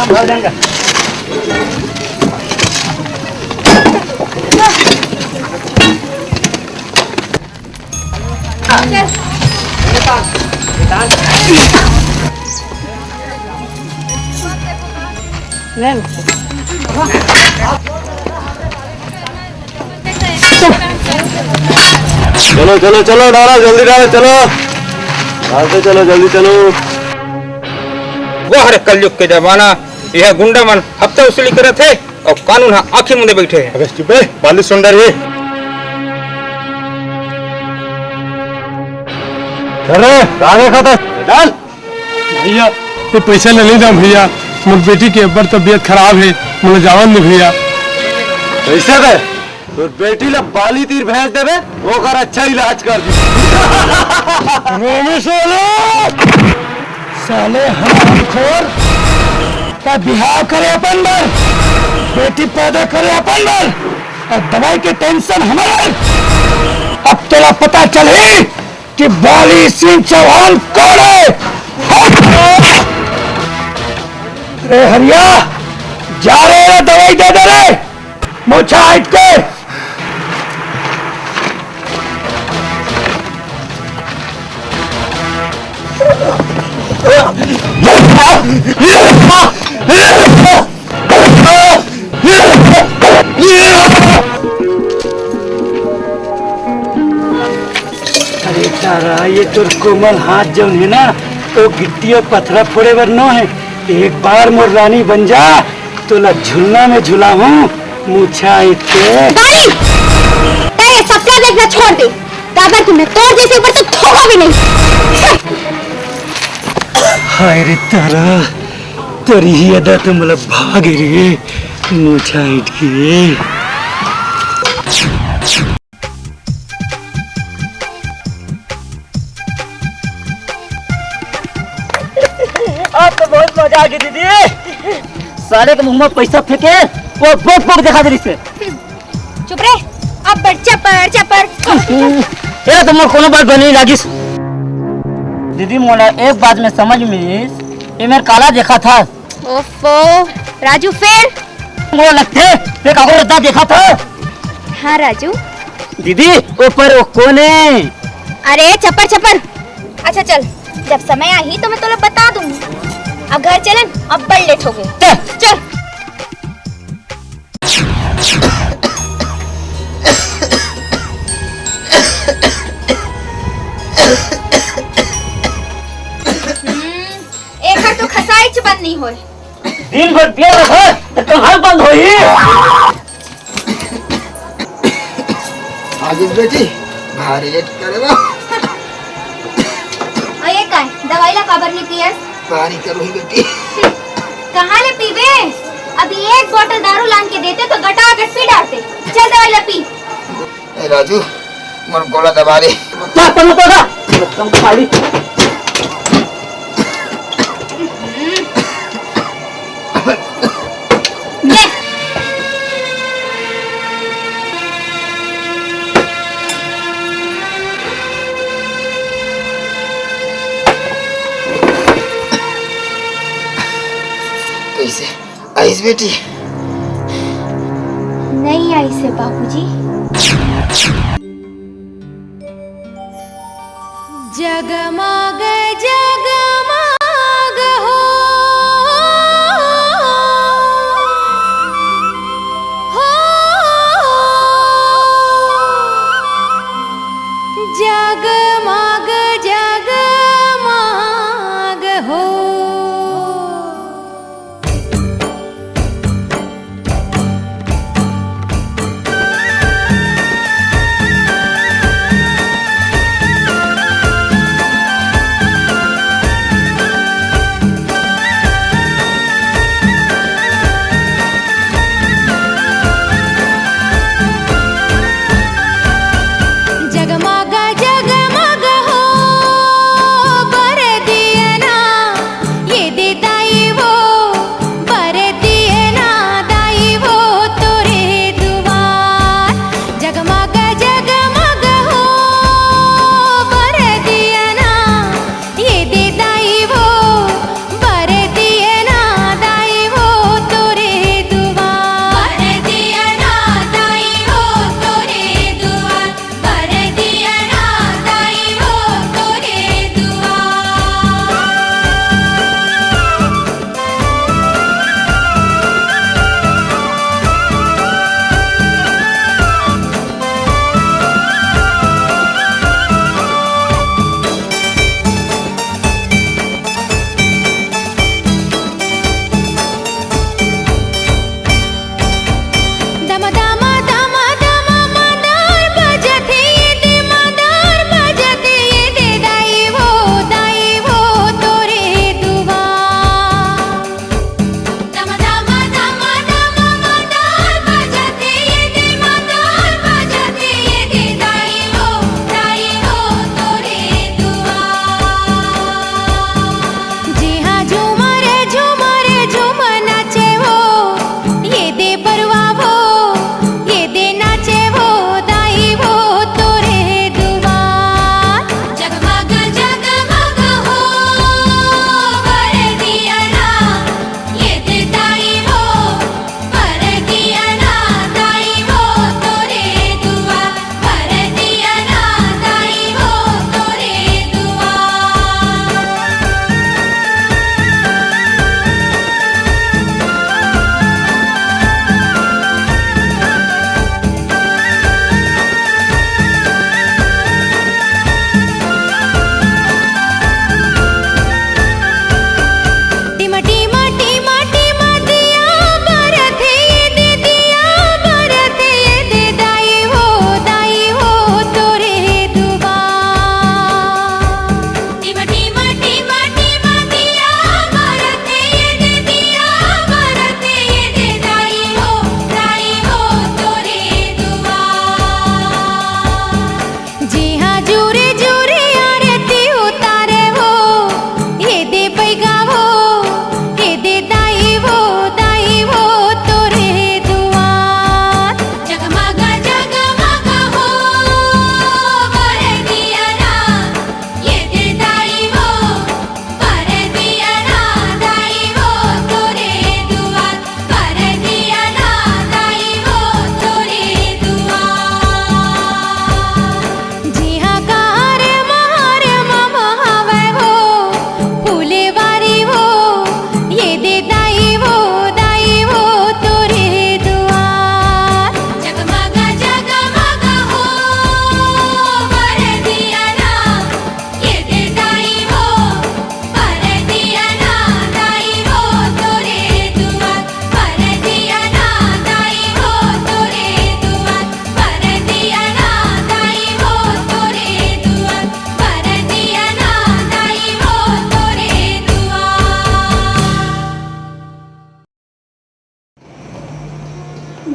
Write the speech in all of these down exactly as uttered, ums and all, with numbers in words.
चलो, चलो, चलो, डालो, जल्दी डालो, चलो। डालते चलो, जल्दी चलो। वाह रे कलयुग के जमाना, यह गुंडा मन हफ्ता वसूली करत हे और कानून हा आँखी मुंदे बैठे हे। अबे चुप बे, बाली सुंदर ही। अरे, रागे खाता। डाल। भैया, ये पैसा ले नहीं जा भैया, मोर बेटी के अब्बड़ तबीयत खराब हे, मोला जावन दे भैया। पैसा दे? तोर बेटी ला बाली तीर भेज देबे, ओकर अच्छा इलाज कर दी। रोमी साले, साले हरामखोर, का बिहाव करे अपन बर, बेटी पैदा करे अपन बर, और दवाई के टेंशन हमर बर। अब तोला पता चलही कि बाली सिंह चौहान कौन है? रे हरिया, जा रे, रे दवाई दे दे रे, मोछा हट के। अरे तारा, ये तोर कोमल हाथ जौन हे ना, वो गिट्टी और पथरा फोड़े बर नो हे। एक बार मोर रानी बन जा, तोला झुलना में झुलाहूं, मुछा इते। बाई! ए, सपना देखना छोड़ दे, काबर कि मैं तोर जैसे ऊपर तो थोड़ा भी नहीं। हाय रे तारा, तोरी ही अदा तो मतलब भाग रे, मुछा इट के। आज तो बहुत मजा आ गई दीदी। साले के मुंह में पैसा फेंके, वो बोक बोक दिखा दे रिसे। चुप रे, अब बढ़ चपर चपर। ये तो मोर कोनो बात बनी लागिस। दीदी मोला एक बात में समझ में आइस, ये मेर काला देखा था। ओफो, राजू फिर? मोला लगथे, ते काको रद्दा देखा था। हाँ राजू। दीदी, ऊपर वो कोन हे? अरे चपर चपर। अच्छा चल, जब समय आही तो मैं तोला बता दूंगी। अब घर चलन, अब बड़ लेट हो गए। चल। चल। हम्म, एकर तो खसाई च बंद नहीं होए। दिन भर पिया रहा, तो कहाँ बंद होही? आगिस बेटी, भारी लेट करे ना। अरे काय, दवाई ला काबर नहीं पियस? भारी करो ही बेटी। कहाँ ले पीबे? अभी एक बोतल दारू लान के देते तो गटागट पी डारते। चल दवाई ला पी। ए राजू, मोर गोला दबा दे। क्या करना पड़ा? एकदम खाली। ले। कैसे? आइस बेटी। नहीं आइस हे बाबूजी। जगमग जगमग हो, हो, जगमग जगमग हो।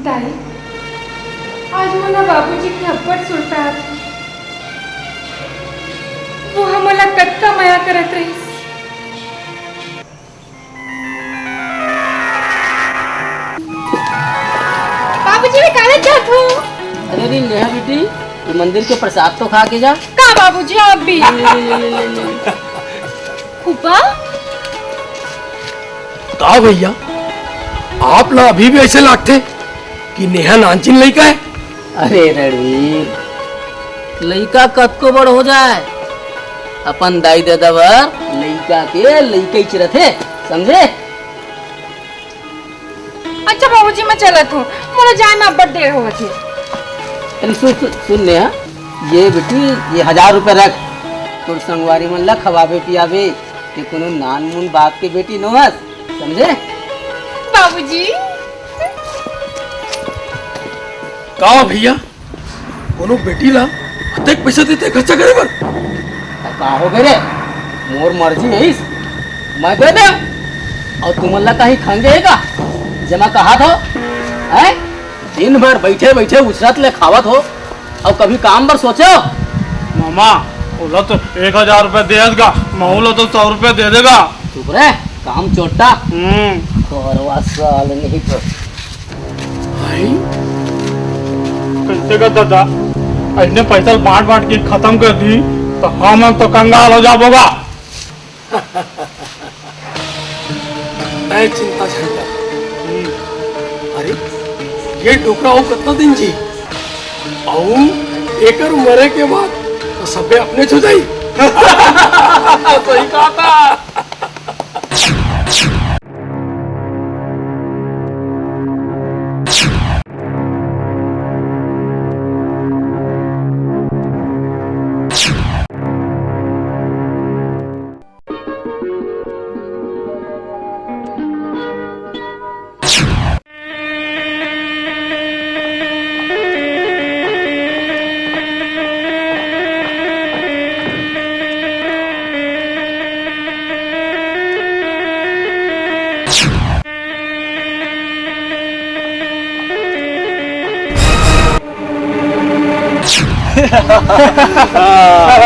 दाई, आज मोला बाबूजी के अब्बड़ सुरता आथे। वो हमन ला कतका मया करत रहिस। बाबूजी, मैं कॉलेज जात हूँ। अरे रे नेहा बेटी, ये मंदिर के प्रसाद तो खा के जा। का बाबूजी, आप भी? ले, ले, ले, ले, ले, ले। फूफा? का भैया, आप ला अभी भी ऐसे लागथे कि नेहा नानचिन लइका है? अरे रणवीर, लइका कतको बड़ हो जाए, अपन दाई ददा बर लइका के लइका ही रथे, समझे? अच्छा बाबूजी, मैं चलत हूँ, मोला जाए में अब्बड़ देर होवत हे। अरे सुन, सुन, सुन नेहा, ये बेटी, ये हजार रुपए रख, तोर संगवारी मन ला खवाबे पियाबे, ये कोनो नानमुन बाप के बेटी नोहस, समझे? बाबूजी। का भैया, कोनो बेटी ला अतेक पैसा देथे खर्चा करे बर? त का हो गे रे, मोर मर्जी हइस, मैं दे दे। अउ तुमन ला कहीं खंगे हे का, जेमा कहात हो, हैं? दिन भर बइठे बइठे उछरत ले खावत हो, अउ कभी काम बर सोचे हो? मामा, ओला तो एक हजार रुपया दे गा, महू ला तो सौ रुपया दे देगा। चुप रे, काम चोट्टा। हम्म। खोरवा साल नहीं तो। भाई, कैसे का दादा, ऐसने पैसा बांट बांट के खत्म कर दी, तो हम तो कंगाल हो जाबो गा। मैं चिंता झन कर। अरे, ये डोकरा अउ कतना दिन जी? अउ एकर मरे के बाद तो सबे अपने हो जाई। सही कहा था।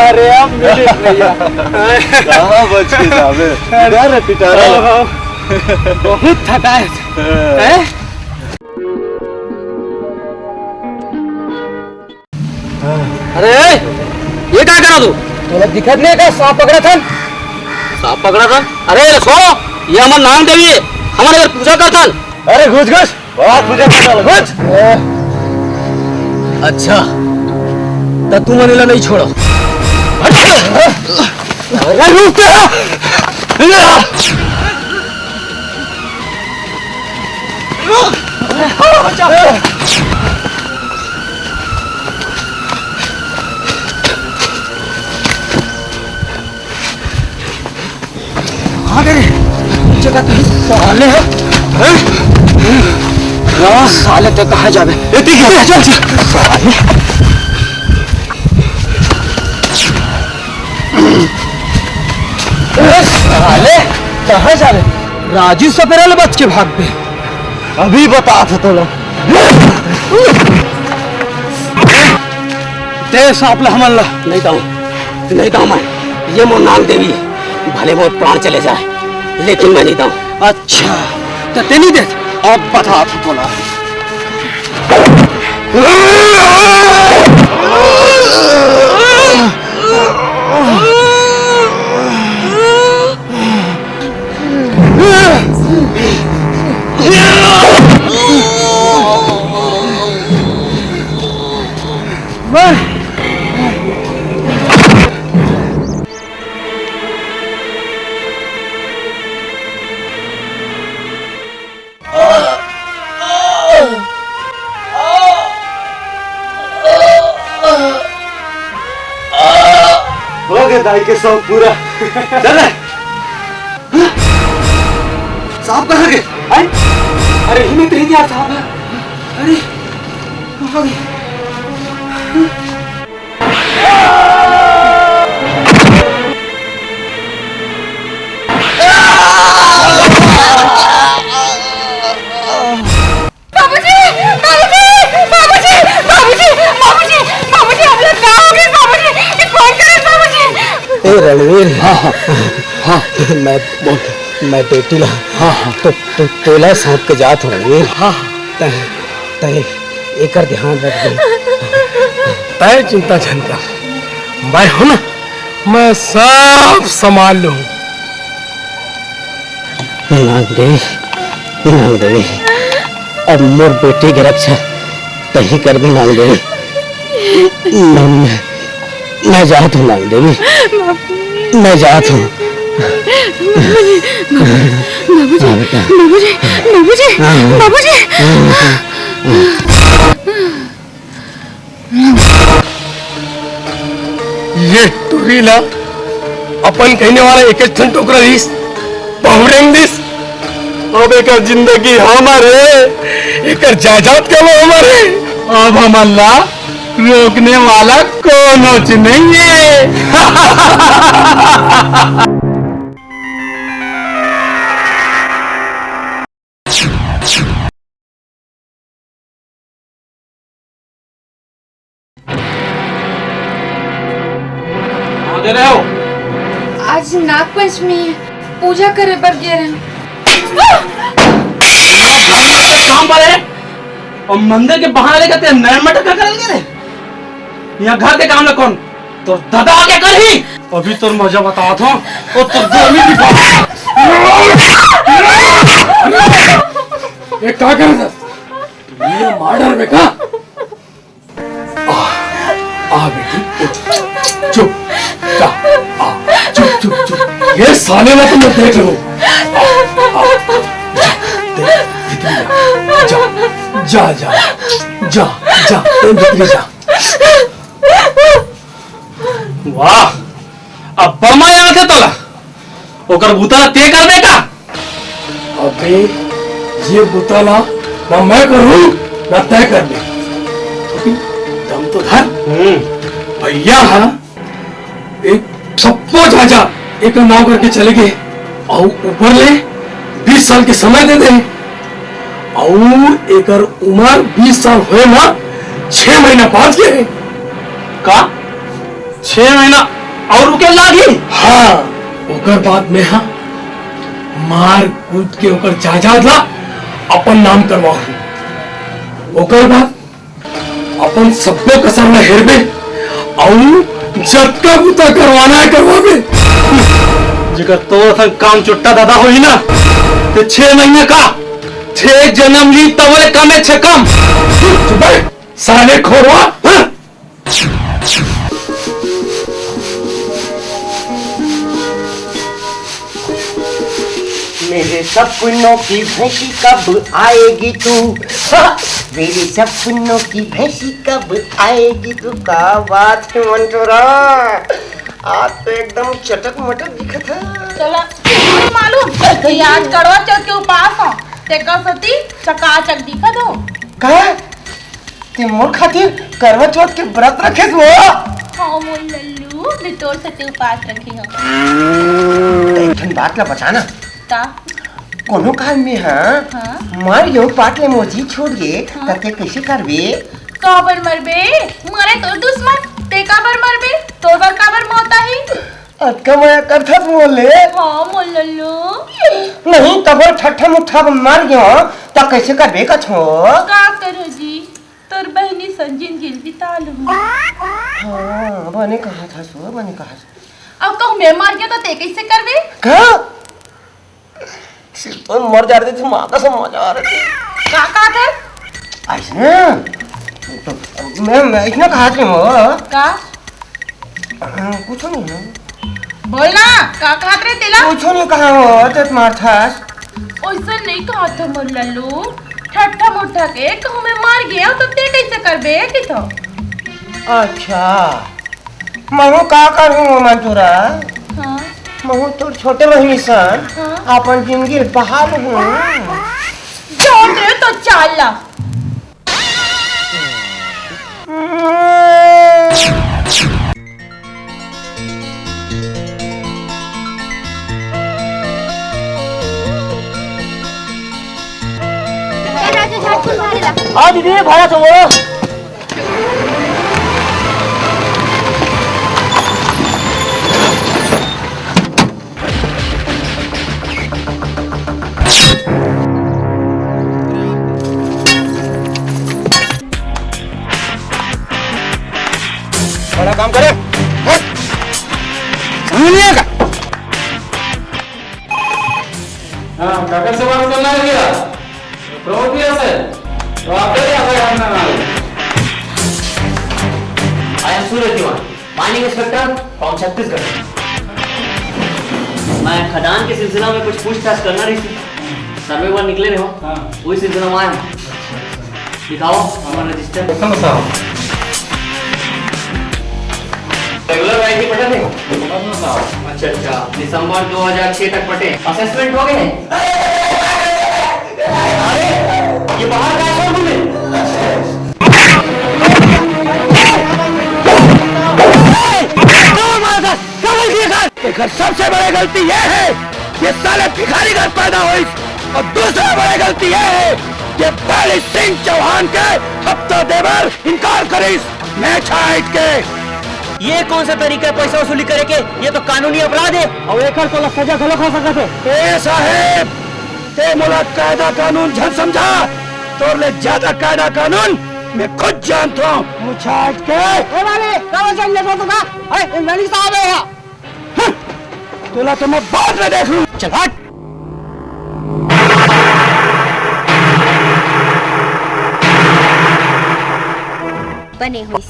अरे, अब मिली भैया। कहाँ बच के जाबे? डर है पिटारा। हाँ, हाँ। बहुत थका है। हाँ। हैं? अरे, ये का करा तू? तोला दिखत नहीं का सांप पकड़ा था? सांप पकड़ा था? अरे, ये छोड़ो, ये हमर नाग देवी है, हमर घर पूजा करथन। अरे, घुस, घुस। बात मुझे पता लगा। अच्छा, त तुमन एला नहीं छोड़ो। अरे रुक! कहाँ गए रे? जगह तो साले हैं। हैं? हाँ, साले तो कहाँ जावे? ए, ठीक है, चल, चल। साले। ए, साले, कहाँ जावे? राजू सपेरा ले बच के भाग गए। अभी बता था तोला। दे सांप ला हमन ला। नहीं दाऊं, नहीं दाऊं मैं। ये मोर नाग देवी है, भले मोर प्राण चले जाए, लेकिन मैं नहीं दाऊं। अच्छा, तो ते नहीं दे। अब बता था तोला। हो गया दाई के शौक पूरा। चल रे। सांप कहाँ गए? हैं? अरे, इही में तो हे यार सांप है। अरे, कहाँ गए? बाबूजी, ए रणवीर। हाँ, हाँ, हाँ। मैं, बोल। मैं बेटी ला, हाँ, हाँ। तो, तो तोला सौंप के जात हूँ रणवीर। हाँ, हाँ। तय, तय एकर ध्यान रख दे। तय चिंता झन कर, मैं हूँ ना, मैं सब संभाल लूँ। नाग देवी, नाग देवी, अब मोर बेटी के रक्षा तही करबे नाग देवी। मैं, मैं, मैं जात हूँ नाग देवी, बाबूजी। मैं जात हूँ। बाबूजी, बाबूजी, हाँ, बेटा। बाबूजी, बाबूजी, हाँ, हाँ। बाबूजी। हाँ, हाँ, हाँ। ये टुरी ला अपन कहने वाला एक ठन टोकरा दिस, बहुरेंग दिस। अब एकर जिंदगी हमर हे, एकर जायदाद का हमर हे। अब हमन ला रोकने वाला कोनोच नहीं है। कहाँ गे रहे हो? आज नाग पंचमी हे, पूजा करे बर गे रहे। काम पर है और मंदिर के बहाने लेकर तेरे नैन मटक कर गे रहे। यहाँ घर के काम ला कोन? तोर ददा आके करही। अभी तोर मजा बतात हूँ। और तोर गर्मी भी बता। ये का कर रहा था? ये मार डाल बेटा। आ, आ बेटी, उठ। चुप, जा, आ, चुप, चुप, चुप। ये साले ना तुम देख लो। आ, आ, जा, देख, भीतरी जा, जा, जा, जा, जा, ए, भीतरी जा। वाह, अब बड़ मजा आथे तोला। ओकर बुता ला ते करबे का? अबे, ये बुता ला ना मैं करूँ, ना तय करबे। अबे, दम तो धर। हम्म। भैया, हाँ, एक सप्पो झाझा एक नाव करके चले गए और ऊपर ले बीस साल के समय दे दे। अउ एकर उमर बीस साल होए म छह महीना बाँच गे हे। का? छह महीना अउ रुके लागही? हाँ, ओकर बाद में हा मार कूट के ओकर जायदाद ला अपन नाम करवाहूँ। ओकर बाद अपन सब्बो कसर ला हेरबे, अउ जतका बूता करवाना हे, करवाबे। जेकर तोर असन काम चुट्टा ददा होही ना, ते छह महीना का, छह जनम ली, तब ले कम हे, छह कम। चुप बे, साले खोरवा, हाँ? मेरे सपनों की भैंसी कब आएगी तू? मेरे सपनों की भैंसी कब आएगी तू? का बात हे मंटोरा, आज तो एकदम चटक मटक दिखत हे। चला, मालूम कि आज करवा चौथ के उपास हो, तेकर सेती चकाचक दिखत हो। का? ते मोर खातिर करवा चौथ के व्रत रखेस वो? हाँ मोर लल्लू, मैं तोर सेती उपास रखे हूँ। एक ठन बात ला बता ना। का? कोनो काल में, हाँ, हाँ? मर गेहूँ पाट ले मोर जी छूट गे, हाँ? त ते कइसे करबे? काबर मरबे? मरे तोर दुश्मन, ते काबर मरबे? तोर बर काबर मौत आही? अतका मया करथस मोर ले? हाँ मोर लल्लू। नहीं तभो ठट्ठा मुट्ठा मर गेहूँ, त कइसे करबे कथो? का करो जी? तोर बहिनी संग जिनगी ल बिता लूँ। हाँ, बने कहत हस वो, बने कहत हस। अब कहूँ मैं मर गेंव त ते कइसे करबे? का? सिर्फ तो मर जा रहे थे, माँ कसम मजा आ रहे थे। का कहत हस? अइसने? तो मैं, मैं अइसने कहत रहे हूँ। का? हाँ, कुछो नहीं हे। बोल ना, का कहत रहे तेला? कुछो नहीं कहा हो, ते मारथस। ओइसन नहीं कहत हो मोर लल्लू, ठट्ठा मुट्ठा के कहूँ मैं मर गेंव त ते कइसे करबे कथो? अच्छा, महूँ का करहूँ वो मंटोरा? हाँ। महूँ तोर छोटे बहिनी सन, हाँ। अपन जिनगी ल बहा लूँ। छोटे तो चाल ला। आ दीदी, भाड़ा छोड़ो। सर, तो आप कल यहाँ पर हम ना। I am Suraj Tiwari, mining inspector from Chhattisgarh. मैं खदान के सिलसिला में कुछ पूछताछ करना रहिस, सर्वे बर निकले रहे हो, हाँ। वही सिलसिला में आया हूँ। दिखाओ हमारा रजिस्टर। कौन सा? रेगुलर आईडी पटा थे? अच्छा, अच्छा, दिसंबर दो हज़ार छह तक पटे। असेसमेंट हो गए हैं? अरे, ये बाहर का है, खोल दे। एकर सबसे बड़ी गलती ये है, ये साले भिखारी घर पैदा होइस, और दूसरा बड़ी गलती ये है कि बाली सिंह चौहान के हफ्ता दे बर इनकार करिस, मैं छांट के। ये कौन सा तरीका है पैसा वसूली करे के? ये तो कानूनी अपराध है। और एकर तोला सजा घलो खा सकत है। ए साहेब, ते मोला कायदा कानून झन समझा, तोर ले ज्यादा कायदा कानून मैं खुद जानता हूँ। मुँह छाट के। ए वाले, का वचन ले तो का? अरे, ए वाली साहब है यहाँ। हं, तोला तो मैं बाद में देख लूँ। चल हट। बने होइस।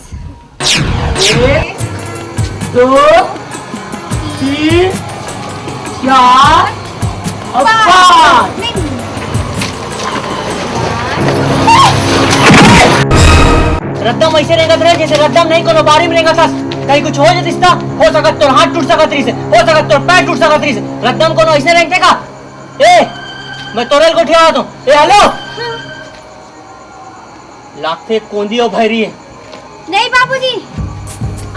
एक, दो, तीन, चार और पाँच। रद्दम ऐसे रेंगत रहे, जैसे रद्दम नहीं कोनो बारी में रेंगत हस। कहीं कुछ हो जातिस त, हो सकत तोर हाथ टूट सकत रहिस, हो सकत तोर पैर टूट सकत रहिस। रद्दम कोनो ऐसे रेंगथे का? ए, मैं तोरे ल गोठियावत हूँ। ए, हेलो। लागथे कोंदी अउ भैरी हे। नहीं बाबूजी,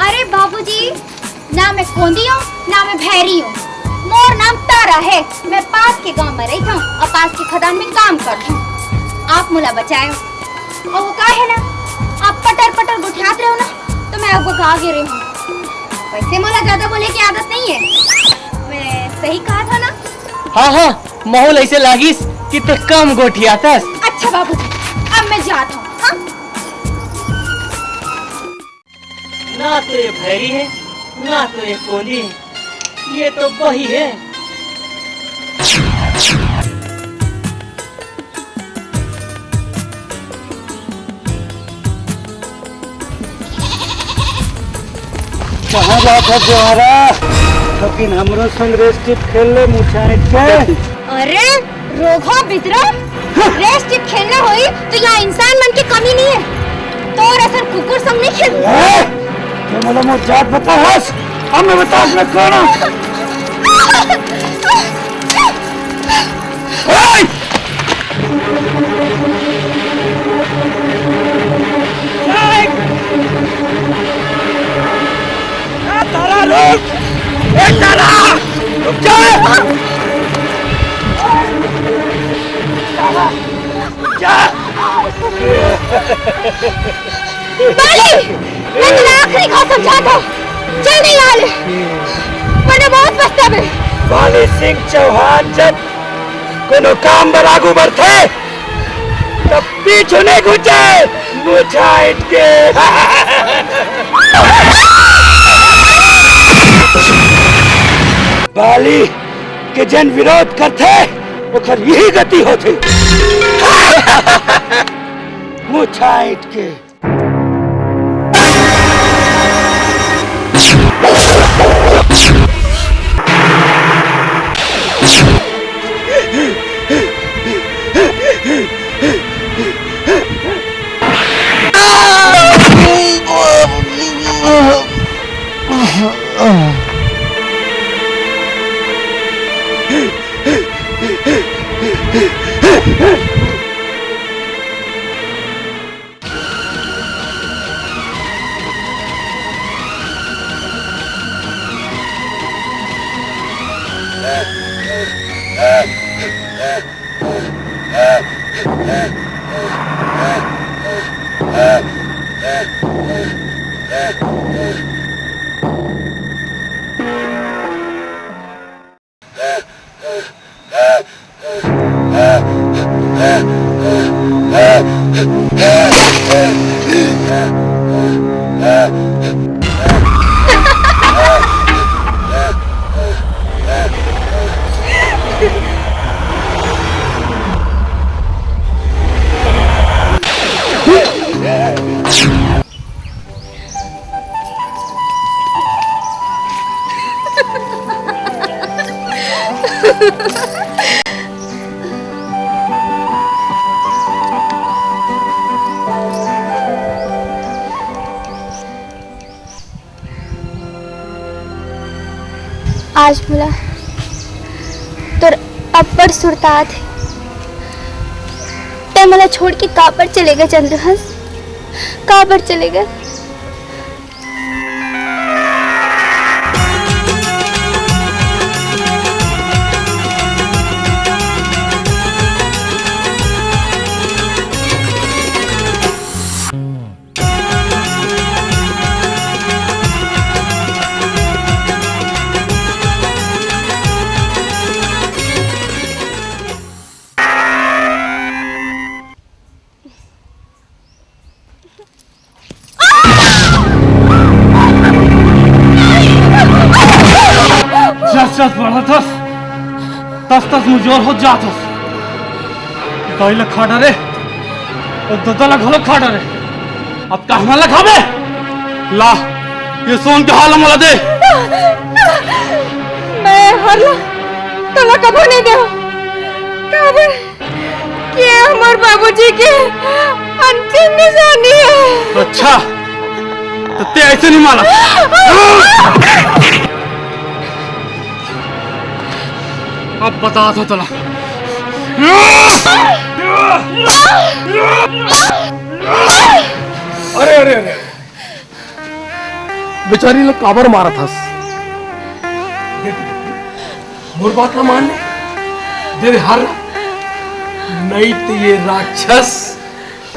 अरे बाबूजी, ना मैं कोंदी हूँ, ना मैं भैरी हूँ। मोर नाम तारा है। मैं पास के गांव में रहिथंव अउ पास के खदान में काम करथंव। आप मोला बचाए हो। अउ वो का है ना, आप पटर पटर गोठियात रहे हो ना, तो मैं अब भागे रहे हूँ। वैसे मोला ज्यादा बोले की आदत नहीं है। मैं सही कहा था ना? हाँ, हाँ, महू ल ऐसे लागिस कि ते कम गोठियाथस। अच्छा बाबूजी, अब मैं जात हूँ, हाँ? ना तो ये भैरी है, ना तो ये कोंदी है, ये तो वही है। कहाँ जात हस जोहारा? लेकिन हमरो संग रेस टिप खेल ले, मुँह छाँट के। अरे, रोगहा बितरा, रेस टिप खेलना होई तो यहाँ इंसान मन के कमी नहीं है। तोर असन कुकुर संग नहीं खेल। ए, ते मोला मोर जात बता हस, अब मैं बता मैं कौन हूँ। ए! ए, तारा, रुक! ए, तारा! रुक जा! तारा, रुक जा! बाली, मैं तोला आखिरी घाव समझात हंव, जल्दी आ ले, वरना बहुत पछताबे। बाली सिंह चौहान जब कोनो काम बर आगू बढ़थे, तब पीछू नहीं घुंचे, मुँह छाँट के। बाली के जन विरोध करथे, ओकर यही गति होथे। मुँह छाँट के। आज मोला तोर अब्बड़ सुरता आत हे। तैं मोला छोड़ के काबर चले गे चंद्रहंस? काबर चले गे? जस जस बढ़त हस, तस तस मुजोर होत जात हस। दाई ला खा डरे, अउ ददा ला घलो खा डरे। अब कहना ला खाबे? ला, ये सोन के हाला मोला दे। मैं हर ला तोला कभू नहीं देव। काबर? ये हमर बाबूजी के अंतिम निशानी हे। अच्छा, त तैं अइसे नहीं मानस। अब बतात हों तोला। अरे, अरे, अरे। बेचारी ला काबर मारत हस? मोर बात ला मान ले, दे दे हार ला। नहीं तो ये राक्षस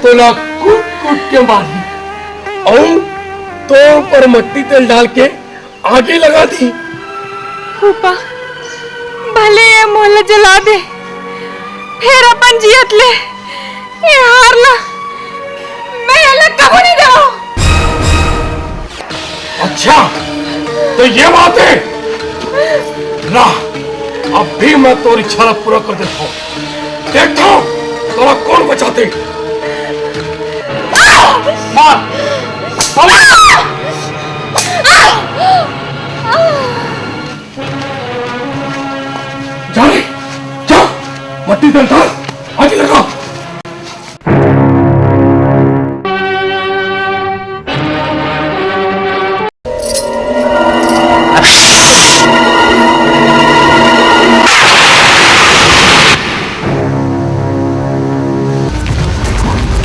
तोला कूट कूट के मारही, अउ तोर ऊपर मट्टी तेल डाल के आगी लगा दी। फूफा, भले ये मोला जला दे, फेर अपन जियत ले ये हार ला मैं एला कभू नहीं देवंव। अच्छा, तो ये बात हे। ला, अभी मैं तोर इच्छा ला पूरा कर देथंव। देखथंव, तोला कोन बचाथे। मार, मार। जा रे, जा, मट्टी तेल डाल, आगी लगा।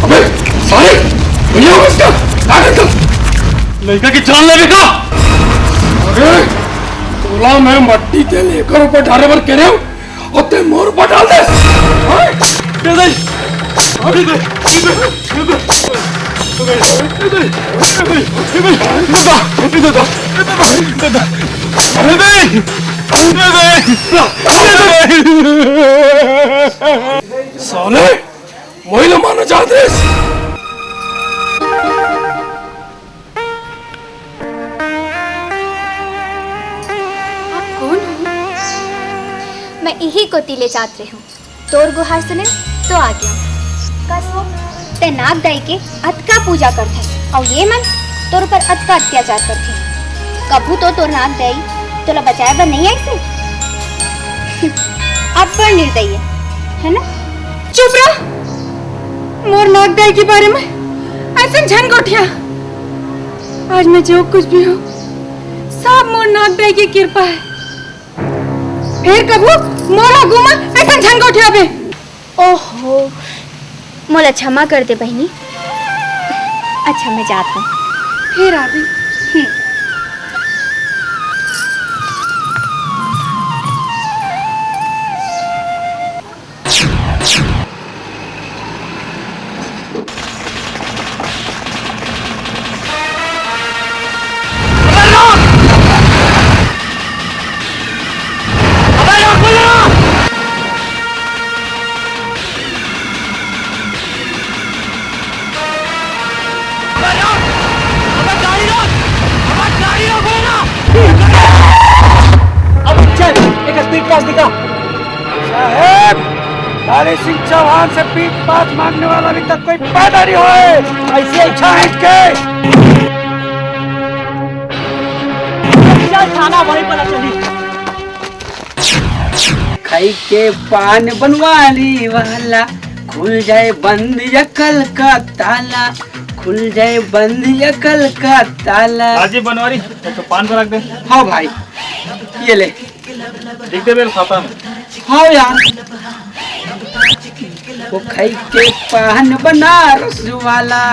अबे साले, भैया हो इसका, क्या करता? लड़का की जान लेवे का? अरे, तोला मैं मट्टी तेल एकर ऊपर डाले बर कहे हंव, अउ तैं मोर ऊपर डाल देस। हाँ? दे दे। दे दे। दे दे। साले, मोला मारना चाहत हस? आप कोन हो? मैं इही कोती ले जात रहेंव। तोर गुहार सुनेंव तो आ गेंव। कस वो, तैं नाग दाई के अतका पूजा करथस, अउ ये मन तोर ऊपर अतका अत्याचार करथे। कभू तो तोर नाग दाई तोला बचाए बर नहीं आइस हे? अब्बड़ निर्दयी हे, है ना? चुप रह। मोर नाग दाई के बारे में अइसन झन गोठिया। आज मैं जो कुछ भी हंव, सब मोर नाग दाई के किरपा हे। फेर कभू मोर आगू म अइसन झन गोठियाबे। ओहो, मोला क्षमा कर दे बहिनी। अच्छा, मैं जात हंव। फेर आबे। हम्म। अब चल, एक speed pass दिखा। साहेब, लाली सिंह चौहान से भीख पात मांगने वाला अभी तक कोई पैदा नहीं हुआ है। ऐसे अच्छा है इसके। चल थाना, वहीं पता चली। खाई के पान बनवारी वाला, खुल जाए बंद अकल का ताला, खुल जाए बंद अकल का ताला। राजीव बनवारी, एक ठो पान भरक दे। हाँ भाई, ये ले। लिख दे बेल खाता में। हाँ यार, वो खाई के पान बनारस वाला,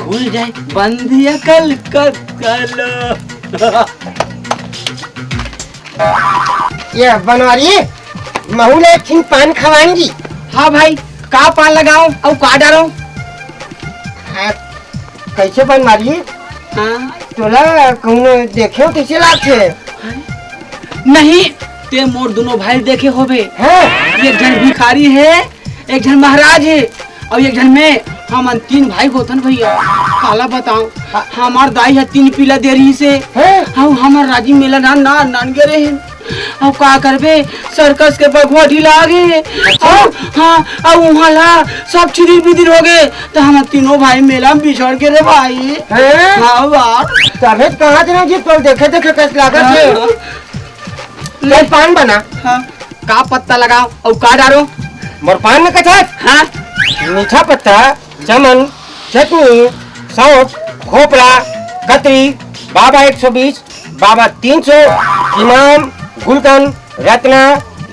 खुल जाए बंद अकल का ताला। ये बनवारी, महू ले एक ठिन पान खवाएंगी। हाँ भाई, का पान लगाओ अउ का डारो? हाँ, कैसे बनवारी? हाँ। तोला कहूँ देखे हो, कैसे लागथे? नहीं, ते मोर दोनों भाई देखे होबे। हाँ। एक झन भिखारी है, एक झन महाराज हे, अउ एक झन में, हमन तीन भाई होथन भैया। काला बताओ, हाँ। हमार दाई ह तीन पीला दे रही से, हैं? हम हमार राजी मेला नान नान नान गे रहे। अब का करबे, सर्कस के बघवा ढिला गे। अच्छा। अउ, हाँ, अउ उहाँ ला सब छिदिर बिदिर हो गे, त हम तीनों भाई मेला में बिछड़ गे रे भाई। हैं? हाँ बा। तभे कहाँ थे ना जी, तो देखे देखे कस लागत है। हाँ। ले पान बना। हाँ। का पत्ता लगाओ अउ का डारो? मोर पान में कथस? हाँ। मीठा पत्ता, चमन, चटनी, सौंफ, खोपरा, कतरी, बाबा एक सौ बीस, बाबा तीन सौ, इमाम, गुलकंद, रत्ना,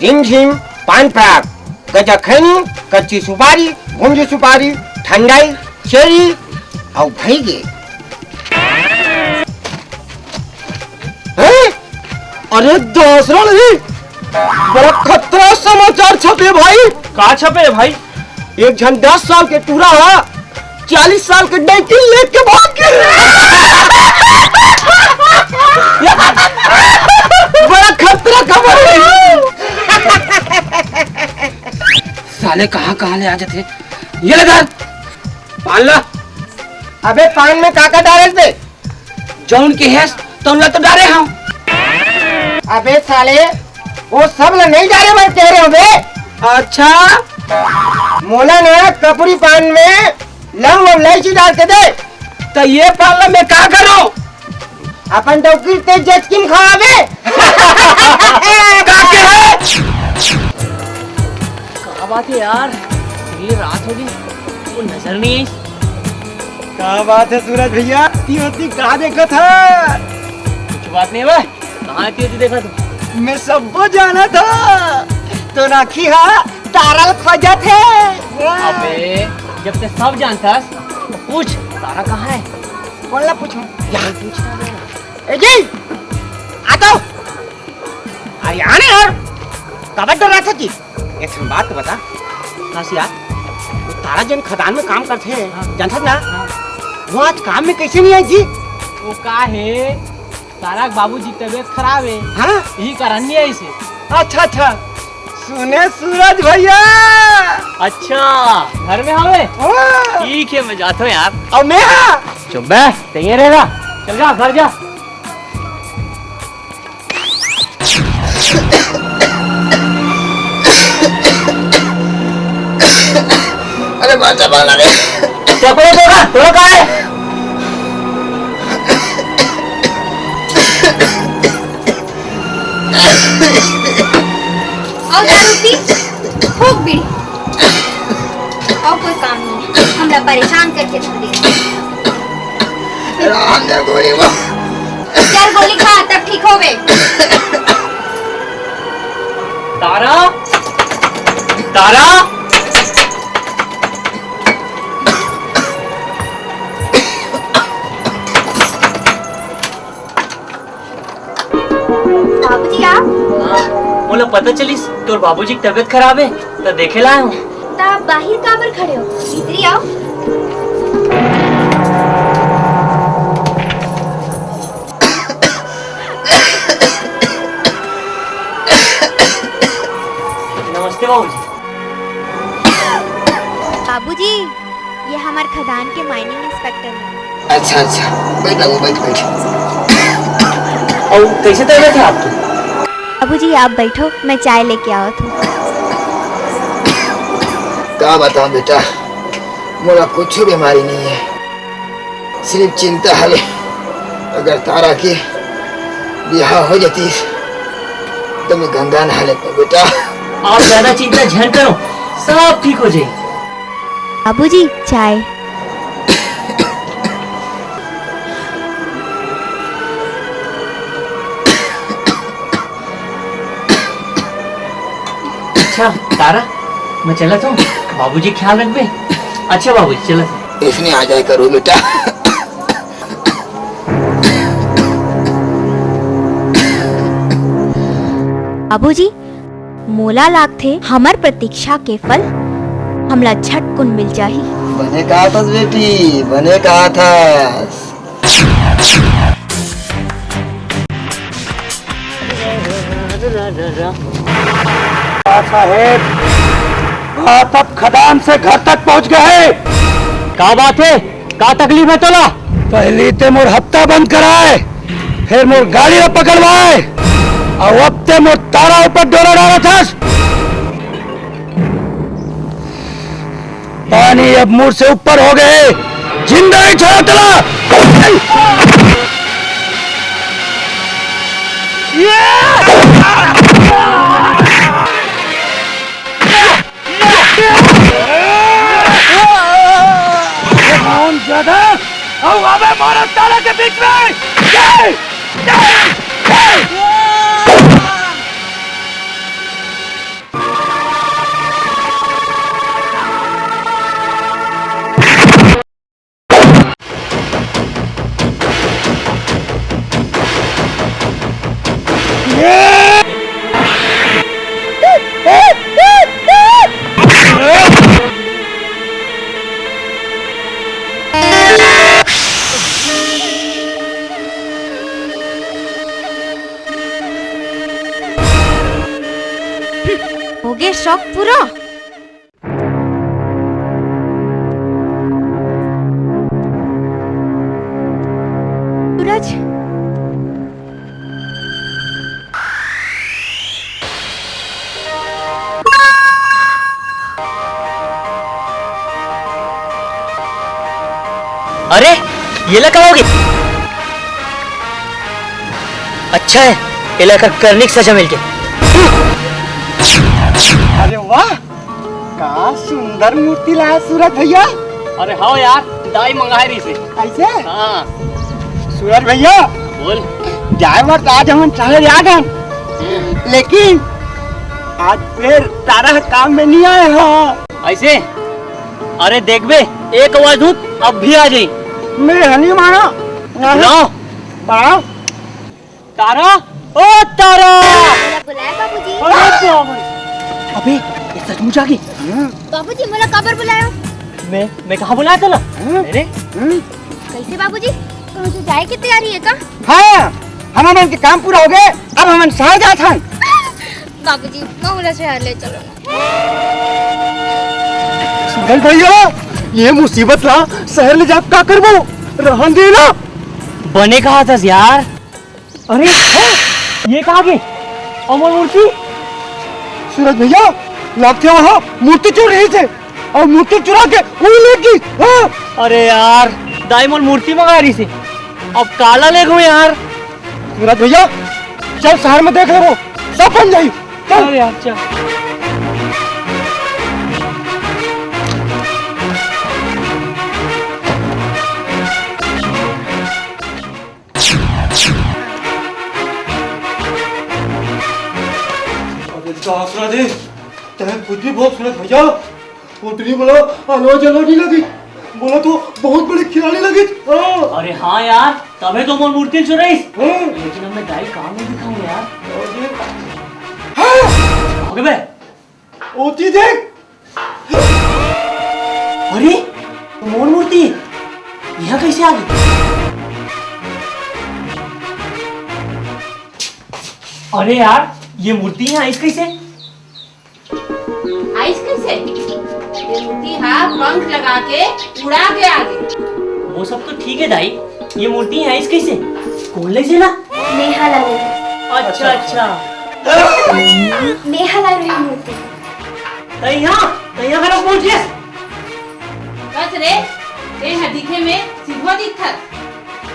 रिमझिम, पान पराग, गजा खैनी, कच्ची सुपारी, भुंजी सुपारी, ठंडाई, चेरी अउ भई गे। हैं? अरे दसरा नहीं, बड़ा खतरा समाचार छपे भाई। का छपे भाई? एक झन दस साल के टूरा हा चालीस साल के डैकिन लेके भाग गे। बड़ा खतरा खबर है। साले कहाँ कहाँ ले आ जाते। ये ले धर, पान ला। अबे पान में का का डारे बे? जौन के हेस तौन ला तो डारे हूँ। अबे साले, वो सब ला नहीं डारे बर कह रहे हो बे। अच्छा। मोला ना कपड़ी पान में लौंग और इलायची डाल के दे। तो ये पान ला मैं का करूँ? अपन डौकी ते जचकिन खावे। का के है? का बात है यार, ये रात हो गई, वो नजर नहीं आई। का बात है सूरज भैया, ती होती का देखत है? कुछ बात नहीं बा, कहाँ ती होती देखा तू? मैं सबको जाना था, तो राखी हा तारा ल खोजत है। अबे, जब ते सब जानता, तो पूछ, तारा कहाँ है? कौन ला पूछूं? यहाँ पूछना है। ए जी, आ तो। अरे आने यार, कबर डर रहा था जी। एक ठन बात तो बता, काश यार, वो तारा जन खदान में काम करते हैं, हाँ। जानथस ना? हाँ। वो आज काम में कैसे नहीं आई जी? वो का है, तारा के बाबूजी की तबीयत खराब है। हाँ? यही कारण नहीं आई से। अच्छा, अच्छा। सुने सूरज भैया। अच्छा, घर में हवे? हाँ। ठीक है, मैं जाता हूँ यार। अब मैं हाँ। चुप बे, तैयार रहेगा। चल जा, घर जा। अरे बाजा बाला रे। चपले तो ना, तोरा का है? अउ दारू पी, फूक बीड़ी। अउ कोई काम नहीं है, हमला परेशान करके धर दे। राम दे गोली वो। चार गोली खा, तब ठीक होवे। तारा, तारा। बाबूजी, आप? हाँ, मोला पता चलिस तोर बाबूजी के तबीयत खराब है, त देखे ला आए हूँ। त आप बाहिर काबर खड़े हो? भीतरी आओ। नमस्ते बाबूजी। बाबूजी, ये हमर खदान के माइनिंग इंस्पेक्टर है। अच्छा, अच्छा, बैठ बाबू, बैठ, बैठ। अउ कैसे तबीयत है आपकी? बाबूजी, आप बैठो, मैं चाय लेके आवत हूँ। का बताओं बेटा, मोला कुछ बीमारी नहीं है, सिर्फ चिंता हले। अगर तारा के बिहाव हो जातीस, तो मैं गंगा नहा लेता बेटा। आप ज्यादा चिंता झन करो, सब ठीक हो जाए। बाबूजी, चाय। अच्छा तारा, मैं चलत हूँ, बाबूजी ख्याल रखबे। अच्छा बाबूजी, चलत हूँ। इसने आ जाए करो बेटा। बाबूजी, मोला लागथे हमर प्रतीक्षा के फल हमला झटकुन मिल जाही। बने कहा थस बेटी, बने कहा थस। साहेब, बात अब खदान से घर तक पहुंच गए। का बात है? का तकलीफ है तोला? पहली ते मोर हफ्ता बंद कराए, फिर मोर गाड़ी ला पकड़वाए, और अब ते मोर तारा ऊपर डोरा डालत हस। पानी अब मुड़ से ऊपर हो गए, जिंदा ही छोड़ा तला। कौन ज्यादा? आओ, अबे मारो ताला के बीच में। होगे शौक पूरा। सूरज। अरे, ये ला का होगे? अच्छा है, एला कर करनिक सजा मिल गया। अरे वाह, का सुंदर मूर्ति लाया सूरज भैया। अरे हाँ यार, दाई मंगाए रही से। ऐसे? हाँ। सूरज भैया, बोल। जाए बर तो आज हमन शहर आ गन, लेकिन आज फिर तारा काम में नहीं आया। हाँ। ऐसे? अरे देखबे, एक आवाज दूं, अब भी आ जाई। मैं हनी माना। बुलाओ। बाड़ा। तारा, ओ तारा। बुलाया बाबूजी। अरे बाप रे। अबे, ये सचमुच आ गई। बाबूजी, मोला काबर बुलाया? मैं, मैं कहाँ बुलाया था ना? अरे। कैसे बाबूजी? कहूँ से जाए की तैयारी है का? हाँ, हमन के काम पूरा हो गए, अब हमन शहर जात हन। बाबूजी, मोला शहर ले चलो ना। सूरज भैया, ये मुसीबत ला शहर ले जाके का करबो? रहन दे ना। बने कहा था यार। अरे, ये कहाँ गए? अमर मूर्ति? सूरज भैया, लगथे वहाँ मूर्ति चोर रही थे और मूर्ति चुरा के उड़ी लेगी। हाँ। अरे यार, दाई मोर मूर्ति मंगा रही थी, अब काला ले गो यार। सूरज भैया, चल शहर में देख लेबो, सब बन जाई। चल। अरे यार, चल। अरे का सूरज, तैं कुछ भी बोल सूरज भैया, उतनी बड़ा आलोज आलोज नहीं लगी, बोला तो बहुत बड़े खिलाड़ी लगे। हाँ। अरे हाँ यार, तबे तो मोर मूर्ति चुराइस। हाँ। लेकिन अब मैं दाई काम नहीं दिखाऊंगा यार। हाँ। भाग बे। ओती देख। अरे, मोर मूर्ति यहाँ कैसे आ गई? अरे यार, ये मूर्ति यहाँ आइस कैसे? आइस कैसे? ये मूर्ति हा पंख लगा के उड़ा के आ गई। वो सब तो ठीक है दाई, ये मूर्ति यहाँ आइस कैसे? कौन ले चला? नेहा ला रही। अच्छा, अच्छा। नेहा ला रही मूर्ति। तैं इहाँ, तैं इहाँ घलो पहुँच गेस। बस रे, तैं ह दिखे में सिधवा दिखथस।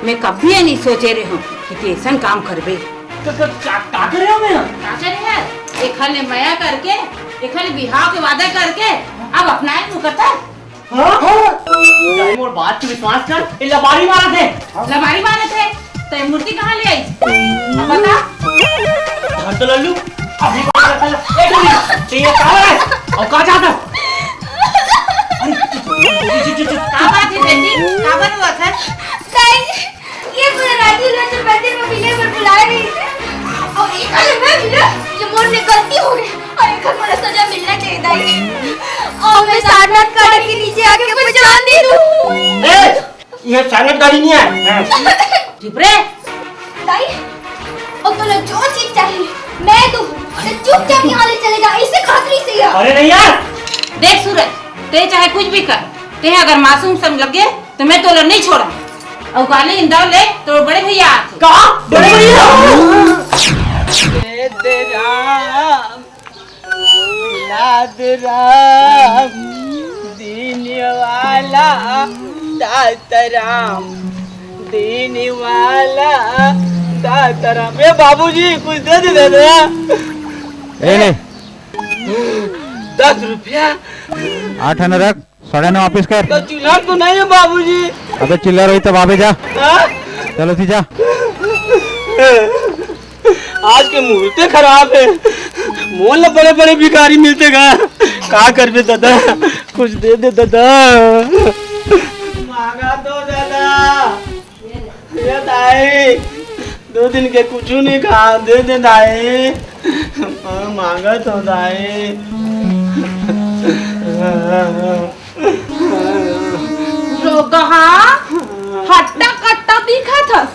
मैं कभी ये नहीं सोचे रहे हूँ कि तैं अइसन काम करबे। का, का, का, का करे हँव मैं? का करे हस? एखर ले मया करके, एखर ले बिहाव के वादा करके, अब अपनाए मुकरथस। हाँ? हाँ। दाई मोर बात के विश्वास कर, ये लबारी मारत हे। लबारी मारत हे? तैं मूर्ति कहाँ ले आइस? अब बता। धर तो लल्लू, अभी कौन करता है? ए, टुरी, ये का हो रहा है? और कहाँ जाता? अरे, चुप, चुप, चुप, चुप, चुप। का बात हे बेटी? काबर रोवत हस? ताई, ये पूरा राजू लोग तो मंदिर में मिले बर बुलाए रहिस हे। अउ एकर ले मैं मिला, ये मोर ले गलती हो गे। अउ एकर मोला सजा मिलना चाहिए, दाई। अउ मैं सारनाथ कांड के नीचे आके मैं जान दे दूँ। ए, ये सारनाथ गाड़ी नहीं है। हाँ। चुप रे। दाई, अउ तोला जो चीज चाहिए, मैं दूँ। तो चुपचाप यहाँ ले चले जा, इसे खातरी से यार। अरे नहीं यार। देख सूरज, तैं चाहे कुछ भी कर, तैं अगर मासूम समझ लगे, त मैं तोला नइ छोड़ंव। अउ काली इंदौर ले तोर बड़े भैया आथे। का? बड़े भैया? वेद राम, नाद राम, दीन वाला, दाता राम, दीन वाला, दाता राम। ए बाबूजी, कुछ दे दे दादा। ए ले। दस रुपया। आठ आना रख। साढ़े नौ वापिस कर। तो चिल्लर तो नहीं है बाबूजी। अबे चिल्लर होही तब आबे जा। हाँ? चल अति जा। आज के मुहूर्ते खराब है। मोला बड़े बड़े भिखारी मिलथे गा। का करबे दादा? कुछ दे दे दादा। मांगा तो दादा। ए दाई, दू दिन के कुछु नइ खांव, दे दे दाई। हाँ, मांगत हंव दाई। रोगहा, हट्टा कट्टा दिखत हस।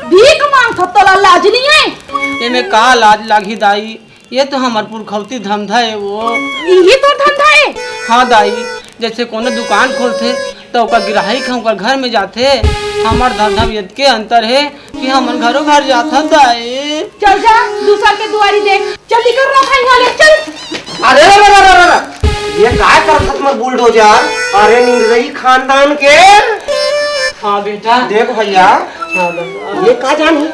भीख मांगथस, तोला लाज नइ हे? एमे का लाज लागही दाई? ये तो हमर पुरखौती धंधा ए वो। इही तोर धंधा ए? हाँ दाई, जइसे कोनो दुकान खोलथे, त ओकर गिराहिक ह ओकर घर में जाथे। हमर धंधा में एतके अंतर हे कि हमन घरो घर जाथन दाई। चल जा, दूसर के दुआरी देख। चल निकल रहा था यहाँ ले, चल। अरे, अरे, अरे, अरे, अरे, ये काय करत हस मोर बुलडोजर? अरे, निंदई खानदान के। हाँ बेटा। देख भैया, हाँ दादा। ये का जान हे?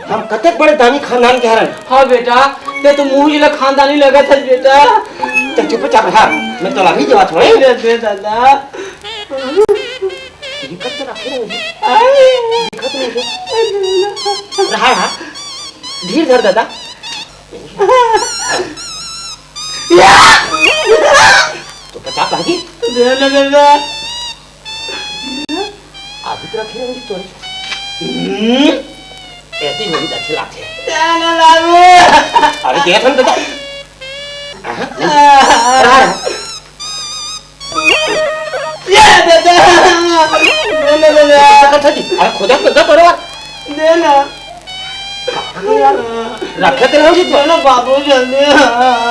हम कतेक बड़े दानी खानदान के हरन। हाँ बेटा, ते तो मुंह जिला खानदानी लगत हस बेटा। ते चुपचाप रहा, मैं तोला अभी देवत हंव। दे दे दादा। दिक्कत तो रखे नहीं। दिक्कत नहीं हे। रहा, रहा। धीर धर दादा। तो पचास लागी। दे दे दादा। अभी तो रखे होंगे तोरे। हम्म, ऐसी होगी तो अच्छी बात है। जाना बाबू। अरे, क्या था बेटा? हाँ? ये दादा। ये दादा। अरे, खोजा, खोजा, बरोबर। देना। रखे तेरे हो जी तो। ना बाबू जल्दी।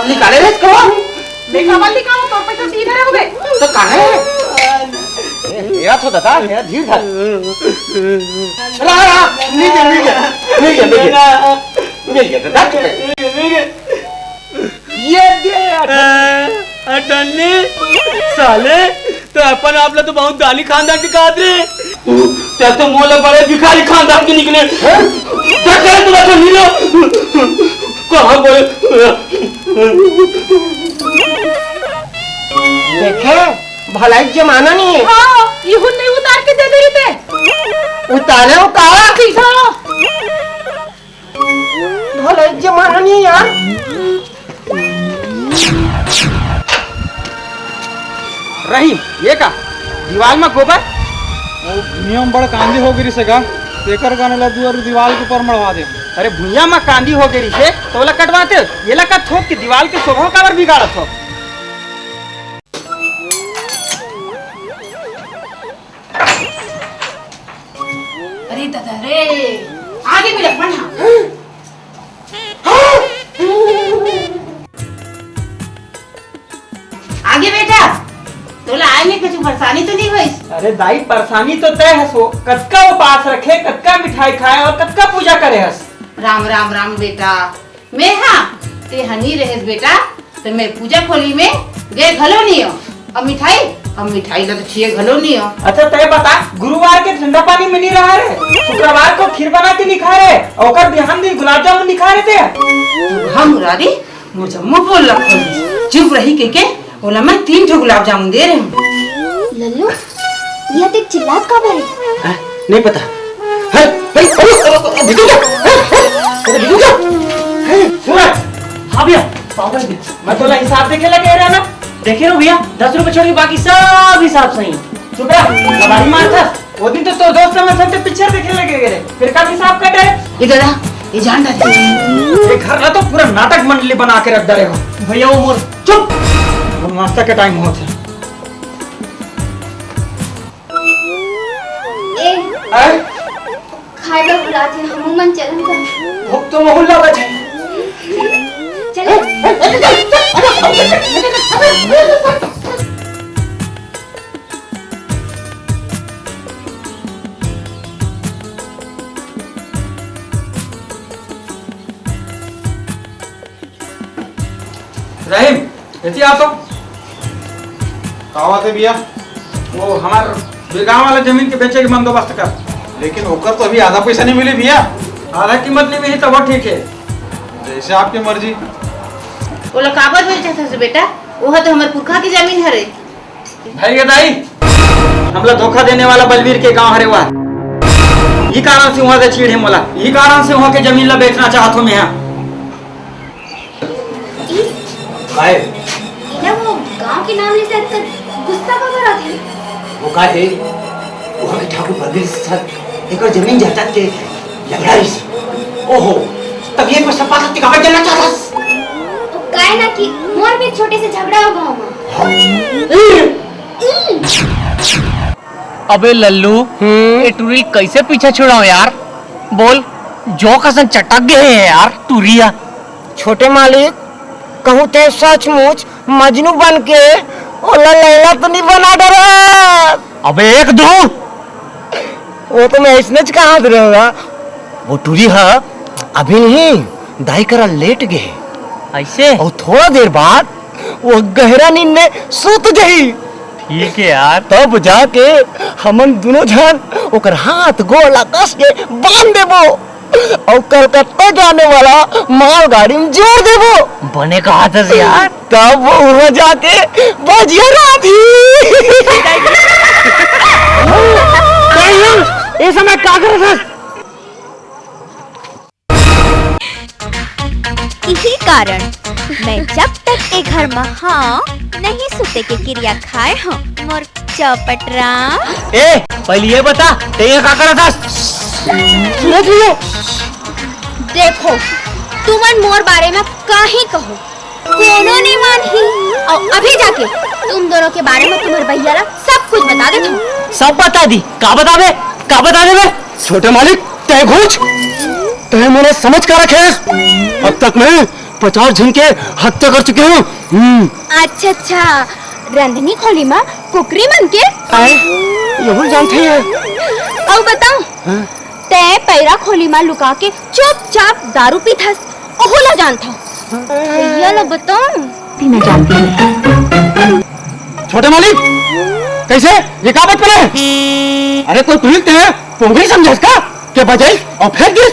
निकाले रे इसको। देखा वाली का हो, तोर पैसा तीन हरे हो गए। तो कहाँ है? ए, मेरा तो दादा, मेरा धीर धर। रहा, रहा, नहीं दे, नहीं दे, नहीं दे, नहीं दे। नहीं दे, दादा, चुप है। ये दे, अठन्नी। अठन्नी, साले, तो अपन आप ला तो बहुत दानी खानदान के कहत रे। ते तो मोला बड़े भिखारी खानदान के निकले। हैं? ते करे तू अठन्नी लो। कहाँ गए? देखे, भलाई के जमाना नहीं है। हाँ, इहुन नहीं उतार के दे दे रही ते। उतारे हो का? सीधा। भले जमाना नहीं यार। रहीम, ये का? दीवाल में गोबर? वो भुइयां में बड़ कांदी हो गिरी से का, तेकर गाने ला दुआर दीवाल के ऊपर मड़वा दे। अरे भुइयां में कांदी हो गिरी से, तो ओला कटवाते, ये ला का थोक के दीवाल के शोभा काबर बिगाड़त हो? अरे दादा रे, आगे भी लग पढ़ना। आगे बेटा, तोला आए में कुछ परेशानी तो नहीं होइस? अरे दाई, परेशानी तो तय हस वो। कतका उपास रखे, कतका मिठाई खाए और कतका पूजा करे हस। राम राम राम बेटा, मैं हा, ते हनी रहेस बेटा, त मैं पूजा खोली में गे घलो नहीं हो। अब मिठाई, अब मिठाई ला तो छुए घलो नहीं हो। अच्छा, तय बता, गुरुवार के ठंडा पानी में नहीं रहा रे, शुक्रवार को खीर बना के नहीं खा रे, ओकर बिहान दिन गुलाब जामुन नहीं खा रे ते। हाँ मुरारी, मोर जम्मो पोल ला खोल दिस। चुप रही के, के ओला मैं तीन ठो गुलाब जामुन दे रहे हूँ। लल्लू, यह देख चिल्लात काबर है? हाँ, नहीं पता। हे, हे, अरे, अरे, अरे, भितू जा। हे, हे, अरे, भितू जा। हे, सुन। हाँ भैया, पाव भाजी दे। मैं तोला हिसाब देखे ला कहे रहा ना। देखे रहो भैया, दस रुपए छोड़ के बाकी सब हिसाब सही। चुप रह, लबारी मार था। वो दिन तो तोर दोस्त मन संग पिक्चर देखे लगे गए, फिर का हिसाब कटे? ए दादा, ये जान डाल। ये घर ला तो पूरा नाटक मंडली बना के रख डारे हो। भैया वो मोर चुप। वो नाश्ता के टाइम होत है। ए, आए? खाए बर बुलात हे, हमू मन चलन का? भूख तो मोहल्ला बचे। चले। रहीम, एती आ तो। का बात है भैया? वो हमार बीघा वाला जमीन के बेचे के बंदोबस्त कर। लेकिन ओकर तो अभी आधा पैसा नहीं मिले भैया। आधा कीमत नहीं मिली तो वो ठीक है। जैसे आपकी मर्जी। ओला काबर बेचत हस बेटा? ओह तो हमर पुरखा के जमीन हरे। भैया दाई, हमला धोखा देने वाला बलवीर के गांव हरे वह। यही कारण से वहां से छीड़ है मोला। यही कारण से वहां के जमीन ला बेचना चाहत हूं मैं। ई, काय? इला वो गांव के नाम ले से अतका गुस्सा काबर आथे? वो काय हे? वो हमें ठाकुर बलवीर के साथ एकर जमीन जायदाद के झगड़ा रहिस। ओहो, तब ये पैसा पास के काबर जानना चाहत हस? वो काय ना कि मोर भी एक छोटे से झगड़ा हो गांव में। अबे लल्लू, हम्म? ये टुरी कैसे पीछा छुड़ाओ यार? बोल, जो कसन चटक गए है यार टुरिया। छोटे मालिक, कहूँ ते सचमुच मजनू बन के ओला लैला तो नहीं बना डरस? अबे एक दू। वो तो मैं ऐसने च कहा दे रहूंगा। वो टुरी हा अभी नहीं दाई करा लेट गए। ऐसे? और थोड़ा देर बाद वो गहरा नींद में सूत जही। ठीक है यार। तब जाके हमन दोनों झन ओकर हाथ गोड़ ला कस के बांध देबो। अउ कलकत्ता जाने वाला मालगाड़ी में जोर देबो। बने कहा था यार। तब वो उहाँ जाके भजिया रांधी। ए समय का करत हस? इही कारण मैं जब तक ए घर म हंव, नहीं सुते के किरिया खाए हंव, मोर चौपट राम। ए, पहले ये बता, ते यहाँ का करत हस? सुनत लियो। देखो, तुमन मोर बारे में काहीं कहो, कोनो नहीं मानही। अउ अभी जाके तुम दोनों के बारे में तुम्हर भैया ला सब कुछ बता देथंव। सब बता दी। का बताबे? का बता देबे? छोटे मालिक, तय घुच। तय मोला समझ का रखे हस? अब तक मैं पचास झन के हत्या कर चुके हंव। हम्म। अच्छा, अच्छा, रंधनी खोली म कुकरी मन के? आए, यहू जानथे ये। अउ बताओ, हाँ? तय पैरा खोली म लुका के चुपचाप दारू पीथस, ओहू ला जानथव। भैया ला बताओ। भी मैं जानती हूँ। छोटे मालिक, कैसे? ये का बचपन है? अरे कोई टुरी ल तय पोंगरी समझस का? के बजाइस अउ फेंक दिस?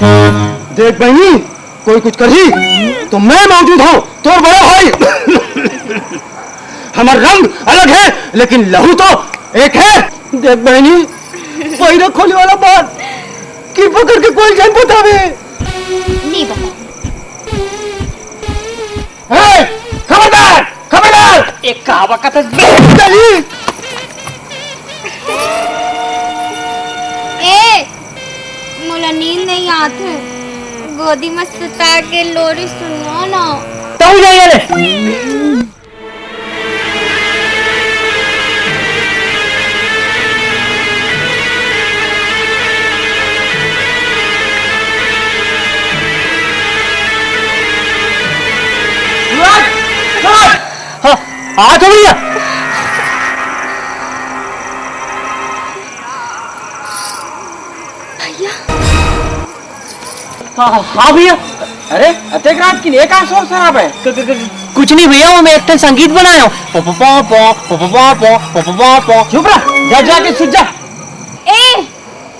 देख बहिनी, कोई कुछ करही तो मैं मौजूद हंव, तोर बड़ा भाई। हमर रंग अलग है लेकिन लहू तो एक है। देख बहिनी, पैरा खोली वाला बात किरपा करके कोई झन बताबे। नहीं बता। ए, खबरदार, खबरदार। ए, का बकत हस बे? चली। ए, मोला नींद नहीं आत हे। गोदी म सुता के लोरी सुनो ना। तहु जाइए ले। हाँ, आ तो भैया। भैया। हाँ, हाँ, हाँ भैया। अरे, अतेक रात के लिए का शोर शराबा है? क-, क-, क-, कुछ नहीं भैया, वो मैं एक ठन संगीत बनाया हूँ। पो, पो, पो, पो, पो, पो, पो, पो, पो, पो, पो, पो। चुप रह, जा, जा के सुत जा। ए,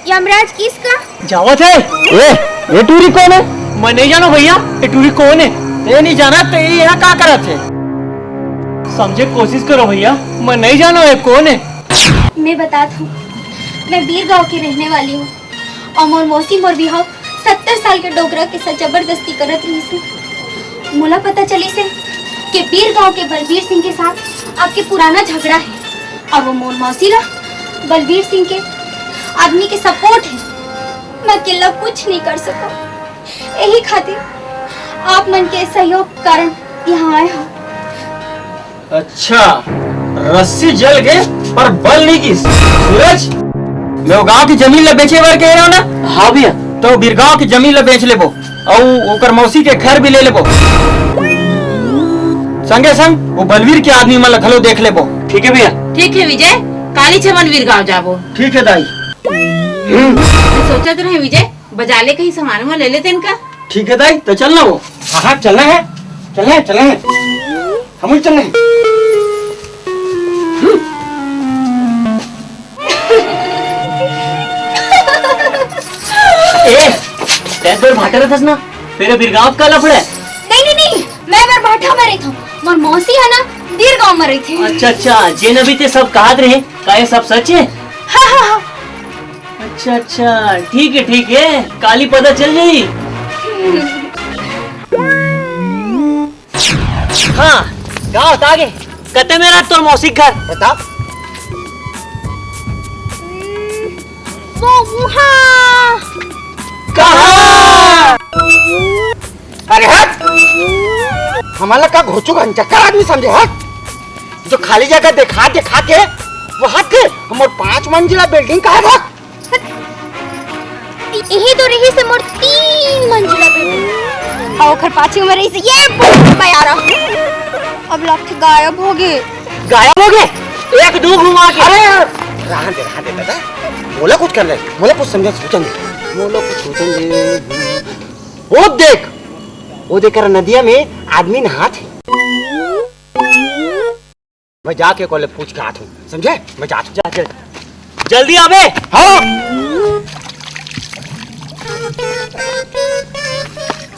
यमराज किस का? जावत है। ए, ये टूरी कौन है? मैं नहीं जानो भैया, ये टूरी कौन है? ये नहीं जाना तो ये यहाँ का करत है? समझे कोशिश करो भैया, मैं नहीं जानो ये कौन है। मैं बतात हूँ, मैं बीर गांव के रहने वाली हूँ। अउ मोर मौसी मोर बिहाव सत्तर साल के डोकरा के साथ जबरदस्ती करत रहिस हे। मोला पता चलिस हे कि बीर गांव के बलबीर सिंह के साथ आपके पुराना झगड़ा हे। अब वो मोर मौसी ला बलबीर सिंह के आदमी के सपोर्ट हे। मैं अकेला कुछ नहीं कर सकव। यही खातिर आप मन के सहयोग के कारण यहाँ आए हव। अच्छा, रस्सी जल गे पर बल नहीं गिस। सूरज, मैं वो गांव की जमीन ला बेचे बर कहे रहो ना? हाँ भैया। तो बीर गांव की जमीन ला बेच लेबो, अउ ओकर मौसी के घर भी ले लेबो। संगे संग वो बलवीर के आदमी मन ला घलो देख लेबो। ठीक है भैया। ठीक है विजय, काली छमन वीर गांव जाबो। ठीक है दाई। मैं सोचत रहे विजय, बजाले कहीं सामान में ले लेते इनका। ठीक है दाई, तो चल ना वो। हाँ, हाँ, चलना है, चलना है, चलना है। हम चलना है। ए, तैं तो भाटा रहथस ना, फिर बीर गांव का लफड़ा है? नहीं, नहीं, नहीं, मैं बर भाटा में रहता हूँ। मोर मौसी है ना, बीर गांव में रहती है। अच्छा, अच्छा, जेन अभी ते सब कहत रहे, का ये सब सच है? हाँ, हाँ, हाँ। अच्छा, अच्छा, ठीक है, ठीक है, काली पता चल जाई। हाँ, गाँव त आगे। कते मेर हे तोर मौसी घर? बता। वो वहाँ। कहाँ? अरे हट! हमला का घोचू घनचक्कर आदमी समझे, हट? जो खाली जगह देखा देखा के वो हट के हमर पाँच मंजिला बिल्डिंग कहा था? इही तो रहिस हे मोर तीन मंजिला बिल्डिंग। अउ ओखर पाछू में रहिस हे ये बयारा। अब लगथे गायब होगे। गायब होगे? एक दू घुमा के। अरे, रहन दे, रहन दे दादा। मोला कुछ करना हे, मोला कुछ समझा सोचन दे। मोला कुछ सोचन दे। वो देख, वो देख, नदिया में आदमी नहात हे। मैं जाके ओकर ले पूछ के आत हूँ, समझे? मैं जात हूँ। जा, जा। जल्दी आबे। हाँ।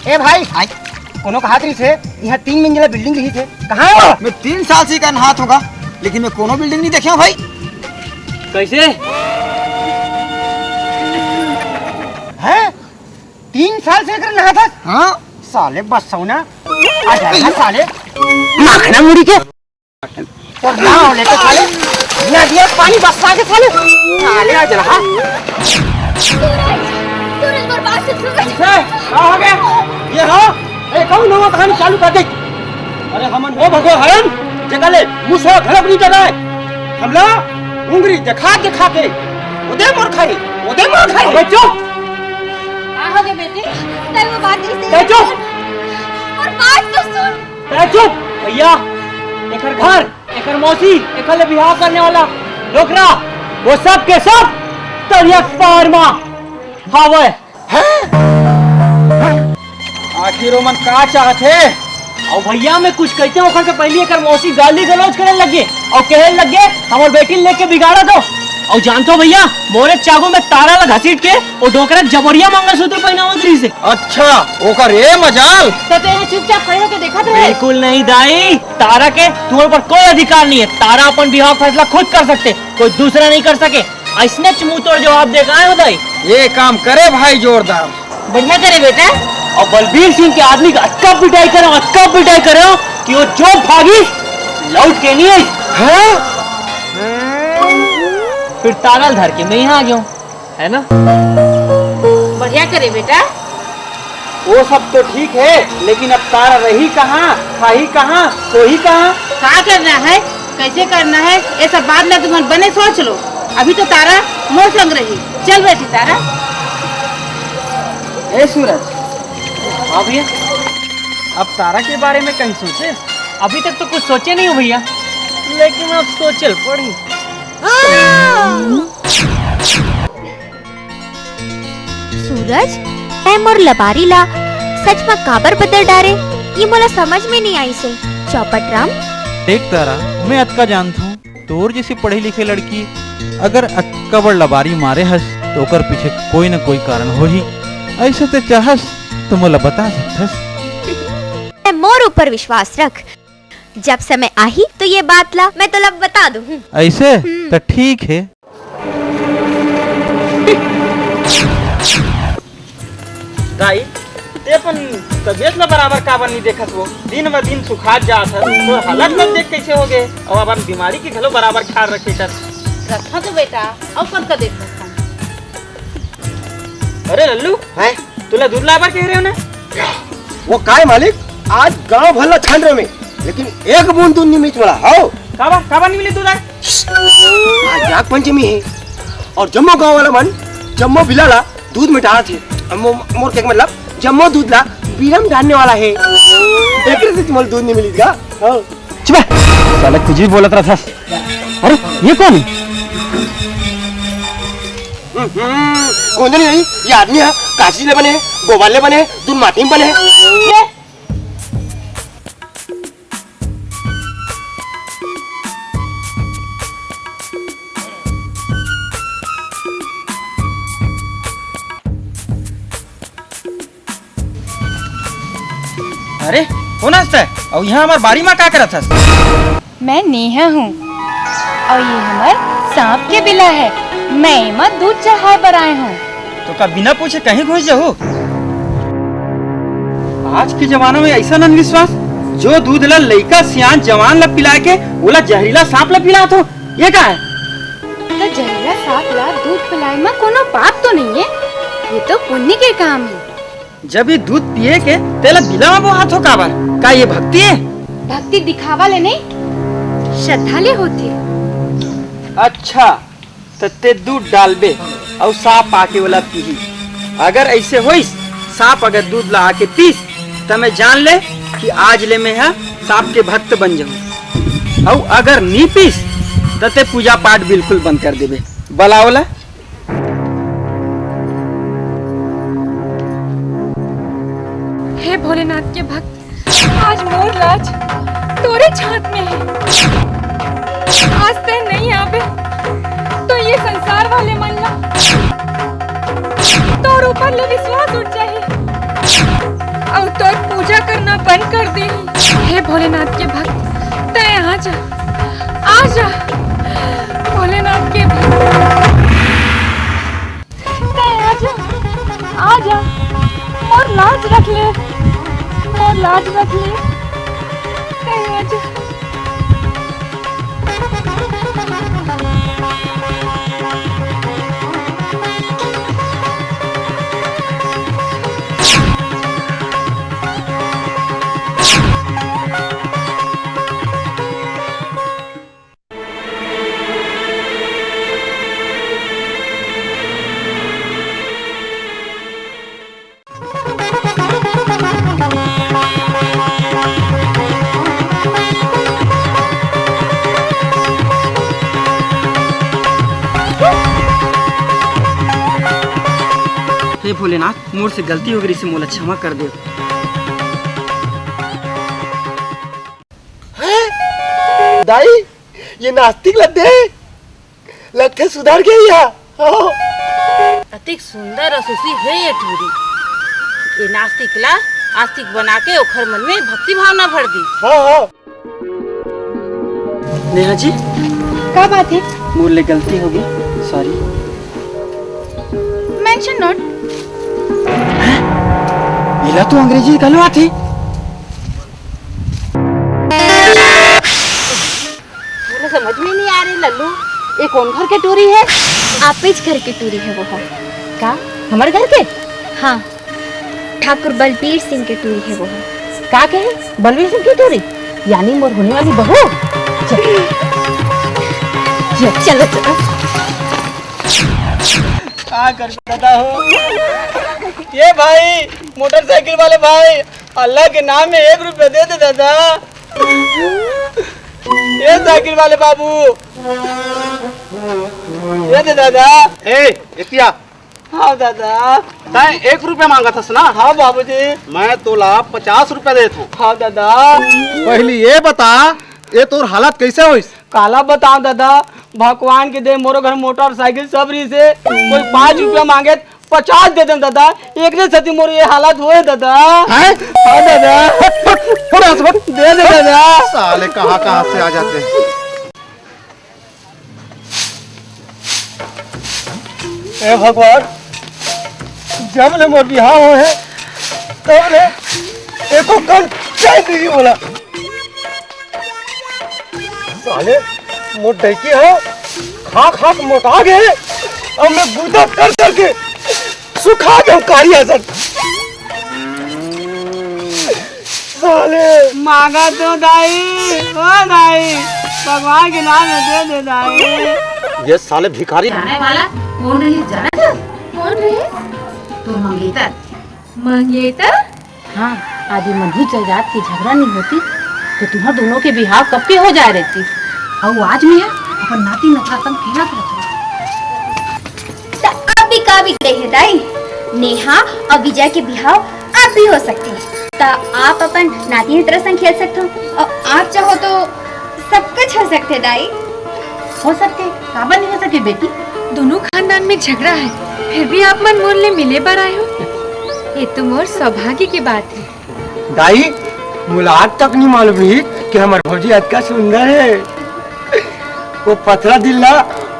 ए भाई, भाई। कोनो कहत रहिस हे, यहाँ तीन मंजिला बिल्डिंग रहिस हे। कहाँ हे? मैं तीन साल से इहाँ नहात हूँ गा, लेकिन मैं कोनो बिल्डिंग नहीं देखे हूँ भाई। कैसे? हैं? तीन साल से इहाँ नहात हस? हाँ। साले बस सौना। आ जा ना साले। माखना मुड़ी के। तोर नाव लेके साले, नदिया के पानी बरसा के साले, साले आ जला, हाँ? सूरज, सूरज, बर्बाद से सूरज। ए, का हो गया? ये हो, ए, कौन नवा कहानी चालू कर दे? अरे हमन हो भगो हरन, जेकर ले मुसवा घड़क नहीं डराए। हमला उंगरी दिखा दिखा के, ओदे मोर खाई, ओदे मोर खाई। अबे चुप! का हो गया बेटी? तै वो बात नहीं सही। तै चुप! और बात तो सुन। तै चुप! भैया, एकर घर, एकर मौसी, एकर ले बिहाव करने वाला डोकरा, वो सब के सब तरिया के पार मा हावय। हैं? आखिर ओमन का चाहत हे? अउ भैया, मैं कुछ कहते ओखर से पहली एकर मौसी गाली गलौज करे लगे अउ कहे लगे, "हमर बेटी लेके बिगाड़ा दो।" अउ जानथो भैया, मोरे चागू में तारा ला घसीट के वो डोकरा जबरिया मंगलसूत्र पहनावत रहिस हे। अच्छा, ओकर ए मजाल। त तैं चुपचाप खड़े होके देखत रहे। बिल्कुल नहीं दाई, तारा के तुम्हारे ऊपर कोई अधिकार नहीं है। तारा अपन बिहाव फैसला खुद कर सकते, कोई दूसरा नहीं कर सके। अइसनेच मुंह तोड़ जवाब दे का आए हो दाई। ये काम करे भाई जोरदार। बढ़िया करे बेटा। अउ बलबीर सिंह के आदमी का अतका पिटाई करे, अतका पिटाई करे कि वो जो भागी लौट के नहीं आई। हाँ? फिर तारा ल धर के मैं यहाँ आ गया हूँ। है ना? बढ़िया करे बेटा। वो सब तो ठीक है, लेकिन अब तारा रही कहाँ, खाही कहाँ, सोही कहाँ? का करना है, कैसे करना है, ये सब बाद में तुमन बने सोच लो। अभी तो तारा मोर संग रही। चल बेटी तारा। ए सूरज। हाँ भैया। अब तारा के बारे में कहीं सोचे? अभी तक तो कुछ सोचे नहीं हो भैया, लेकिन अब सोचे ल पड़ी। सूरज, तैं मोर लबारी ला सच म काबर बदल डारे, ये मोला समझ में नहीं आइस हे। चौपट राम। देख तारा, मैं अतका जानथूं, तोर जैसी पढ़ी लिखे लड़की अगर अतका बड़ लबारी मारे हस, तो ओकर पीछे कोई न कोई कारण होही। ऐसे ते चाहस, तो मोला बता सकथस। मैं मोर ऊपर विश्वास रख, जब समय आही, तो ये बात ला मैं तोला बता दूं। ऐसे? हम्म। तो ठीक है। दाई, ते अपन तबीयत ला बराबर काबर नहीं देखत हो? दिन ब दिन सुखात जात हस, तो हालत ला देख कैसे हो गए? और अपन बीमारी के घलो बराबर ख्याल रखे कर। रखा तो बेटा, और कब का देख सकता हूँ? अरे लल्लू, हैं? तुला दूध लाबर कह रहे हो ना? वो काय मालिक, आज गांव भर ला छान रहे मैं, लेकिन एक बूंद दूध नहीं मिलत मला। हाव। काबर, काबर नहीं मिली दूध आज? आज नाग पंचमी है और जम्मो गांव वाला मन जम्मो बिला ला दूध में डालत है। अम्मो, मोर के मतलब जम्मो दूध ला बीला में डालने वाला है। एकरे से तुम्हारा दूध नहीं मिली का? हाव। चुप है। साला कुछ भी बोलत रहता। अरे, ये कौन है? हम्म, कौन नहीं, ये आदमी है, काशी ले बने, गोवाल ले बने, दून माटी में बने। ये? अरे, कौन हंसता है? और यहाँ हमार बारी में का करत हस? मैं नेहा हूँ और ये हमर सांप के बिला है। मैं एमा दूध चढ़ाए बर आए हूँ। तो का बिना पूछे कहीं घुस जाहू? आज के जमाना में ऐसा अंधविश्वास, जो दूध ला लइका सियान जवान ला पिला के ओला जहरीला सांप ला पिलात हो, ये का है? तो जहरीला सांप ला दूध पिलाए में कोनो पाप तो नहीं है, ये तो पुण्य के काम है। जब ये दूध पिए के तेला बिला में बोहात हो काबर? का ये भक्ति है? भक्ति दिखावा ले नहीं, श्रद्धा ले होती। अच्छा, त ते दूध डालबे अउ सांप आके ओला पीही। अगर ऐसे होइस, सांप अगर दूध ला आके पीस, त मैं जान ले कि आज ले मैं हा सांप के भक्त बन जाऊं। अउ अगर नी पीस, त ते पूजा पाठ बिल्कुल बंद कर देबे। बला ओला। हे भोलेनाथ के भक्त, आज मोर लाज तोरे छात में है। आज तै नहीं आबे तो ये संसार वाले मन ला तोर ऊपर ले विश्वास उठ जाही अउ तोर पूजा करना बंद कर देही। हे भोलेनाथ के भक्त, तै आ जा, आ जा, भोलेनाथ के भक्त। तै आजा, आजा, मोर लाज रख ले, मोर लाज रख ले, तै आजा। हे भोलेनाथ, मोर से गलती हो गई, इसे मोला क्षमा कर दे। हैं? दाई, ये नास्तिक ला दे, लगथे सुधर गे या। हाँ। अतिक सुंदर अउ सुशील हे ये टूरी। ये नास्तिक ला आस्तिक बना के ओखर मन में भक्ति भावना भर दी। हाँ, हाँ। नेहा जी, का बात है? मोर ले गलती हो गई, sorry। Mention not। हैं? एला तो अंग्रेजी घलो आथे। मोला समझ में नहीं आ रही लल्लू, ये कौन घर के टूरी है? आपेच घर के टूरी है वो ह। का? हमर घर के? हाँ, ठाकुर बलबीर सिंह के टूरी है वो ह। का कहे? बलबीर सिंह के टूरी? यानी मोर होने वाली बहू? चल। चल, चलो, चलो। का कर दादा हो? ये भाई, मोटरसाइकिल वाले भाई, अल्लाह के नाम में एक रुपया दे दे दादा। ए साइकिल वाले बाबू, ए दे दादा। ए, एतिया, हाँ दादा। तैं एक रुपया मांगत हस ना? हाँ बाबूजी। मैं तोला पचास रुपया देत हूँ। हाँ दादा। पहली ये बता, ये तोर हालत कैसे होइस? काला बताओ दादा, भगवान के दे मोरो घर मोटरसाइकिल सब रहिसे, कोई पाँच रुपया मांगे त पचास दे देन दादा, एकरे सेती मोर ये हालत होए दादा। हैं? हाँ दादा। फट, फट, फट यहाँ से फट। दे दे दादा। साले कहाँ कहाँ से आ जाते हैं। ए भगवान, जब ले मोर बिहाव होए हे, तब ले एको कन चैन नइ हे मोला। साले, मोर डौकी ह खा खा के मोटा गे, अब मैं बूता कर कर के सुखा जाऊं कारी असन। साले। मांगा तो दाई, ओ दाई, भगवान के नाम में दे दे दाई। ये साले भिखारी। जाने वाला कौन रही, जाना था? कौन रही? तो मंगेतर। मंगेतर? हाँ, आज ये मनहूस जायदाद के झगड़ा नहीं होती, तो तुम्हार दोनों के बिहाव कब के हो जाए रहती। अउ आज मैं अपन नाती नतरा संग खेलत रहती। त अब भी का बिगड़े हे दाई? नेहा अउ विजय के बिहाव अब भी हो सकथे। त आप अपन नाती नतरा संग खेल सकथो अउ आप चाहो तो सब कुछ हो सकथे दाई। हो सकथे, काबर नहीं हो सके बेटी? दोनों खानदान में झगड़ा है, फिर भी आप मन मोर ले मिले बर आए हो। ये तो मोर सौभाग्य के बात है। दाई, मोला आज तक नहीं मालूम रही कि हमर भौजी अतका सुंदर है। वो पथरा दिल ला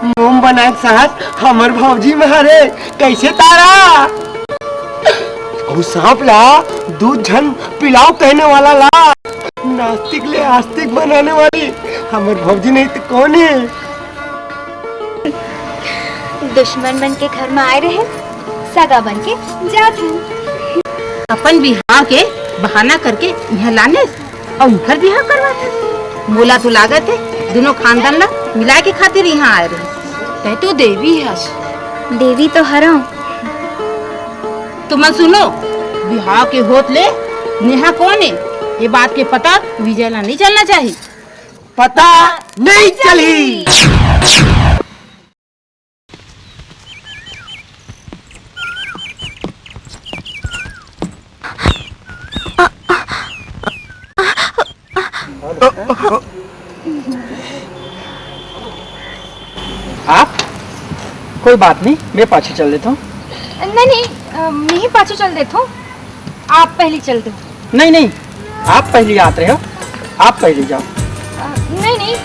मोम बनाए के साथ हमर भौजी में हरे, कैसे तारा? अउ सांप ला दूध झन पिलाओ कहने वाला ला नास्तिक ले आस्तिक बनाने वाली हमर भौजी नहीं तो कौन है? दुश्मन मन के घर में आए रहे, सगा बन के जात हन। अपन बिहाव के बहाना करके इहाँ लाने अउ इनकर बिहाव करवात हस। मोला तो लागत हे, दोनों खानदान ला मिलाए के खातिर इहाँ आए रहे। तै तो देवी हस। देवी तो हरव। तुमन सुनो, बिहाव के होत ले नेहा कौन हे, ये बात के पता विजय ला नहीं चलना चाहिए। पता नहीं चली। आप? कोई बात नहीं, मैं पाछू चल देता हूँ। नहीं, नहीं, अ, मैं ही पाछू चल देता हूँ, आप पहले चल दो। नहीं, नहीं, आप पहली आत रहे हो, आप पहली जाओ। अ, नहीं, नहीं।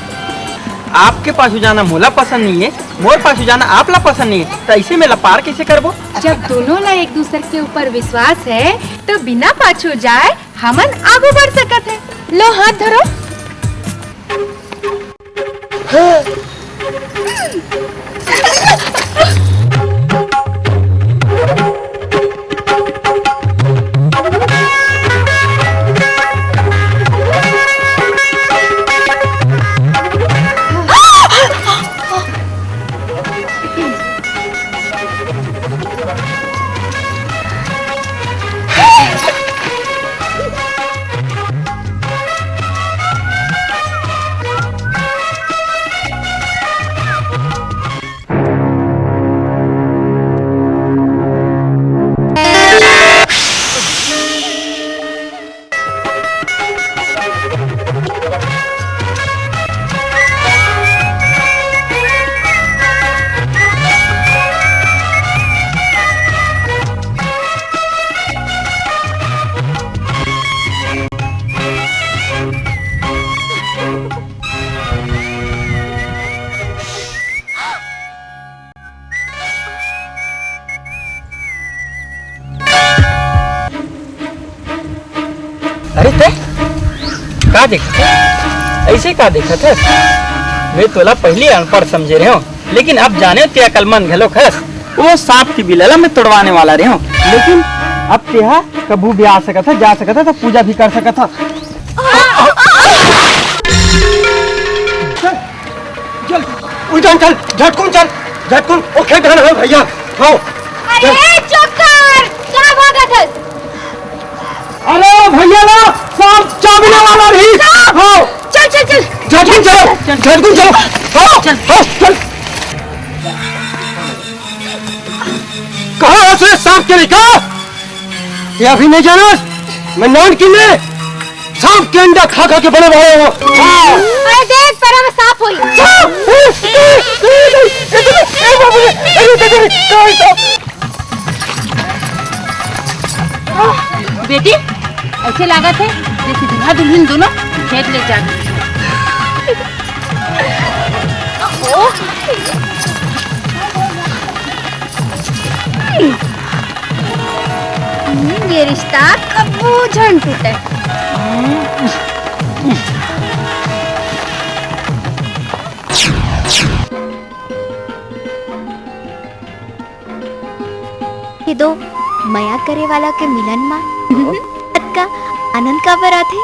आपके पाछू जाना मोला पसंद नहीं है, मोर पाछू जाना आप ला पसंद नहीं है, तो ऐसे में ला पार कैसे करबो? जब दोनों ला एक दूसर के ऊपर विश्वास है, तो बिना पाछू जाए हमन आगू बढ़ सकत है। लो हाथ धरो। अरे ते का देखत हस? ऐसे का देखत हस? मैं तोला पहली अनपढ़ समझे रहे हो, लेकिन अब जाने ते अकलमंद घलो हस। वो सांप की बिलला मैं तोड़वाने वाला रहे हो, लेकिन अब तेहा कभू भी आ सकत है, जा सकत है, तो पूजा भी कर सकत है। चल, उल्टा चल, झटकुन चल, झटकुन, ओ खेत धान है भैया, आओ। अरे चक्कर, क्या भागत हस? अरे भैया ना, सांप चाबने वाला रही। सांप! आओ। चल, चल, चल। झटकुन चलो, झटकुन चलो। आओ, चल। आओ, चल। कहाँ हस रे सांप के लइका? ये अभी नहीं जाना, मैं नान किन्ने सांप के अंडा खा खा के बड़े भाई हूँ। हाँ। अरे देख, पैरा में सांप होई। सांप! ए, ए, ए, ए, ए, बाबू रे, अरे, अरे, अरे, कहाँ है सांप? बेटी, ऐसे लागत है जैसे दूल्हा दुल्हन दोनों खेत ले जा। ये रिश्ता कबू झन टूटे। ये दो मया करे वाला के मिलन मा अतका आनंद काबर आथे?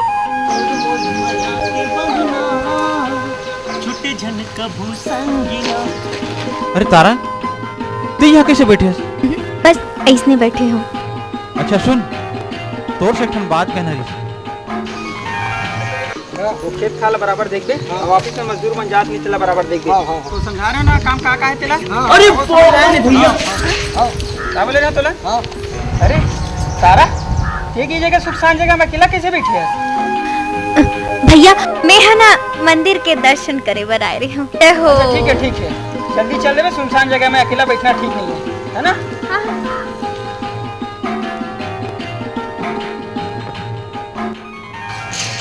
छूटे झन कभू संगिया। अरे तारा, तू यहाँ कैसे बैठे हस? बस ऐसने बैठे हूँ। अच्छा सुन, तोर से एक ठन बात कहना रही। वो खेत खार ला बराबर देखबे, हाँ। अउ ऑफिस में मजदूर मन जात नहीं तेला बराबर देखबे। हाँ, हाँ, हाँ। तो समझा रहे हो ना काम का का है तेला? हाँ। अरे वो समझा रहे हैं। भैया। हाँ। का बोले ना तोला? हाँ। अरे तारा, ये की जगह सुनसान जगह में अकेला कैसे बैठे है? भैया, मैं है ना मंदिर के दर्शन करे बर आए रही हूँ। जय हो। अच्छा, ठीक है, ठीक है, जल्दी चल देवे, सुनसान जगह में अकेला बैठना ठीक नहीं है, है ना? हाँ, हाँ।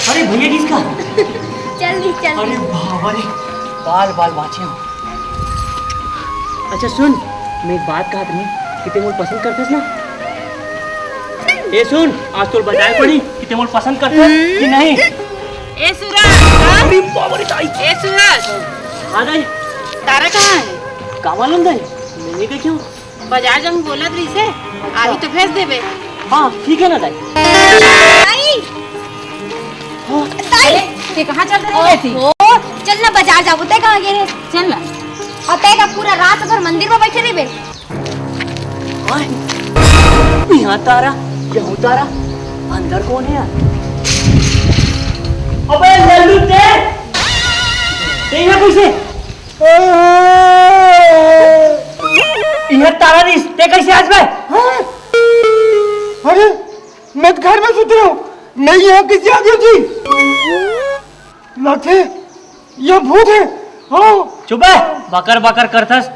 अरे भैया किसका? चल दी, चल दी। अरे बाबा रे, बाल बाल बाचे हो। अच्छा सुन, मैं एक बात कहत रही कि ते मोल पसंद करथस ना? ए सुन, आज तोर बताए पड़ी कि ते मोल पसंद करथस कि नहीं। ए सूरज, अरे बाबा रे दाई। ए सूरज। हाँ दाई। तारा कहाँ है? का मालूम दाई, मैं नहीं देखी हूँ। बाजार जाऊँ बोलत रहिसे, अच्छा। आही तो भेज देबे। हाँ, ठीक है ना दाई। दाई। हाँ। दाई। अरे, ते कहाँ चल रही है थी? ओहो, चल ना बाजार जाबो, ते कहाँ गे रहे? चल ना। अउ ते का पूरा रात भर मंदिर में बैठे रहिबे? ओए, यहाँ तारा, यहाँ तारा, अंदर कौन है यार? अबे लल्लू ते, ते यहाँ कैसे? इहाँ तारा रिस, ते कैसे आज बे? हाँ? अरे, मैं तो घर में सुत रहा हूँ, मैं यहाँ कैसे आ गया जी? लगथे, यह भूत है। हाँ। चुप बे, बकर बकर करथस।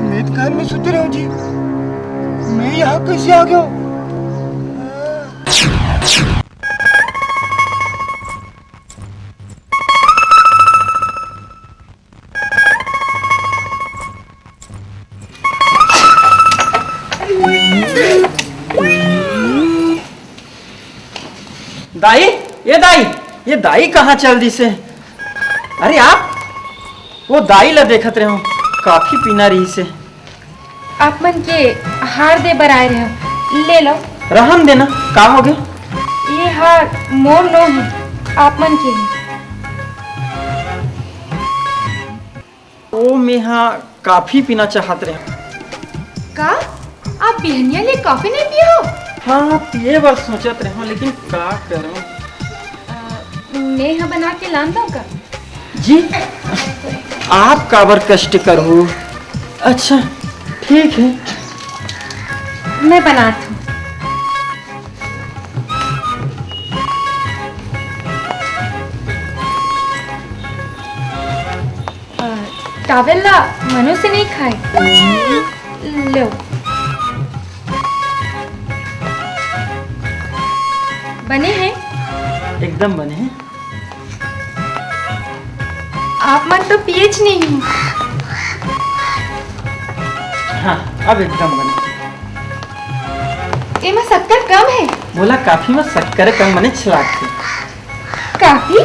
मैं तो घर में सुत रहा हूँ जी, मैं यहाँ कैसे आ गया? दाई, ये दाई, ये दाई कहाँ चल दिसे? अरे आप, वो दाई ला देखत रहे हो, कॉफी पीना रहिसे। आप मन के हार दे बर आए रहे हो, ले लो। रहन देना, का हो गया? ये हार मोर नो है, आप मन के है। ओ, मेहा कॉफी पीना चाहत रहे। का? आप बिहनिया ले कॉफी नहीं पियो? हाँ, पिए बर सोचत रहे, लेकिन का करूँ? अ, मेहा बना के लान दो का? जी, आप काबर कष्ट करहू? अच्छा, ठीक है। मैं बनात हूँ। अ, टावेल ला मनो से नहीं खाए। लो। बने हैं? एकदम बने हैं। आप मन तो पियेच नहीं हो। हाँ, अब एकदम बने। एमा शक्कर कम है। मोला कॉफी में शक्कर कम बने लागथे। कॉफी?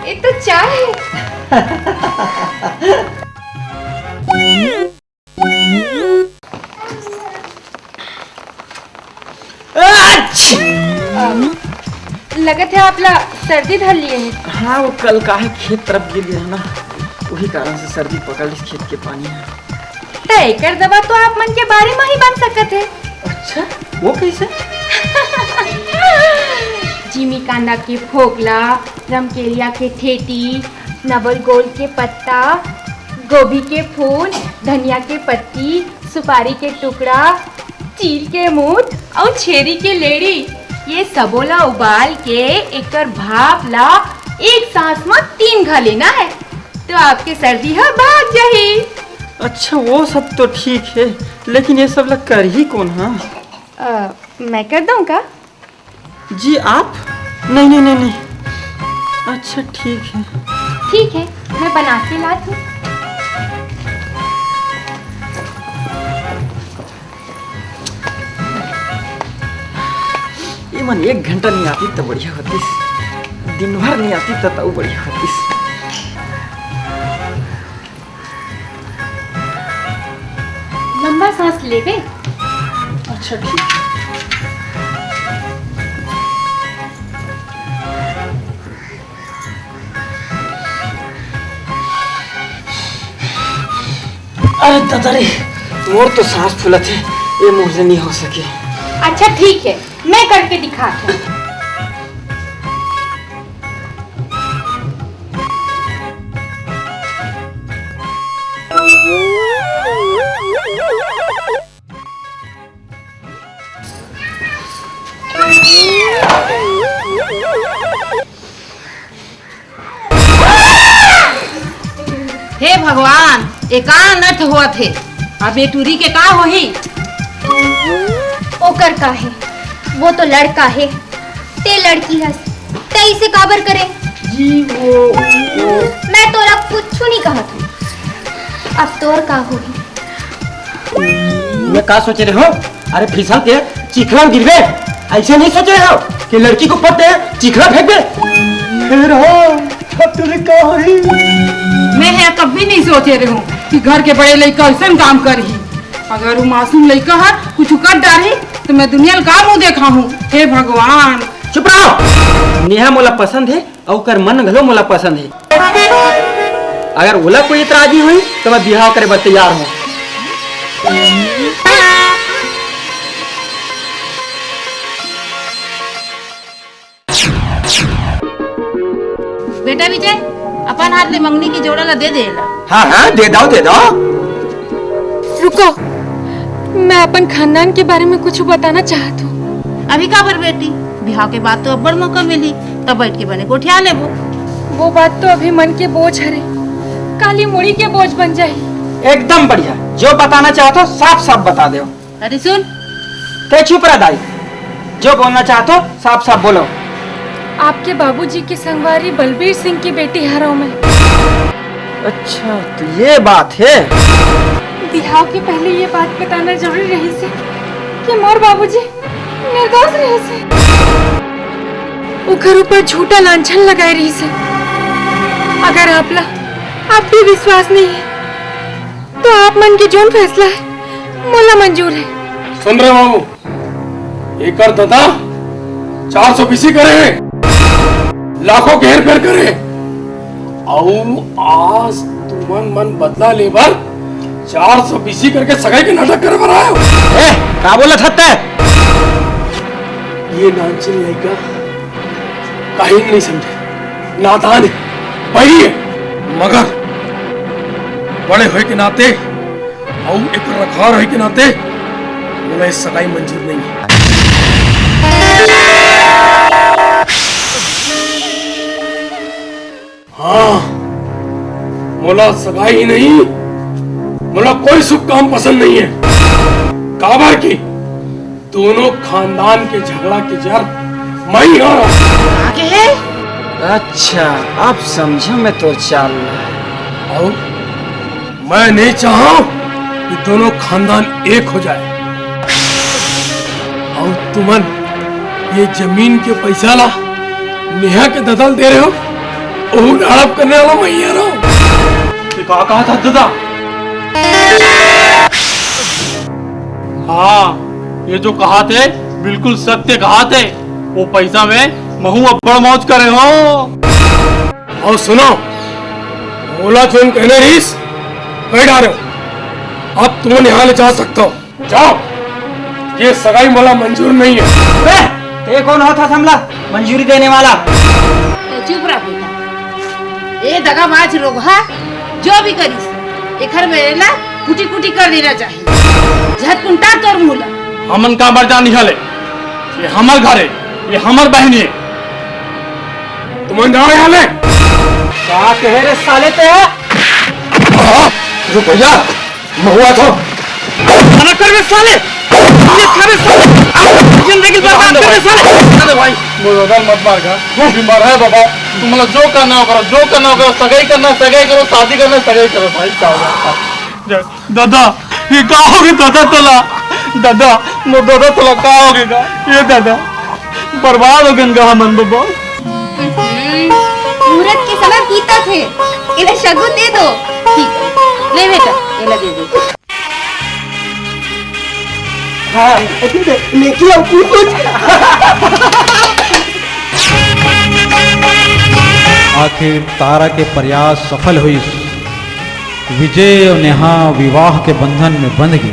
ये तो चाय है। अच्छ! लगत है आप ला सर्दी धर लिए है। हाँ, वो कल का है खेत तरफ गिर गया ना, वही कारण से सर्दी पकड़ लिस खेत के पानी है। त एकर दवा तो आप मन के बारी म ही बन सकत है। अच्छा, वो कैसे? जिमी कांदा के फोकला, रमकेलिया के ठेठी, नवल गोल के पत्ता, गोभी के फूल, धनिया के पत्ती, सुपारी के टुकड़ा, चील के मूठ अउ छेरी के लेड़ी, ये सबो ला उबाल के एकर भाप ला एक सांस म तीन घा लेना है, तो आपके सर्दी ह भाग जाही। अच्छा, वो सब तो ठीक है, लेकिन ये सब ला करही कौन? हाँ, अ, मैं कर दूं का? जी आप? नहीं, नहीं, नहीं, नहीं। अच्छा, ठीक है। ठीक है, मैं बना के लात हूँ। ये मन एक घंटा नहीं आती तो बढ़िया होतीस, दिन भर नहीं आती तो तऊ बढ़िया होतीस। लंबा सांस लेबे। अच्छा, ठीक। अरे दादा रे, मोर तो सांस फूलत हे, ये मोर से नहीं हो सके। अच्छा ठीक है, मैं करके दिखात हूँ। हे भगवान, ए का अनर्थ होवत हे? अब ए टूरी के का होही? ओकर का हे, वो तो लड़का हे, ते लड़की हस, ते इसे काबर करे? जी वो, वो मैं तोला कुछु नहीं कहत हूँ। अब तोर का होही? मैं का सोचे रहे हो? अरे फिसल के चिखला में गिरबे, ऐसे नहीं सोचे रहे हो कि लड़की को पढ़ते चिखला फेंक दे? फिर हो, अब तुम्हें का होही? मैं है कभी नहीं सोचे रहे हूँ कि घर के बड़े लइका ऐसन काम करही। अगर वो मासूम लइका हर कुछ कर डारही तो मैं दुनिया ल का मुंह देखाहूँ? हे भगवान। चुप रहो। नेहा मोला पसंद है अउ ओकर मन घलो मोला पसंद है। अगर ओला कोई एतराजी होही तो मैं बिहाव करे बर तैयार हूँ। बेटा विजय, अपन हाथ ले मंगनी के जोड़ा ला दे दे एला। हाँ हाँ, दे दव, दे दव। रुको, मैं अपन खानदान के बारे में कुछ बताना चाहत हूँ। अभी काबर बेटी, बिहाव के बाद तो अब्बड़ मौका मिली, तब बैठ के बने गोठिया लेबो। वो बात तो अभी मन के बोझ हरे, काली मुड़ी के बोझ बन जाही। एकदम बढ़िया, जो बताना चाहत हो साफ साफ बता दो। अरे सुन, ते चुप रह दाई, जो बोलना चाहत हो साफ साफ बोलो। आपके बाबूजी के संगवारी बलबीर सिंह की बेटी हरव मैं। अच्छा, तो ये बात है। बिहाव के पहले ये बात बताना जरूरी रहिसे कि मोर बाबूजी निर्दोष रहिसे। ओकर ऊपर झूठा लांछन लगाए रहिसे। अगर आपला आप भी विश्वास नहीं है, तो आप मन के जोन फैसला है, मोला मंजूर है। सुन रहे बाबू, एकर ददा चार सौ बीसी करे हे, लाखों के हेर फेर करे हे। अउ आज तुमन मन बदला लेबर चार सौ बीसी करके सगाई के नाटक करे बर आए हो। ए, का बोलत हस तैं? ये नानचिन लइका काहीं नहीं समझे, नादान है, बहिरी है, मगर बड़े होए के नाते अउ एक रखवार होए के नाते मोला ये सगाई मंजूर नहीं है। हाँ, मोला सगाई ही नहीं, मोला कोई शुभ काम पसंद नहीं है। काबर की दोनों खानदान के झगड़ा के जर मैं ही हरव। आगे है? अच्छा, अब समझो मैं तोर चाल ला। अउ मैं नहीं चाहव कि दोनों खानदान एक हो जाए। अउ तुमन ये जमीन के पैसा ला नेहा के ददा ल दे रहे हो, ओहू ला हड़प करने वाला मैं ही हरव। ये का कहा था ददा? हाँ, ये जो कहा थे, बिल्कुल सत्य कहा थे। वो पैसा में महू अब्बड़ मौज करे हो। अउ सुनो, मोला जोन कहने रहिस, कह डारे हो। अब तुमन यहाँ ले जा सकता हो। जाओ, ये सगाई मोला मंजूर नहीं है। ए, ते कौन होत हस हमला मंजूरी देने वाला? ए, चुप रह बेटा। ए दगाबाज रोगहा, जो भी करिस, एखर मेर ला कुटी कुटी कर देना चाही। झटकुन टार तोर मुंह ला। हमन का बर जान निकले? ये हमर घर हे, ये हमर बहिनी हे। तुमन जाओ यहाँ ले। का कहे रे साले ते? रुक भैया, महुआ तो। मना कर बे साले। ये खा बे साले। जिंदगी बर्बाद कर बे साले। अरे भाई, वो उधर मत मार का। बीमार है बाबा। तुम लोग जो करना हो करो, जो करना हो करो, सगाई करना, सगाई करो, शादी करना, सगाई करो भाई, क्या होगा? दादा, ये का होगे दादा तोला? दादा, मोर दादा तोला का होगे गा? ये दादा, बर्बाद हो गन गा हमन बाबा। हम्म, मुहूर्त के समय बीतत हे, एला शगुन दे दो। ठीक, ले बेटा, एला दे दे। हाँ, लेकिन कुछ। आखिर तारा के प्रयास सफल होइस। विजय अउ नेहा विवाह के बंधन में बंध गे।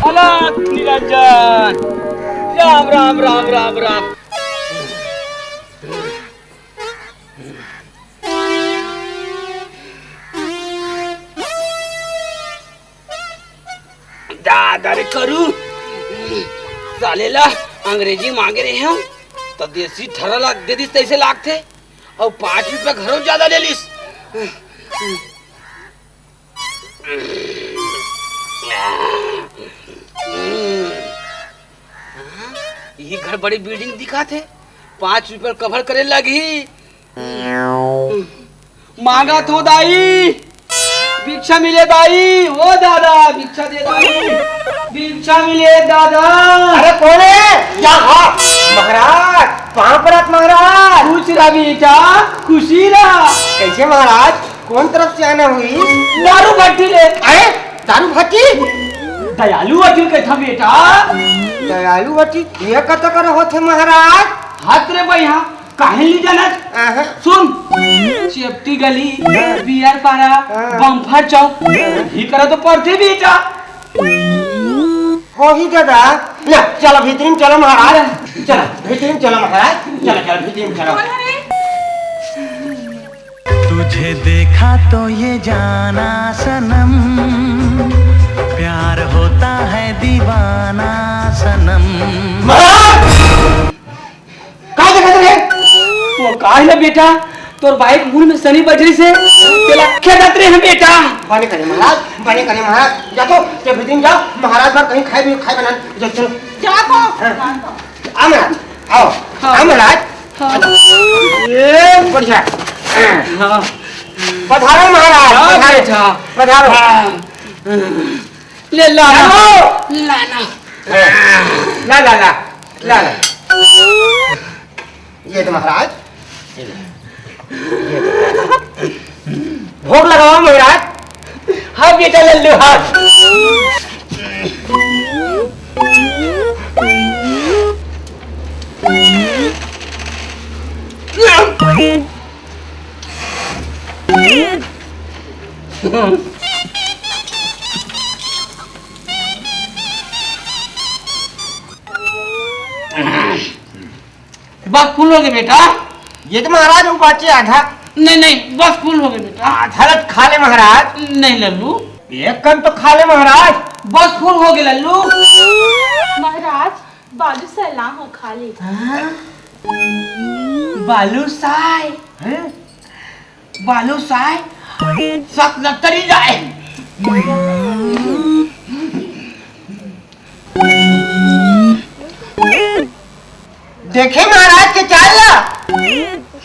अलख निरंजन, राम राम राम राम राम। दादा रे करू, साले ला अंग्रेजी मांगे रहे हंव, त देसी ठर्रा ला दे दिस तइसे लागथे, अउ पाँच रुपया घलो जादा ले लिस। इही घर बड़े building दिखत हे, पाँच रुपया ल cover करे लगही। मांगत हों दाई, भिक्षा मिले दाई, ओ दादा, भिक्षा दे दाई, भिक्षा मिले दादा। अरे कोन हे? का हो? महाराज, पाँव परत महाराज। खुश रह बेटा, खुशी रह। कइसे महाराज? कोन तरफ से आना होइस? दारू भट्टी ले। अरे, दारू भट्टी? दयालु भट्टी कहिथंव बेटा। दयालु भट्टी, ये कतका कर होथे महाराज? हत रे बइहा, काहे नइ जानस? अहं। सुन, चेपटी गली, बियर पारा, हाँ। बम्फर चौक, इही करा तो पड़थे बेटा। होही दादा, ले, चलो भीतरी में चलो महाराज, चलो भीतरी में चलो महाराज, चलो, चलो भीतरी में चलो। तुझे देखा तो ये जाना सनम, प्यार होता है दीवाना सनम। महाराज! का देखत रहे? वो का हे ना बेटा, तोर बाई के मुंह में सनी बजरी से तेला खेदत रहे हैं बेटा। बने करे महाराज, बने करे महाराज। जा तो, ते भीतरी में जा, महाराज बर कहीं खाए भी खाए बना। जा चलो। जा तो। हाँ। आ महाराज, आओ। हाँ। आ महाराज। हाँ। ए, बढ़िया। हाँ। पधारो महाराज, हाँ, पधारो। बेटा। पधारो। हाँ। ले ला ना। आओ। ला ना। ला, ला, ला, ला, ला। ये तो महाराज। भोग लगाओ महाराज। हाँ बेटा लल्लू, हाँ। बस फुल होगे बेटा। ये तो महाराज, वो बाचे आधा। नहीं, नहीं, बस फुल होगे बेटा। आधा ल त खा ले महाराज। नहीं लल्लू। एक कन तो खा ले महाराज। बस फुल होगे लल्लू। महाराज, बालूशाही ला हो खा ले। हाँ? बालूशाही? हैं? बालूशाही? सक लग करी जाए। देखे महाराज के चाल ला,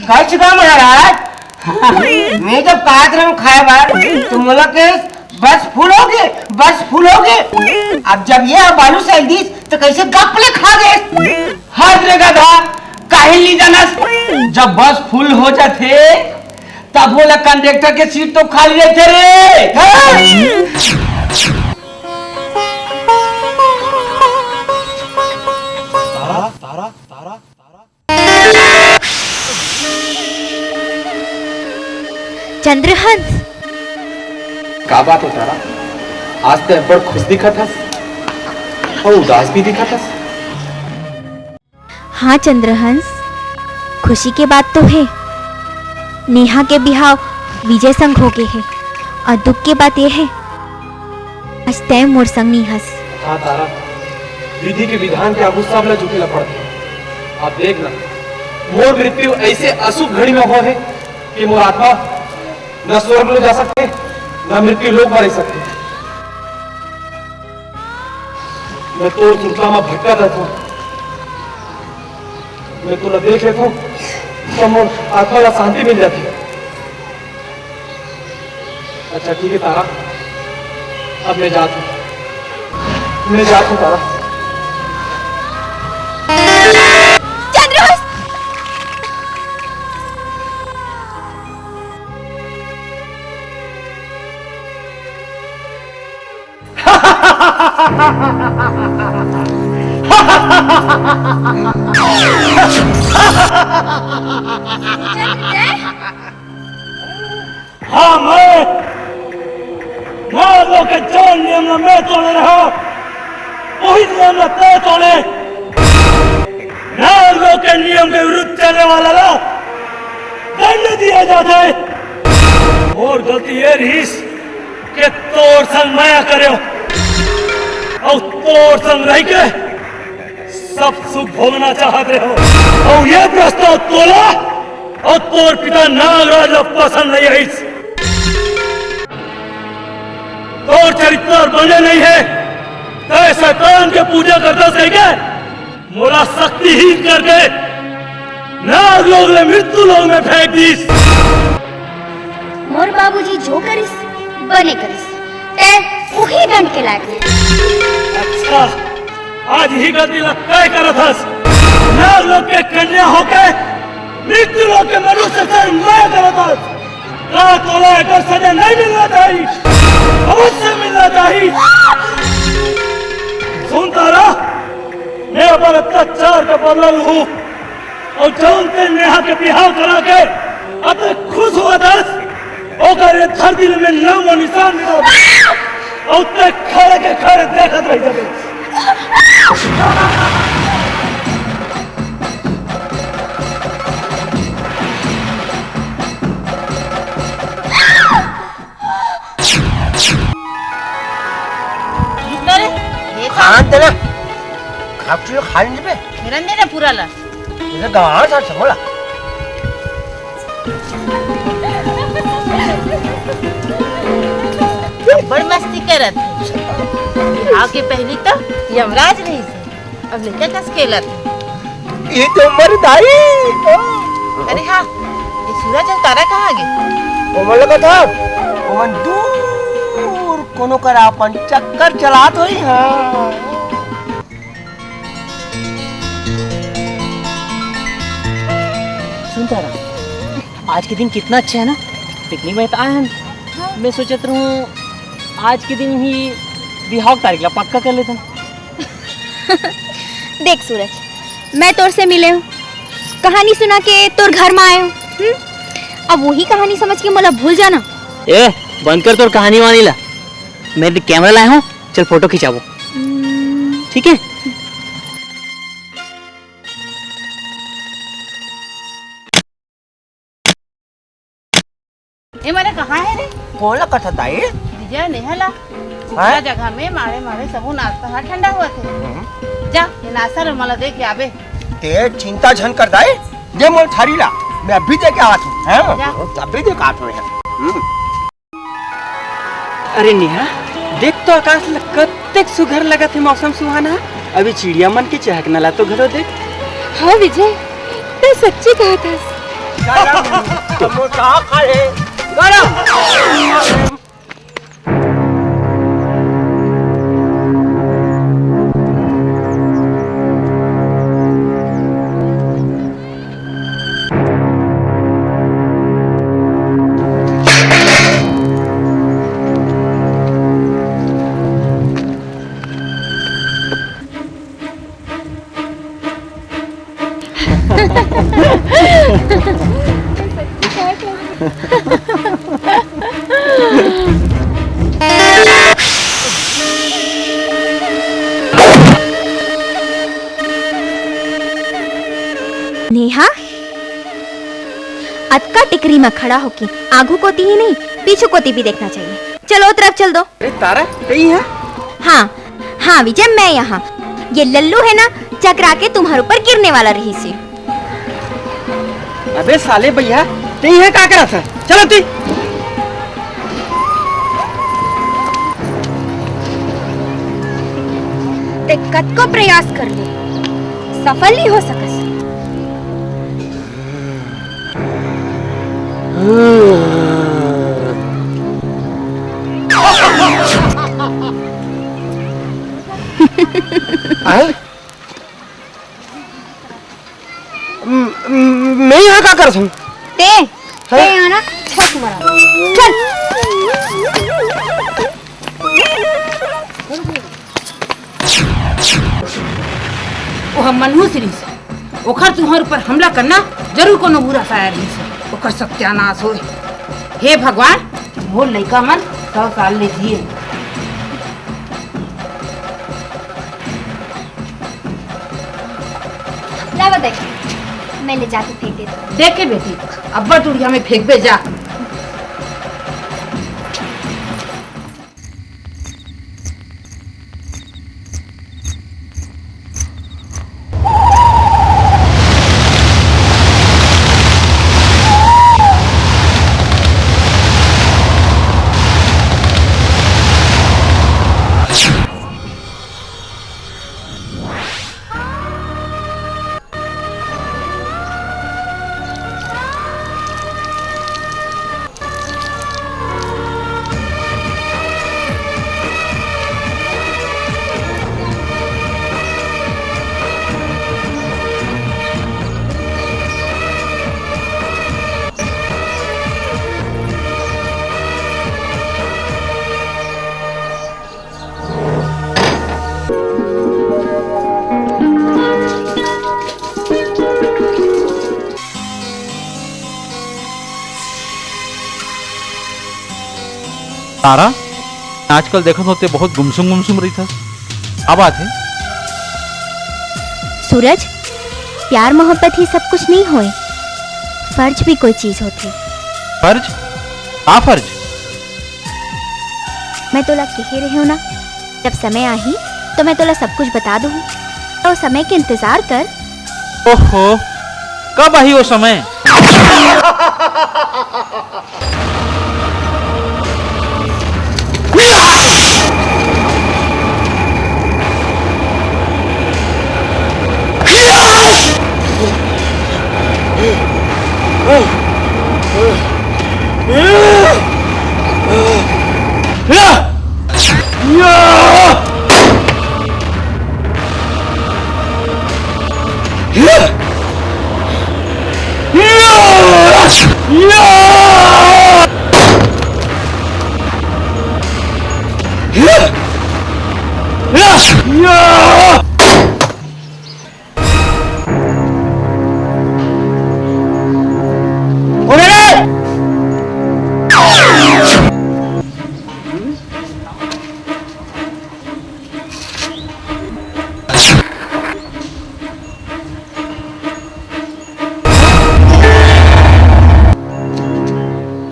कह चुका महाराज। मैं जब कहत रहूं खाए बर, तो मोला के बस फुल होगे, बस फुल होगे। अब जब ये बालूशाही दिस, तो कइसे गप ले खा गे? हद रे गधा, काहे नइ जानस? जब बस फुल हो जाथे, तब ओला कंडक्टर के सीट तो खाली रहिथे रे। हाँ? तारा, तारा, तारा, तारा। चंद्रहंस। का बात हे तारा? आज ते अब्बड़ खुश दिखत हस अउ उदास भी दिखत हस। हाँ चंद्रहंस, खुशी के बात तो हे। नेहा के बिहाव विजय संग होगे हे अउ दुख के बात ये हे, आज तैं मोर संग नइ हस। हाँ तारा, विधि के विधान के आगू सब ला झुके ला पड़थे। अब देख ना, मोर मृत्यु ऐसे अशुभ घड़ी में होय हे कि मोर आत्मा न स्वर्ग लोक जा सकथे, न मृत्यु लोक में रह सकथे। मैं तोर सुरता में भटकत रहथों, मैं तोला देख लेथों, त मोर आत्मा ला शांति मिल जाथे। अच्छा ठीक हे तारा, अब मैं जात हूँ, मैं जात हूँ तारा। चंद्रवंश! हाँ, मैं नागलोक के जौन नियम ला मैं तोड़े रहेंव, वही नियम ला तैं तोड़े। नागलोक के नियम के विरुद्ध चलने वाला ला दंड दिया जाथे। मोर गलती ये रहिस के तोर संग मया करेंव अउ तोर संग रहिके सब सुख भोगना चाहत रहेंव। अउ ये प्रस्ताव तोला अउ तोर पिता नागराज ला पसंद नइ आइस। तोर चरित्र बने नइ हे, तैं शैतान के पूजा करथस कहिके मोला शक्तिहीन करके नागलोक ले मृत्यु लोक में फेंक दिस। मोर बाबूजी जो करिस, बने करिस। तैं उही दंड के लायक हे। अच्छा, आज इही गलती ला तैं करत हस। नागलोक के कन्या होके मृत्यु लोक के मनुष्य से मया करत हस। का तोला एकर सजा नहीं मिलना चाहिए? अवश्य मिलना चाहिए। सुन तारा, मैं अपन अत्याचार का बदला लूं। अउ जौन तैं नेहा के बिहाव करा के अतेक खुश होवत हस, ओकर ये धरती में नामो निशान मिटा दे। अउ तैं खड़े के खड़े देखत रह जाबे। अरे, ये तो खान देना। खापचू खा लेने पे। मेरा दे ना पूरा ला। इधर गंवार था समोला। बड़ मस्ती करत हे। बिहाव के पहली तो यमराज रहिस हे। अब लइका कस खेलत हे। ये तो मर दाई। अरे हाँ, ये सूरज अउ तारा कहाँ गे? ओमन लगा था, ओमन दूर कोनो करा अपन चक्कर चलात होही। हाँ। सुन तारा, आज के दिन कितना अच्छा हे ना, पिकनिक में तो आए हन। हाँ। मैं सोचत रहूँ आज के दिन ही बिहाव के तारीख ला पक्का कर लेथन। देख सूरज, मैं तोर से मिले हूँ, कहानी सुना के तोर घर में आए हूँ, हम्म? अब वही कहानी समझ के मोला भूल जाना। ए, बंद कर तोर कहानी वानी ला। मैं भी कैमरा लाए हूँ, चल फोटो खिंचाबो। हम्म। ठीक है। ए मरे कहाँ हे रे? कोन ला कथत आई? विजय नेहा ला। हाँ? ऊंचा जगह में मारे मारे सबो नाश्ता हा ठंडा होवत हे। हम्म। जा, ये नाश्ता ला मोला दे के आबे। ते चिंता झन कर दाई, दे मोर थारी ला, मैं अभी दे के आवत हूँ। हाँ? जा। अभी दे के आवत हूँ। हम्म। अरे नेहा, देख तो आकाश ल, कतेक सुघर लगत हे मौसम सुहाना। अभी चिड़िया मन के चहकना ला तो घलो देख। हाँ विजय, तैं सच्ची कहत हस। गरम समोसा खा ले, गरम। टिकरी म खड़ा होके आगू कोती ही नहीं, पीछू कोती भी देखना चाहिए। चलो, ओ तरफ चल दो। अरे तारा, तई है? हाँ, हाँ विजय, मैं यहाँ। ये लल्लू है ना, चकरा के तुम्हारे ऊपर गिरने वाला रहिसे। अबे साले भैया, तई है का करत है? चलो ती। ते कतको प्रयास कर ले, सफल नहीं हो सकस। आय? म-, म-, मैं यहाँ का करत हूँ? ते, हाँ? ते यहाँ ना छक मरा। चल। ओह मनहूस रिहिस, ओखर तुंहर ऊपर हमला करना जरूर कोनो बुरा साया रिहिस। ओकर सत्यानाश होय। हे भगवान, मोर लइका मन सौ साल ले जिए। लावा देख, मैं ले जाके फेंक देती हूँ। देखे बेटी, अब्बड़ दूरिहा में फेंकबे जा। तारा, आजकल देखत हों ते बहुत गुमसुम गुमसुम रहिथस। का बात हे? सूरज, प्यार मोहब्बत ही सब कुछ नहीं होय, फर्ज भी कोई चीज होथे। फर्ज? का फर्ज? मैं तोला कहे रहे हूँ ना, जब समय आही तो मैं तोला सब कुछ बता दूँ, तो समय के इंतजार कर। ओहो, कब आही वो समय?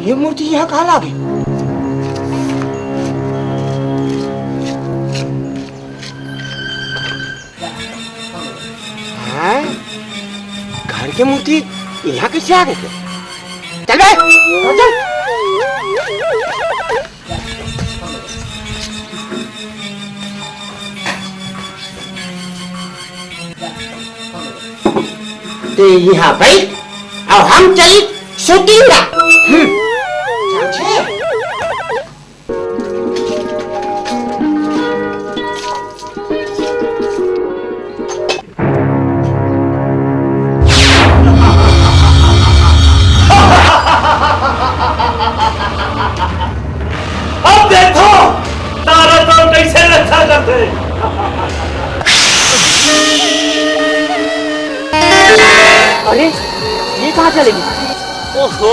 ये मूर्ति यहाँ कहाँ लागे? हाँ? घर के मूर्ति यहाँ कैसे आ गए? चल बे, चल। ते यहाँ बैठ, अब हम चली shooting ला। हम्म। समझे? अब देखो, तारा तो कैसे रक्षा करते। अरे, ये कहाँ चले गई? ओहो,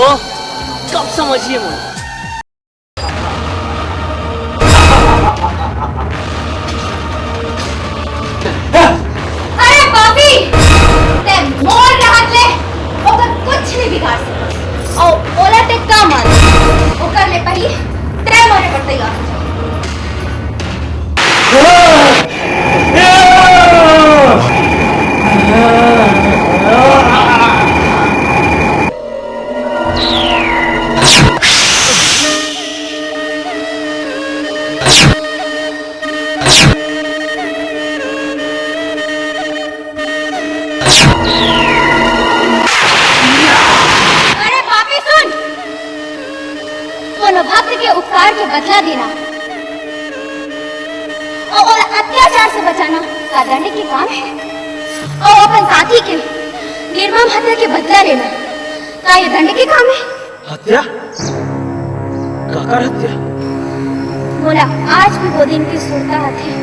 कब समझिए मोला। अरे पापी, तैं मोर रहत ले ओकर कुछ नहीं बिगाड़ सकस। अउ उपकार के बदला देना अउ ओला अत्याचार से बचाना का दंड के काम हे? अउ अपन साथी के निर्मम हत्या के बदला लेना का ये दंड के काम हे? हत्या? काकर हत्या? मोला आज भी वो दिन के सुरता आथे,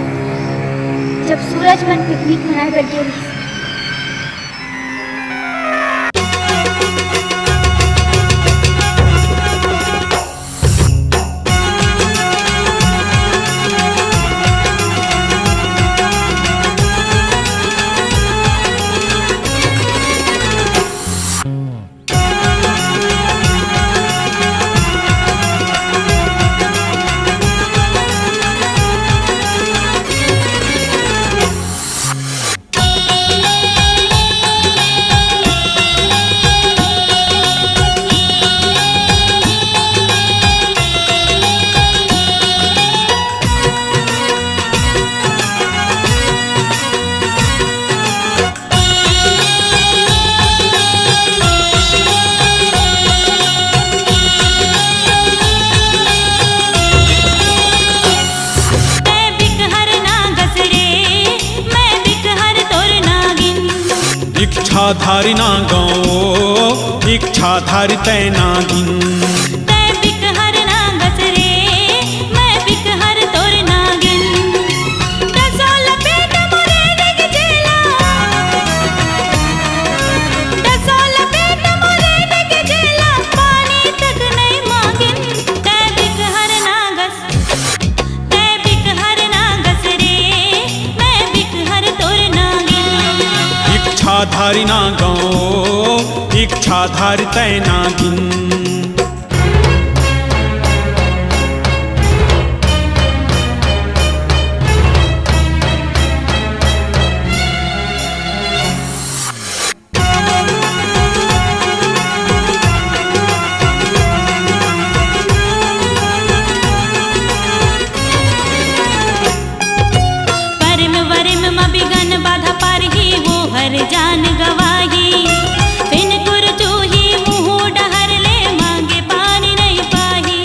जब सूरज मन पिकनिक मनाए बर गे रिहिस। तैं बिकहर नांगस रे, मैं बिकहर तोर नागिन। इच्छाधारी नांगो, इच्छाधारी तैं नागिन। तैं बिकहर नांगस रे, मैं बिकहर तोर नागिन। डसोल पेट मोरे डिग जेला, डसोल पेट मोरे डिग जेला, पानी तक नइ मांगिन। तैं बिकहर नांगस, तैं बिकहर नांगस रे, मैं बिकहर तोर नागिन। इच्छाधारी नांगो, इच्छाधारी तैं नागिन। परम वरम म बिघन बाधा परही, वो हर जान गवाही। फिन कुरचूही मुहूं डहर ले, मांगे पानी नइ पाही।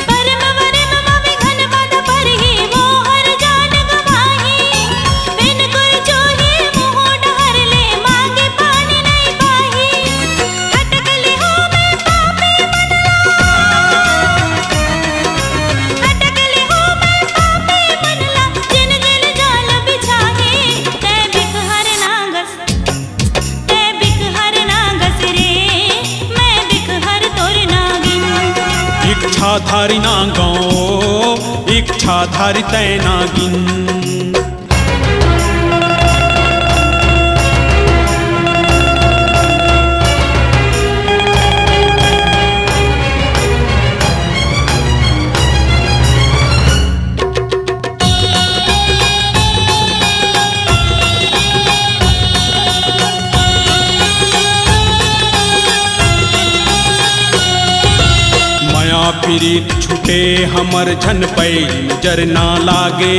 परम वरम म बिघन बाधा परही, वो हर जान गवाही। फिन कुरचूही मुहूं डहर ले, मांगे पानी नइ पाही। हटक ले हो मैं पापी मन ला, हटक ले हो मैं पापी मन ला, जिन जिन जाल बिछाही। तैं बिकहर नांगस, तैं बिकहर नांगस रे, मैं बिकहर तोर नागिन। इच्छाधारी नांगो, इच्छाधारी तैं नागिन। मया पीरित छूटे हमर झन पै नजर ना लागे।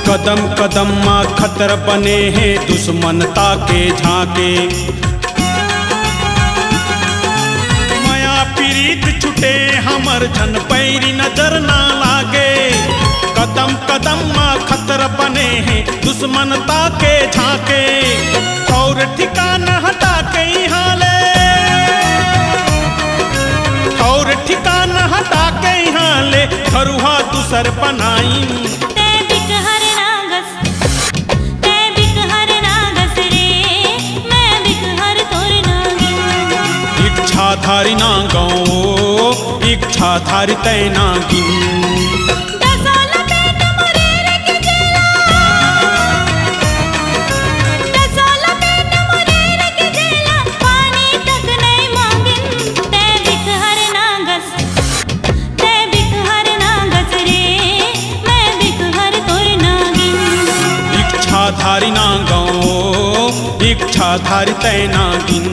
कदम कदम मा खतर बने हे दुश्मन ताके झांके। मया पीरित छूटे हमर झन पैरी नजर ना लागे। कदम कदम मा खतर बने हे दुश्मन ताके झांके। ठौर ठिकाना हटा के इहाँ ले, ठौर ठिकाना हटा के इहाँ ले, घरुहा दूसर बनाई। तैं बिकहर नांगस, तैं बिकहर नांगस रे, मैं बिकहर तोर नागिन। इच्छाधारी नांगो, इच्छाधारी तैं नागिन। डसोल पेट मोरे रे के जेला, डसोल पेट मोरे रे के जेला, पानी तक नइ मांगिन। तैं बिकहर नांगस, तैं बिकहर नांगस रे, मैं बिकहर तोर नागिन। इच्छाधारी नांगो, इच्छाधारी तैं नागिन।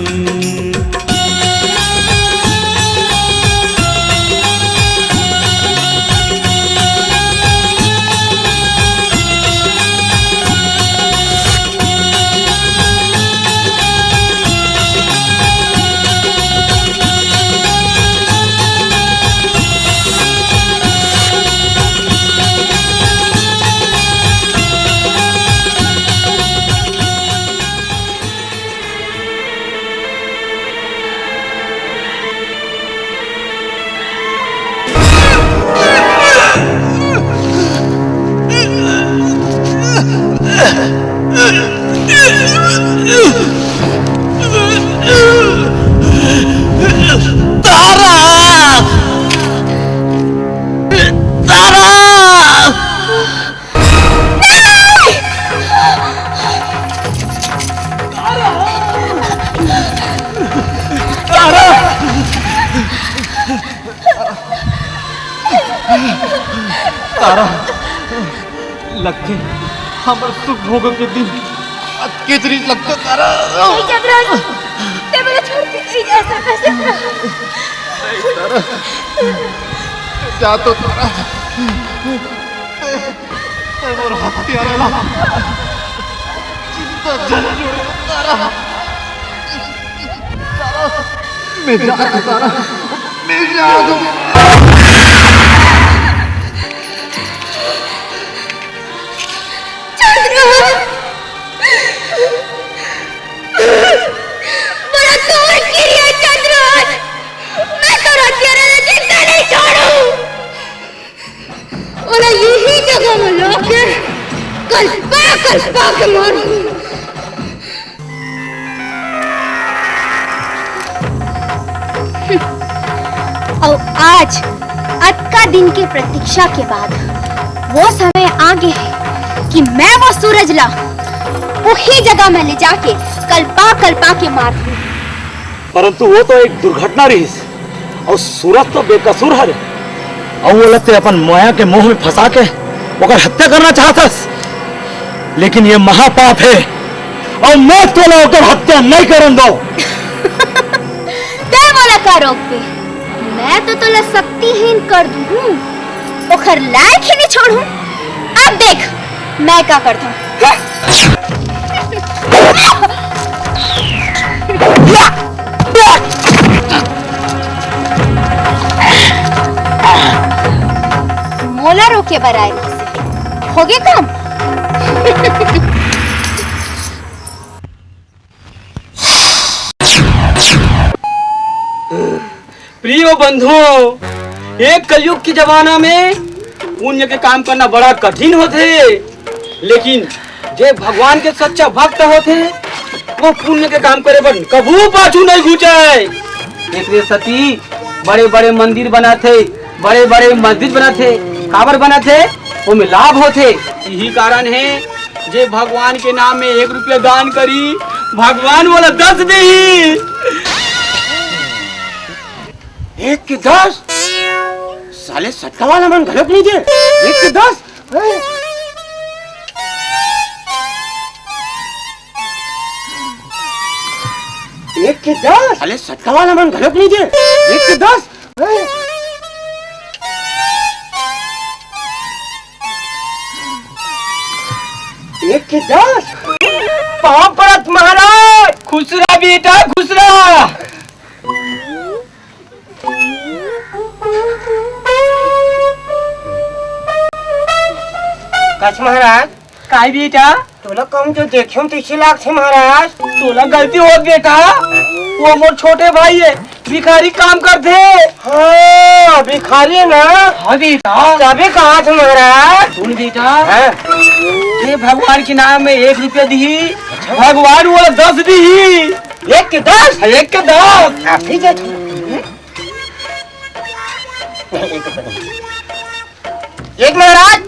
तारा, लगथे हमर सुख भोग के दिन अतके जरी लगथे तारा। नहीं, चंद्रास, ते मोला छोड़ के नहीं जा सकत। नहीं तारा, जा तो तारा। ते मोर हत्यारा ला जिंदा जला छोड़े तारा। तारा, मैं जा तो तारा, मैं जा तो। चंद्रास! मोला तोर किरिया चंद्रास! मैं तोर हत्यारा ला जिंदा नहीं छोड़ूं। ओला यही जगह में लाके कलपा कलपा के मारूं। अउ आज अतका दिन के प्रतीक्षा के बाद वो समय आ गे हे कि मैं वो सूरज ला उही जगह में ले जाके कलपा कलपा के मार दूं। परंतु वो तो एक दुर्घटना रहिस, अउ सूरज तो बेकसूर हरे। अउ ओला ते अपन माया के मोह में फंसा के ओकर हत्या करना चाहत हस, लेकिन ये महापाप हे, अउ मैं तोला ओकर हत्या नहीं करन दो। ते मोला का रोकबे? मैं तो तोला शक्तिहीन कर दूं, ओखर लायक ही नहीं छोड़ूं। अब देख, मैं का करता हूँ। मोला रोके बर आए रहिस हे। होगे काम। प्रिय बंधुओं, एक कलयुग के जमाना में पुण्य के काम करना बड़ा कठिन होथे, लेकिन जे भगवान के सच्चा भक्त होथे, वो पुण्य के काम करे बर कभू पाछू नहीं घुंचे। एकरे सेती बड़े-बड़े मंदिर बनाथे, बड़े-बड़े मस्जिद बनाथे। काबर बनाथे? ओमे लाभ होथे। यही कारण हे, जे भगवान के नाम में एक रुपया दान करी, भगवान ओला दस देही। एक के दस? साले सट्टा वाला मन घलोक नहीं दे। एक के दस? हैं? एक के दस? साले सट्टा वाला मन घलोक नहीं दे। एक के दस? हैं? एक के दस? पाँव पड़त महाराज, खुश रहा बेटा, खुश रहा। कस महाराज? काय बेटा? तोला कम जो देखे हूँ तैसे लागथे महाराज। तोला गलती होत बेटा, वो मोर छोटे भाई हे, भिखारी काम करथे। हाँ, भिखारी हे ना? हाँ बेटा। तभी कहा थे महाराज। सुन बेटा, हाँ। ये भगवान के नाम में एक रुपया दिही, भगवान वो दस दिही। एक के दस? हाँ, एक के दस। आप ही जा। एक महाराज,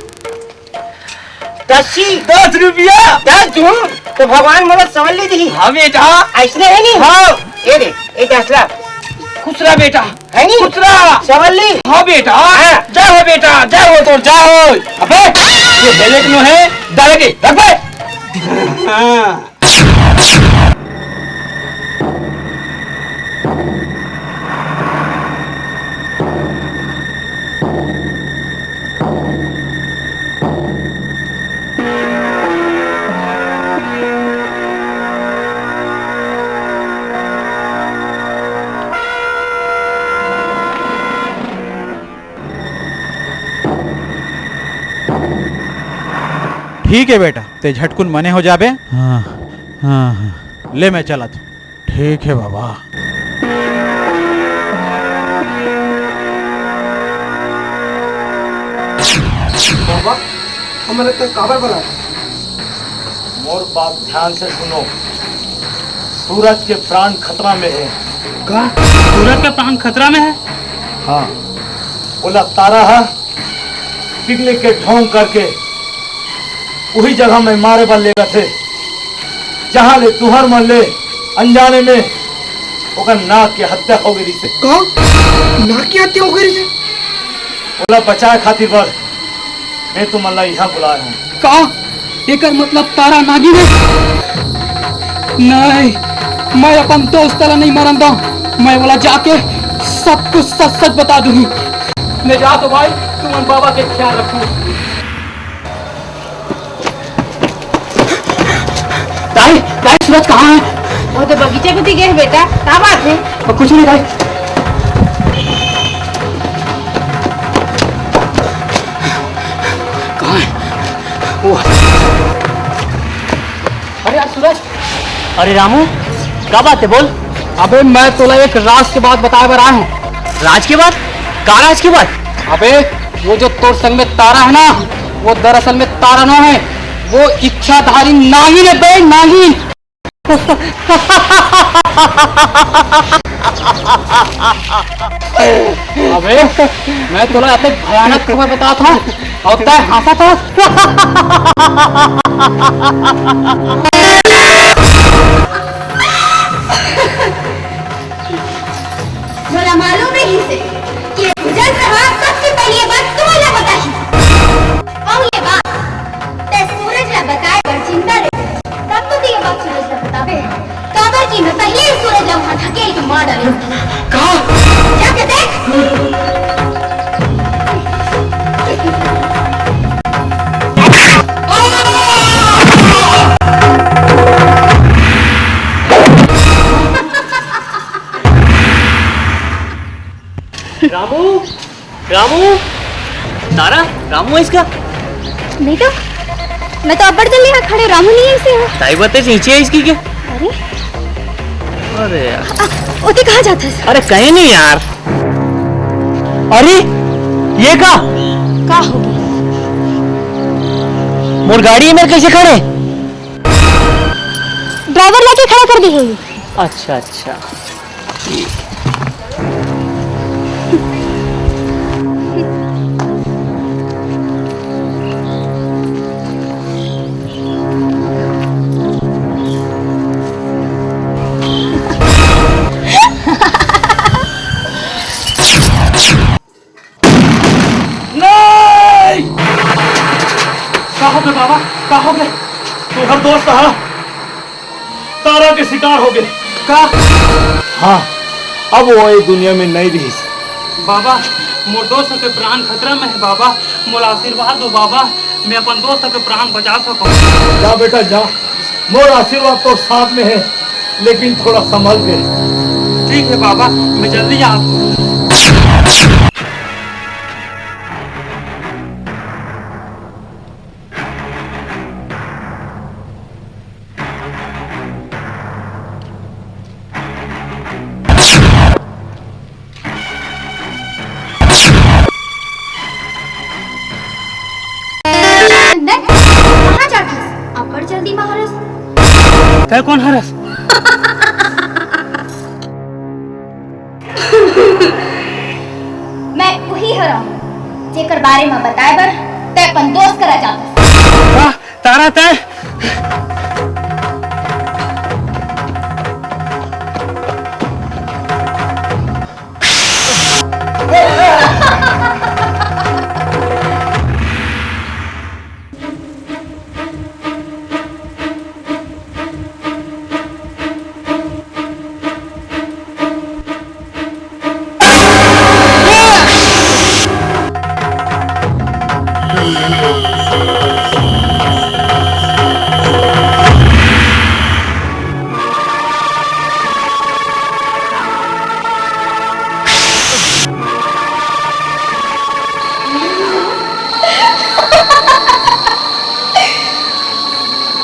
दसी। दस रुपया। दस दूं तो भगवान मोला सवल्ली दिही। हाँ बेटा। अइसने हे नहीं? हाँ। ये दे, ये दस ला। खुश रहा बेटा। हे नहीं? खुश रहा। सवल्ली। हाँ बेटा। हाँ। जय हो बेटा, जय हो तोर, जय हो। अबे, ये हेलेट नो हे, दादा के, रख बे। हाँ। ठीक हे बेटा, ते झटकुन मने हो जाबे। हाँ, हाँ, हाँ। ले, मैं चलत हूँ। ठीक हे बाबा। बाबा, हमन ला ते काबर बलाए? मोर बात ध्यान से सुनो, सूरज के प्राण खतरा में हे। का? सूरज के प्राण खतरा में हे? हाँ, ओला तारा हा पिकनिक के ढोंग करके उही जगह में मारे बर लेगथे, जहाँ ले तुहर मन ले अनजाने में ओकर नाक के हत्या हो गई से। का? नाक के हत्या हो गई से? ओला बचाए खातिर बर मैं तुमन ला इहाँ बुलाए हूँ। का? एकर मतलब तारा नागिन हे? नहीं, मैं अपन दोस्त ला नहीं मरन दंव। मैं ओला जाके सब कुछ सच सच बता दूंगी। ले जा तो भाई, तुमन बाबा के ख्याल रखहू। ताई, ताई, सूरज कहाँ हे? वो तो बगीचा कोती गे हे बेटा, का बात हे? कुछ नहीं ताई। कहाँ हे? वो। अरे यार सूरज। अरे रामू, का बात हे बोल? अबे मैं तोला एक राज के बात बताए बर आए हूँ। राज के बात? का राज के बात? अबे वो जो तोर संग में तारा हे ना, वो दरअसल में तारा नो हे, वो इच्छाधारी नागिन हे बे, नागिन। अबे मैं तोला अतेक भयानक खबर बतात हंव अउ तैं हंसत हस। मोला मालूम रहिस हे कि ये भुजंग ह सबसे पहले ये बात तुमन ला बताही। अउ ये बात तैं सूरज ला बताए बर जिंदा रहे, तब तो तैं ये बात सूरज ला बताबे। काबर कि मैं पहले ही सूरज ला वहां ढकेल के मार डारे। का? जाके देख। रामू, रामू, तारा, रामू हे इसका? नहीं तो, मैं तो अब्बड़ जल्दी यहाँ खड़े, रामू नहीं है इसे यहाँ। ताई बतेस नीचे हे इसकी के? अरे, अरे यार। आ, ओती कहाँ जात हस? अरे कहीं नहीं यार। अरे ये का? का होगे? मोर गाड़ी में कैसे खड़े? ड्राइवर लेके खड़ा कर दी है ये। अच्छा अच्छा। नहीं! का होगे बाबा? का होगे? तोर दोस्त ह तारा के शिकार होगे। का? हाँ, अब वो ये दुनिया में नहीं रहिस। बाबा, मोर दोस्त के प्राण खतरा में हे बाबा, मोला आशीर्वाद दो बाबा, मैं अपन दोस्त के प्राण बचा सकूं। जा बेटा जा, मोर आशीर्वाद तो साथ में हे, लेकिन थोड़ा संभल के। ठीक हे बाबा, मैं जल्दी आत हूँ। अंदर कहाँ जात हस? अब्बड़ जल्दी बाहर हस। तै कोन हरस? मैं उही हरंव, जेकर बारे म बताए बर तै अपन दोस्त करा जात हस। वाह, तारा तै।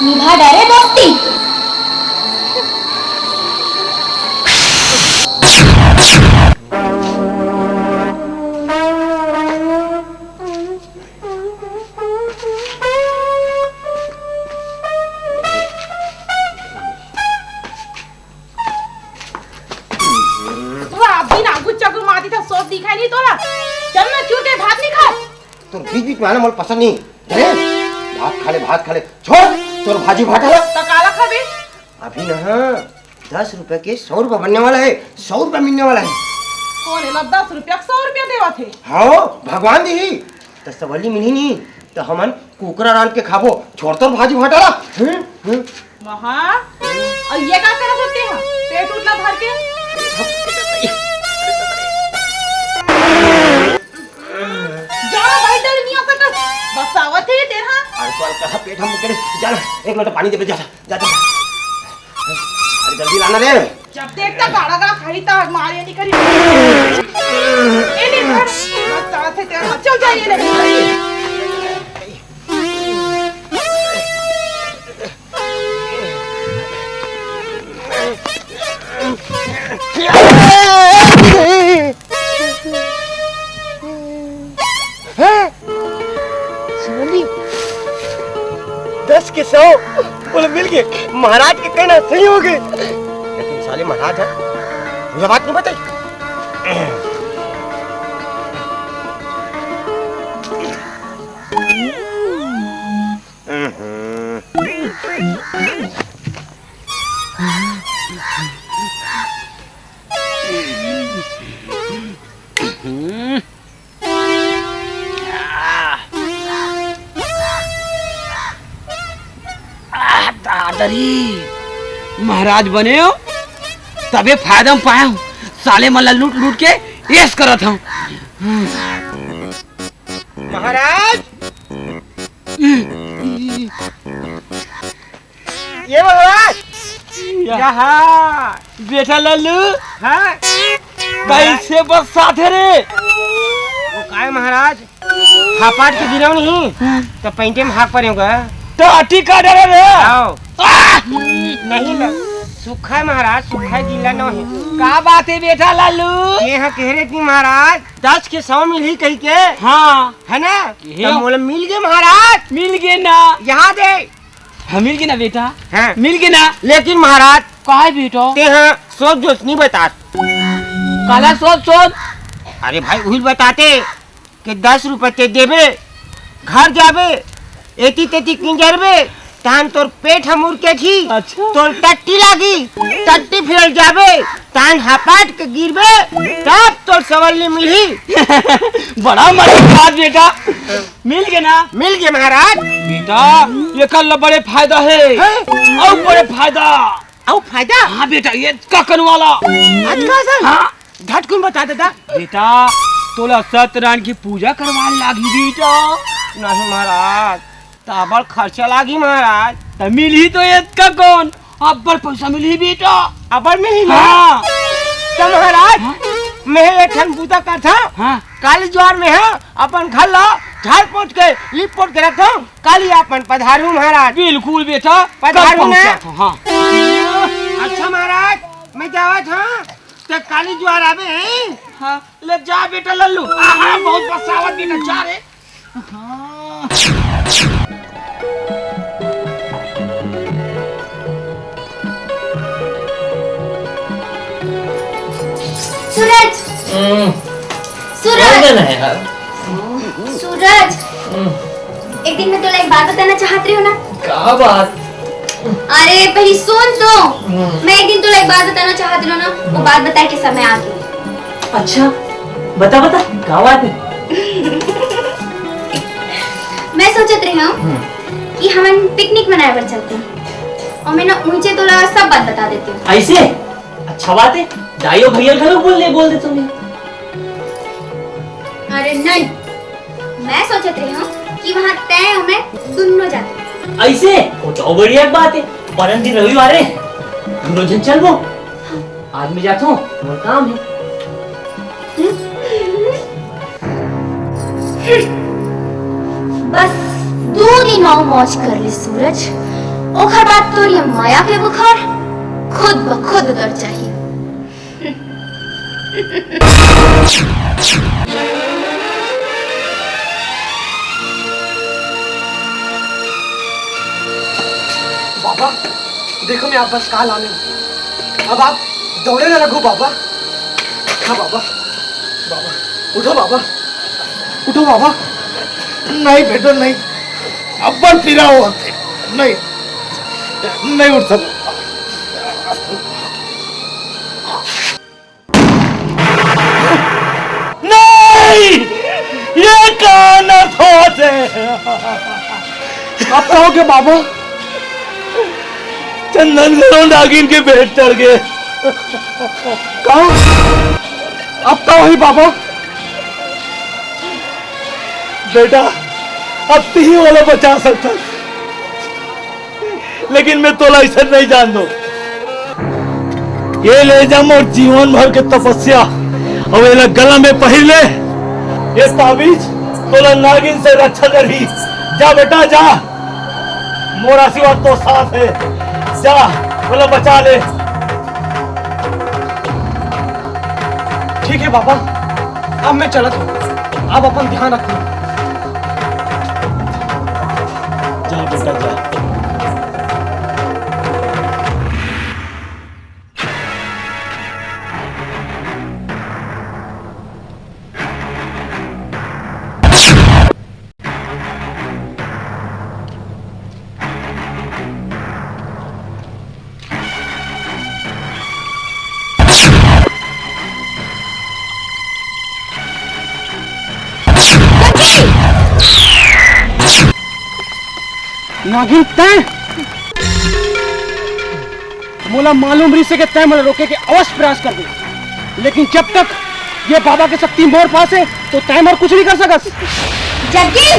निभा डरे दोस्ती। पूरा दिन आगू चागू माटी था, सोच दिखाई नहीं तोला। चल ना, चूर के भात नहीं खाए। तोर बीच बीच में आना मोला पसंद नहीं। अरे, भात खा ले, भात खा ले। छोड़, तोर भाजी भात है। तो काला खाबे? अभी ना, दस रुपए के सौ रुपए बनने वाला है, सौ रुपए मिलने वाला है। कौन है ला दस रुपया, सौ रुपया देवा थे? हाँ, भगवान दी। तो सवली मिली नहीं, त हमन कुकरा रांध के खाबो, छोड़ तोर भाजी भाटा ला। हम्म, हम्म। महा, अउ ये का करत होते ह? पेट उठला धर के। जा भाई, डर नहीं आता कर। बस आवत है तेरा। अरे, कल कहा पेट हम करे। जा ना, एक लोटा पानी दे दे, जा, जा, जा, जा। अरे, जल्दी लाना रे। जब देखता गाड़ा गाड़ा खाई ता मारे नहीं करी। ए नहीं धर। बस आवत है तेरा। चल जाइए ले। हैं? सुमन जी, दस के सौ बोले मिल गए। महाराज के कहना सही हो गए। लेकिन साले महाराज है, पूरा बात नहीं बताई। आह, दादरी, महाराज बने हो, तबे फायदा में पाया हूँ। साले मन ला लूट लूट के ऐश करत हूँ। महाराज, ये महाराज। यहाँ। बेटा लल्लू। हाँ। कैसे बरसात हे रे? वो काय महाराज, हापाट के गिरव नहीं, तो पैंटे में हाक परे होगा। टाटी का डरे रे? आओ। आह! नहीं ना, सुखा है महाराज, सुखा है, गीला नहीं है। का बात है बेटा लल्लू? ये हाँ कह रहे थी महाराज, दस के सौ मिलही कही के। हाँ। है ना? ये तो मोला मिल गए महाराज। मिल गए ना? यहाँ दे। हाँ, मिल गए ना बेटा? हाँ। मिल गए ना? लेकिन महाराज, काहे बेटा? ते हाँ सोच जोच नहीं बता। काला सोच सोच? अरे भाई, उहिल बताते कि दस रुपये ते देबे, घर जाबे, एती तेती किंजरबे, तान तोर पेट ह मुरकेटही, अच्छा। तोर टट्टी लागी, टट्टी फिरल जाबे, तान हपाट के गिरबे, तब तोर सवल नहीं मिलही। बड़ा मजेदार बेटा, मिल गए ना? मिल गए महाराज। बेटा, ये कर ला बड़े फायदा है। हैं? और बड़े फायदा। और फायदा? हाँ बेटा, ये का कन वाला। आज का सर? हाँ। झटकुन बता देता। बेटा, तोला सत्यनारायण की पूजा करवा लागी बेटा। नहीं महाराज, तो अबड़ खर्चा लागी महाराज। त मिलही तो एतका कौन, अब्बड़ पैसा मिलही बेटा। अबड़ मिलही ना? हाँ। तो महाराज, हाँ? मैं एक ठन बूता करता। हाँ। काली जुआर में है, अपन घर ला झाड़ पोछ के, लीप पोछ के रखता हूँ। काली अपन पधारू महाराज। बिल्कुल बेटा, पधारू कल ना। पहुँचा था, हाँ। अच्छा महाराज, मैं जावत हाँ, तो काली जुआर आवे हैं। हाँ। ले जा बेटा लल्लू। आहा, बहुत बरसावत बेटा, जा रे। हाँ। सूरज। हम्म। सूरज। बोल दे ना यार। सूरज। हम्म। एक दिन मैं तोला एक बात बताना चाहत रही हूँ ना। का बात? अरे, पहले सुन तो। हम्म। मैं एक दिन तोला एक बात बताना चाहत रही हूँ ना, वो हम्म। बात बताए के समय आ गई। अच्छा, बता, बता, का बात है? मैं सोचत रही हूँ हम्म। कि हमन पिकनिक मनाए बर चलते हैं। और मैं ना उनसे तोला सब बात बता देती हूँ। ऐसे? अच्छा बात है, दाई और भैया घलो बोल दे, बोल दे तुम्हें। अरे नहीं, मैं सोचत रही हूँ कि वहाँ तय और मैं दोनों जाते हैं। ऐसे? वो तो बढ़िया बात है। परन दिन रविवार है, दोनों जन चलबो। आज मैं जाता हूँ, मोर काम है। बस दो दिन और मौज कर ले सूरज, ओखर बाद तोर ये मया के बुखार खुद ब खुद उतर जाही। बाबा, देखो मैं आप बस काल आने हूँ। अब आप दौड़े ना लगो बाबा। हाँ बाबा, बाबा, उठो बाबा, उठो बाबा। नहीं बेटो नहीं, अब्बड़ पीरा होत हे, नहीं, नहीं उठ सकूँ। नहीं, ये का अनर्थ होत हे? अब का हो गे बाबा? चंदन घलो नागिन के भेंट चढ़ गे। का? अब का होही बाबा? बेटा, अब तिही ओला बचा सकथस, लेकिन मैं तोला अइसन नइ जान दो। ये ले जा मोर जीवन भर के तपस्या, अउ एला गला में पहिर ले। ये ताबीज तोला नागिन से रक्षा करही। जा बेटा, जा, मोर आशीर्वाद तोर साथ हे। जा, ओला बचा ले। ठीक हे बाबा, अब मैं चलत हंव, आप अपन ध्यान रखहू। जा बेटा, जा। नागिन, तैं? मोला मालूम रहिस हे कि तैं मोला रोके के अवश्य प्रयास करबे, लेकिन जब तक ये बाबा के शक्ति मोर पास हे, तो तैं मोर कुछ नइ कर सकस। जग्गी,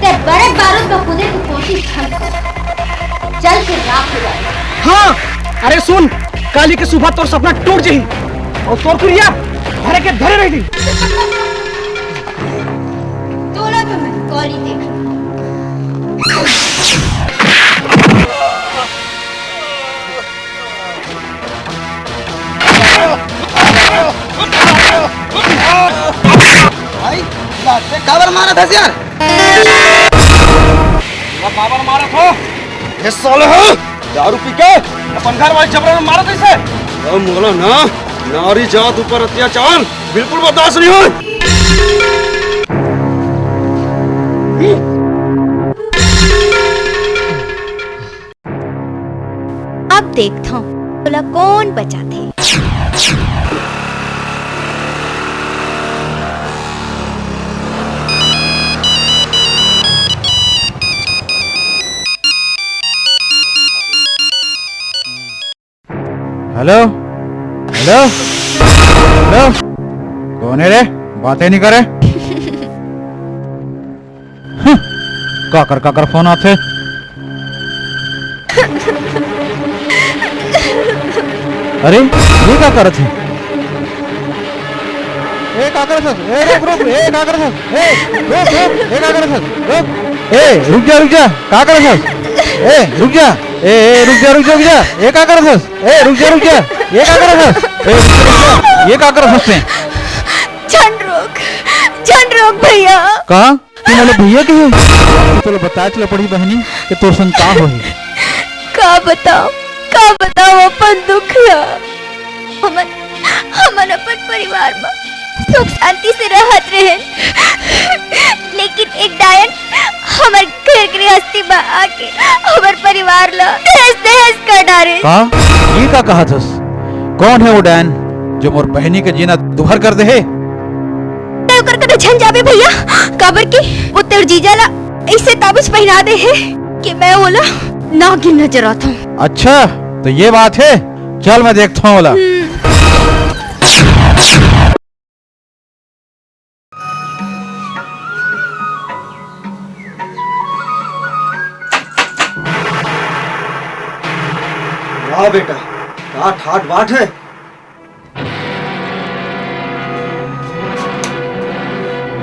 तैं बड़े बारूद में कूदे के कोशिश झन कर। चल के राख हो जाए। हाँ, अरे सुन, काली के सुबह तोर सपना टूट जाही अउ तोर कुरिया धरे के धरे रह जाही। तोला तो मैं काली देख। भाई, लाते काबर मारत हस यार? काबर मारत हो? ये साले हो, दारू पी के अपन घर वाली जबरन मारत हस। अब मोला ना नारी जात ऊपर अत्याचार बिल्कुल बर्दाश्त नहीं हो। अब देखथंव, ओला कोन बचाथे। हेलो, हेलो, हेलो, कोन हे रे? बाते नइ करे। हं, काकर काकर फोन आथे। अरे, ये का करत हे? ए, का करत हस? ए, रुक, रुक, ए, का करत हस? ए, रुक, रुक, ए, का करत हस? रुक। ए, रुक जा, रुक जा, का करत हस? ए, रुक जा, ए, ए, रुक जा, रुक जा, रुक जा, ए, का करत हस? ए, रुक जा, रुक जा, ये का करत हस? ए, रुक जा, रुक जा, ये का करत हस तैं? झन रोक, झन रोक भैया। का? तैं मोला भैया कहे? तोला बताएच ल पड़ही बहिनी कि तोर संग का होही। का बताओं, का बताओं अपन दुख ला। हमन, हमन अपन परिवार म सुख शांति से रहत रहेन, लेकिन एक डायन हमर घर गृहस्थी म आके हमर परिवार ला तहस नहस कर डारे। का? ये का कहत हस? कौन है वो डायन जो मोर बहिनी के जीना दुभर कर दे हे? तैं ओकर करा झन जाबे भैया, काबर कि वो तोर जीजा ला अइसे ताबीज पहिना दे हे कि मैं ओला नागिन नजर आथंव। अच्छा, तो ये बात हे, चल मैं देखथंव ओला। हम्म। वाह बेटा, का ठाट बाट हे।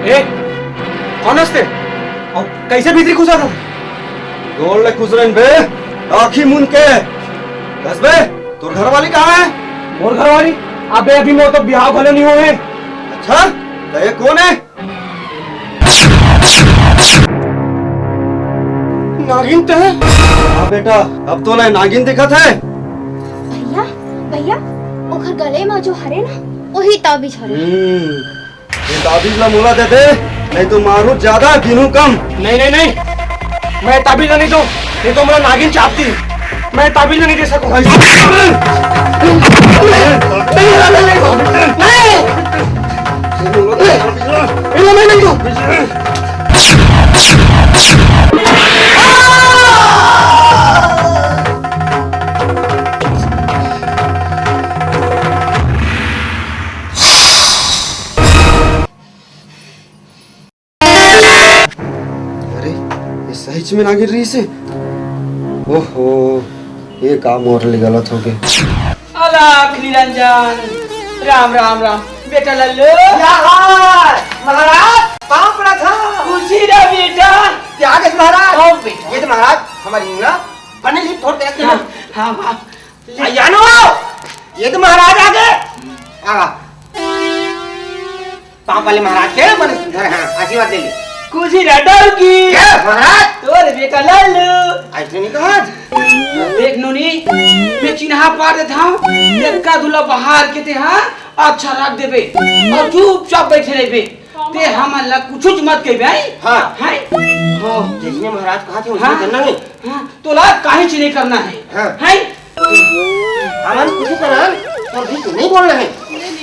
ए, कौन हस तैं? अउ कइसे भीतरी घुसत हस? गोड़ ले खुसरेन बे, आँखी मुन के। कस बे, तोर घरवाली कहाँ हे? मोर घरवाली? अबे अभी मोर तो बिहाव घलो नइ होए हे। अच्छा, त ये कोन हे? नागिन तैं? हाँ बेटा, अब तोला नागिन दिखत हे। भैया, भैया, ओकर गले म जो हरे ना, वही ताबीज हरे। हम्म, ये ताबीज ला मोला दे दे, नहीं तो मारू ज्यादा, गिनू कम। नहीं, नहीं, नहीं, मैं ताबीज ला नहीं दूँ, नहीं तो मोला नागिन चाप दिही। मैं ताबीज ला नहीं दे सकूँ। नहीं, नहीं, नहीं, नहीं, नहीं। नहीं, मैं नहीं दूँ। दहेज में ना गिर रही से। ओहो, ये काम और ले गलत हो गए। अलख निरंजन, राम राम राम। बेटा लल्लू। या हाय, महाराज, पाँव पड़ा था। खुशी रह बेटा। क्या आदेश महाराज? आओ बेटा। ये तो महाराज हमारी ना बने ही फोड़ के रख देना। हाँ, हाँ, हाँ। ले। आ, जानो, ये तो महाराज आ गए। आ, पाँव वाले महाराज के मन धर, हाँ, आशीर्वाद ले ले। खुशी रह डर की। क्या महाराज? तोर बेटा लल्लू। ऐसे नहीं कहा। देख नोनी, मैं चिन्हा पार देता हूँ। लड़का दूल्हा बाहर के ते, हाँ, अच्छा रख देबे और चुपचाप बैठे रहबे। ते हमन ला कुछ मत कहबे, हैं? हाँ। हैं? हाँ। जैसे महाराज कहा थे, वैसे हाँ। करना है। हाँ, तोला काहे चिन्हे करना है? हाँ। हैं? हमन कुछ करन, पर भी तू नहीं बोलना है।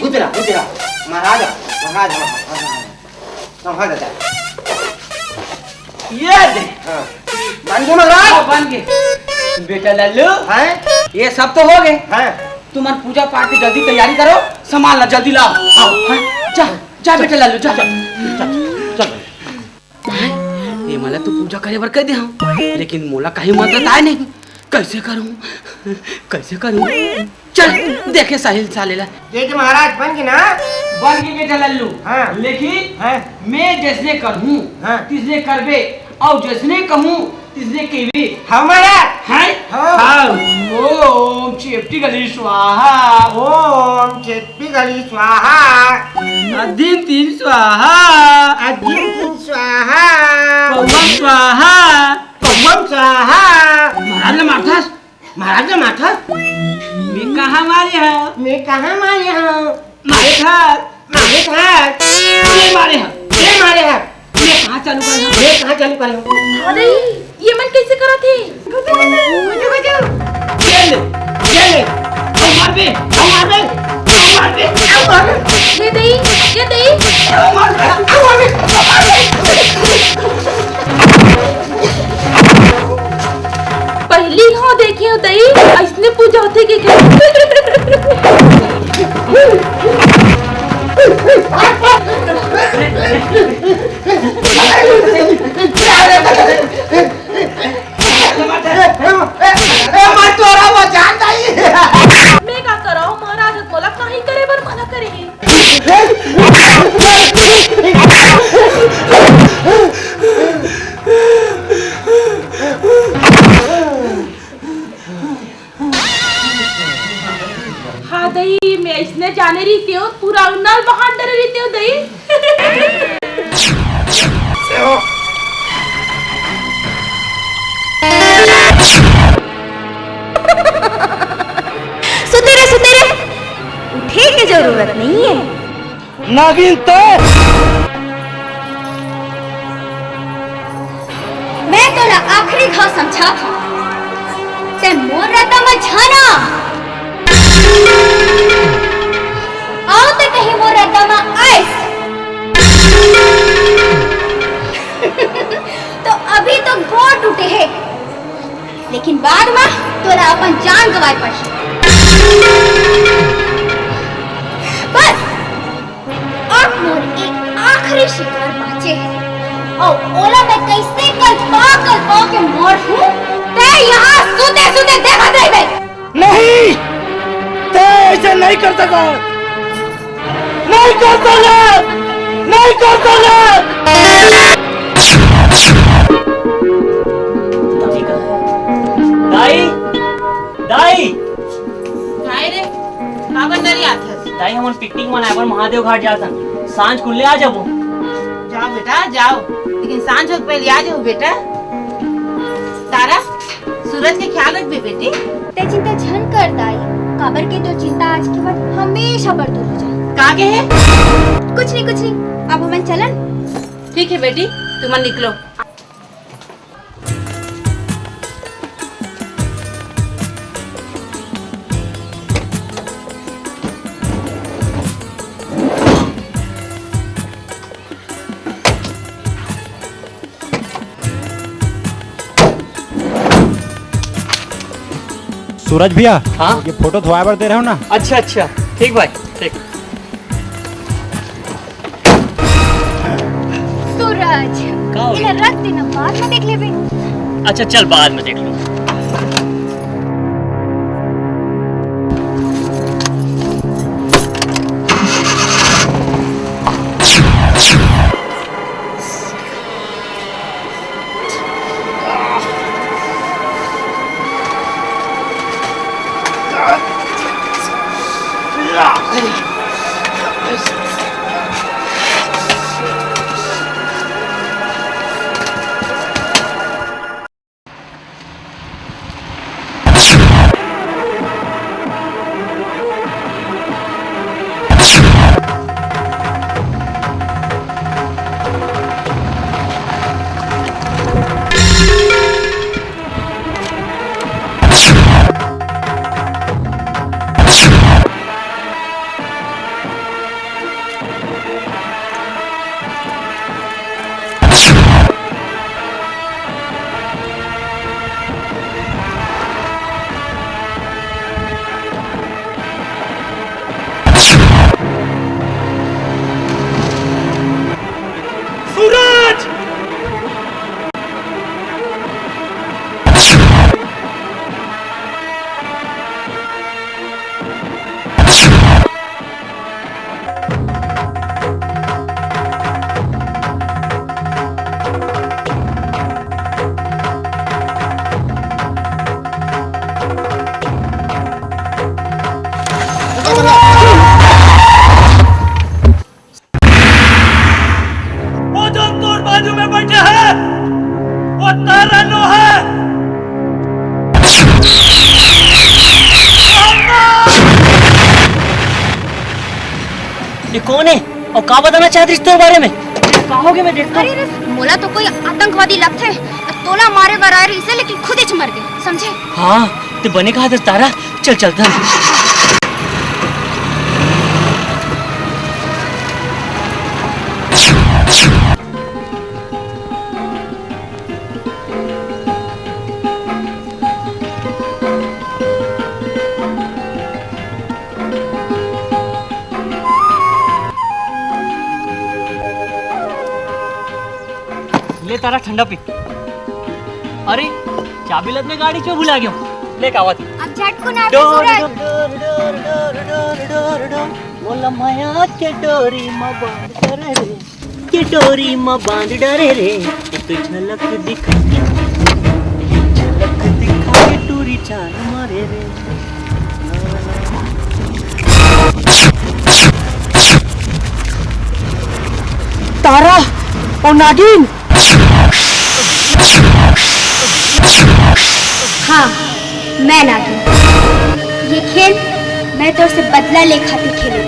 गुजरा, गुजरा। महाराज, महाराज, महाराज, महाराज। संभाल बेटा। ये दे। हाँ। बन गए महाराज? हाँ, बन गए। बेटा लल्लू, हैं? ये सब तो हो गए। हैं? तुमन पूजा पाठ की जल्दी तैयारी करो, सामान ला जल्दी लाओ। आओ, हैं? जा, जा बेटा लल्लू, जा। चल, चल, चल। हैं? ये मला तो पूजा करे बर कह दे हम, लेकिन मोला कहीं मंत्र आए नहीं। कैसे करूं? कैसे करूं? चल, देखे साहिल साले ला। जय जय महाराज, बन गए ना? बन गए बेटा लल्लू। हाँ। लेकिन हाँ। मैं जैसने करहूँ, हाँ। तिसने करबे, और जैसने कहूँ, तिसने कहबे। हाँ महाराज। हैं? हाँ। हाँ। ओम चेपटी गली स्वाहा। ओम चेपटी गली स्वाहा। अदिन तीन स्वाहा। अदिन तीन स्वाहा। पौवम स्वाहा। पौवम स्वाहा। महाराज ला मारथस। महाराज ला मारथस। मैं कहाँ मारे हँव? मैं कहाँ मारे हँव? मारे हँव। मारे हँव। मैं मारे हँव। मैं मारे हँव। मैं कहाँ चालू करे हँव? मैं कहाँ चालू करे हँव? अरे, ये मन कैसे करत हे? गुजु, गुजु, गुजु। ये ले, ये ले। हम मार दे, हम मार दे, हम मार दे, हम मार दे। ये दई, ये दई। हम मार दे, हम मार दे, हम मार दे। पहली हो देखे हो दई, ऐसने पूजा होथे के क्या? मैं का करव, महाराज मोला काही करे बर मना करे हे। हाँ दई, मैं इसने जाने रहितेंव, पूरा नल बहान डरे रहितेंव दई। सुते रे, सुते रे, उठे के जरूरत नहीं है। नागिन ते। मैं तोला आखिरी घाव समझात हँव। ते मोर रद्दा म झन आ। अउ ते कहीं मोर रद्दा म आइस, तो अभी तो गोड़ टूटे हे, लेकिन बाद म तोला अपन जान गंवाए पड़ही। बस, अब मोर एक आखिरी शिकार बाँचे हे, अउ ओला मैं कइसे कलपा कलपा के मारहूँ, ते यहाँ सुते सुते देखत रहिबे। नहीं, ते ऐसे नहीं कर सकत, नहीं कर सकत, नहीं कर सकत। दाई, दाई। काय रे, काबर नरियाथस? दाई, हमन पिकनिक मनाए बर महादेव घाट जाथन, सांझ कुल्ले आ जाबो। जाओ बेटा, जाओ, लेकिन सांझ होके पहले आ जाओ बेटा। तारा, सूरज के ख्याल रखबे बेटी। ते चिंता झन कर दाई, काबर के तोर चिंता आज के बाद हमेशा बर दूर हो जाए। का कहे? कुछ नहीं, कुछ नहीं, अब हमन चलन। ठीक है बेटी, तुमन निकलो। सूरज भैया, हाँ? ये फोटो धोवाए बर दे रहे हो ना? अच्छा, अच्छा, ठीक भाई, ठीक। सूरज, का हो गया? इला रख देना, बाद में देख लेबे। अच्छा, चल, बाद में देख लो। सूरज! वो जो तोर बाजू में बैठे है, वो तारा नो है। ये कौन है और का बताना चाहत रहिस तोर बारे में? का होगे, मैं देखता हूँ। अरे रे, मोला तो कोई आतंकवादी लगथे, तोला मारे बर आए रहिसे, लेकिन खुदेच मर गे, समझे? हाँ, ते बने कहा था तारा, चल चलता। ले तारा ठंडा पी। अरे, चाबी ल अपने गाड़ी में भुला गयो। ले कावत। अब झटकुन आ डोर, सूरज। डोर, डोर, डोर, डोर, डोर, डोर, डोर। मोला माया के डोरी म बांध डरे रे, के डोरी म बांध डरे रे। एक झलक दिखा के, एक झलक दिखा के टूरी जान मारे रे। तारा और नागिन। हाँ, मैं नागिन। ये खेल मैं तोर से बदला ले खातिर खेले।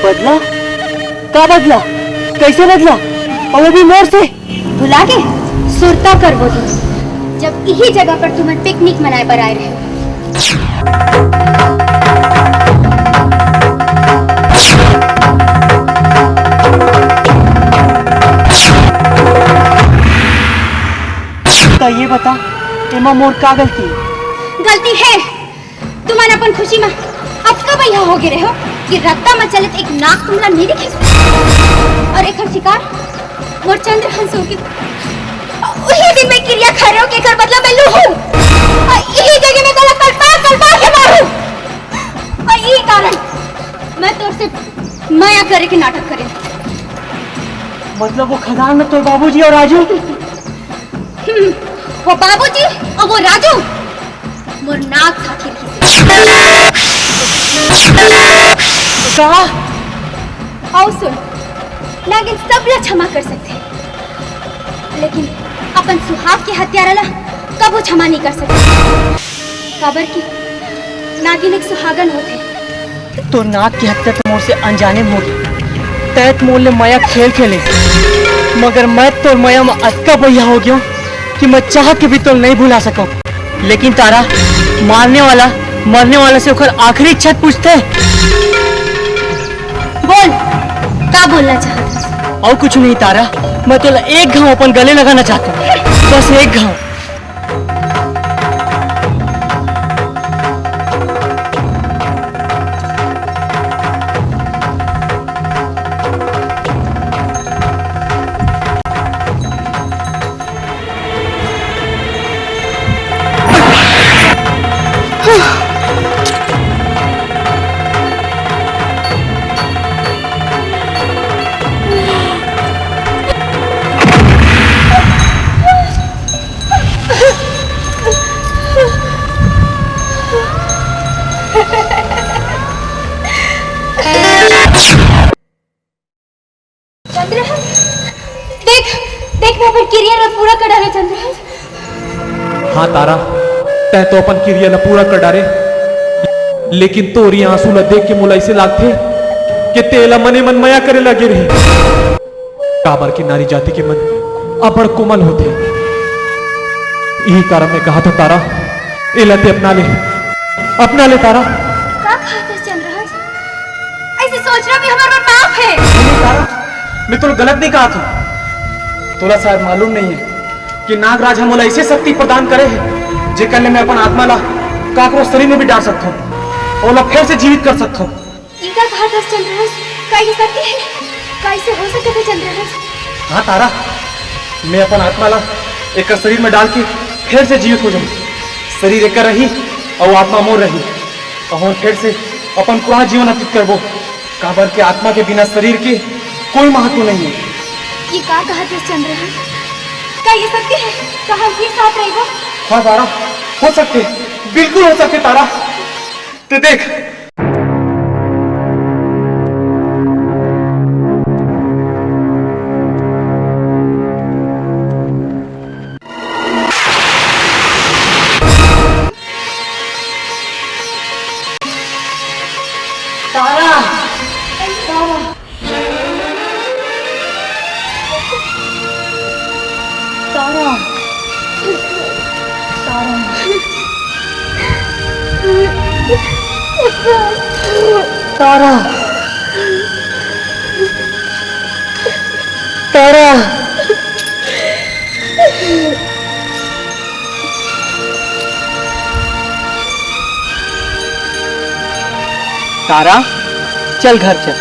बदला? का बदला? कैसे बदला? और वो भी मोर से? भुला गे? सुरता कर वो दिन, जब इही जगह पर तुमन पिकनिक मनाए बर आए रहे। त ये बता, एमा मोर का गलती हे? गलती हे, तुमन अपन खुशी म अतका बइहा हो गे रहे हो कि रद्दा म चलत एक नाग तुमला नइ दिखिस। और एकर शिकार मोर चंद्रहंस हो गे। उही दिन मैं किरिया खा रहे हो कि एकर बदला मैं लूहूं। और इही जगह मैं तोला कलपा कलपा के मारूं। और यही कारण मैं तोर से मया करे के नाटक करे। मतलब वो खदान में तोर बाबूजी और राजू? हम्म, वो बाबूजी और वो राजू मोर नाग साथी रहिसे। का? अउ सुन, नागिन सब ला क्षमा कर सकथे, लेकिन अपन सुहाग के हत्यारा ला कभू क्षमा नहीं कर सकथे, काबर कि नागिन एक सुहागन होथे। तोर नाग के हत्या तो मोर से अनजाने में होगे। तैं त मोर ले मया खेल खेले, मगर मैं तोर मया म अतका बइहा हो गेंव कि मैं चाह के भी तोला नहीं भुला सकंव। लेकिन तारा, मारने वाला मरने वाला से ओकर आखिरी इच्छा पूछथे। बोल, का बोलना चाहत हस? अउ कुछ नहीं तारा, मैं तोला एक घांव अपन गले लगाना चाहत हंव, बस एक घांव। देख, देख, मैं अपन किरिया ला पूरा कर डारे, चंद्रहास। हाँ तारा, तैं तो अपन किरिया ला पूरा कर डारे, लेकिन तोर ये आंसू ला देख के मोला अइसे लागथे कि तेला मने मन मया करे लगे रहे। काबर के नारी जाति के मन अब्बड़ कोमल होथे। इही कारण मैं कहा था तारा, एला ते अपना ले, अपना ले तारा। का कहत हस चंद्रहास? अइसे सोचना भी हमर बर पाप हे। नहीं, नहीं, तारा, मैं तोला गलत नहीं कहा था। तोला शायद मालूम नहीं है कि नागराज ह मोला अइसे शक्ति प्रदान करे हे, जेकर ले मैं अपन आत्मा ला काकरो शरीर में भी डाल सकथों, ओला फेर से जीवित कर सकथों। ये का कहत हस चंद्रहास? का ये सत्य हे? का अइसे हो सकत हे चंद्रहास? हाँ तारा, मैं अपन आत्मा ला एकर शरीर में डाल के फेर से जीवित हो जाऊं। शरीर एकर रही अउ आत्मा मोर रही, अउ हम फेर से अपन पुराना जीवन अतीत करबो, काबर के आत्मा के बिना शरीर के कोई महत्व नहीं है। ये का कहत हस चंद्रहास? का ये सत्य हे? का हम फिर साथ रहिबो? हाँ तारा, हो सकथे, बिल्कुल हो सकथे तारा। ते देख, तारा, तारा, तारा, तारा। तारा, तारा। तारा, चल घर चल।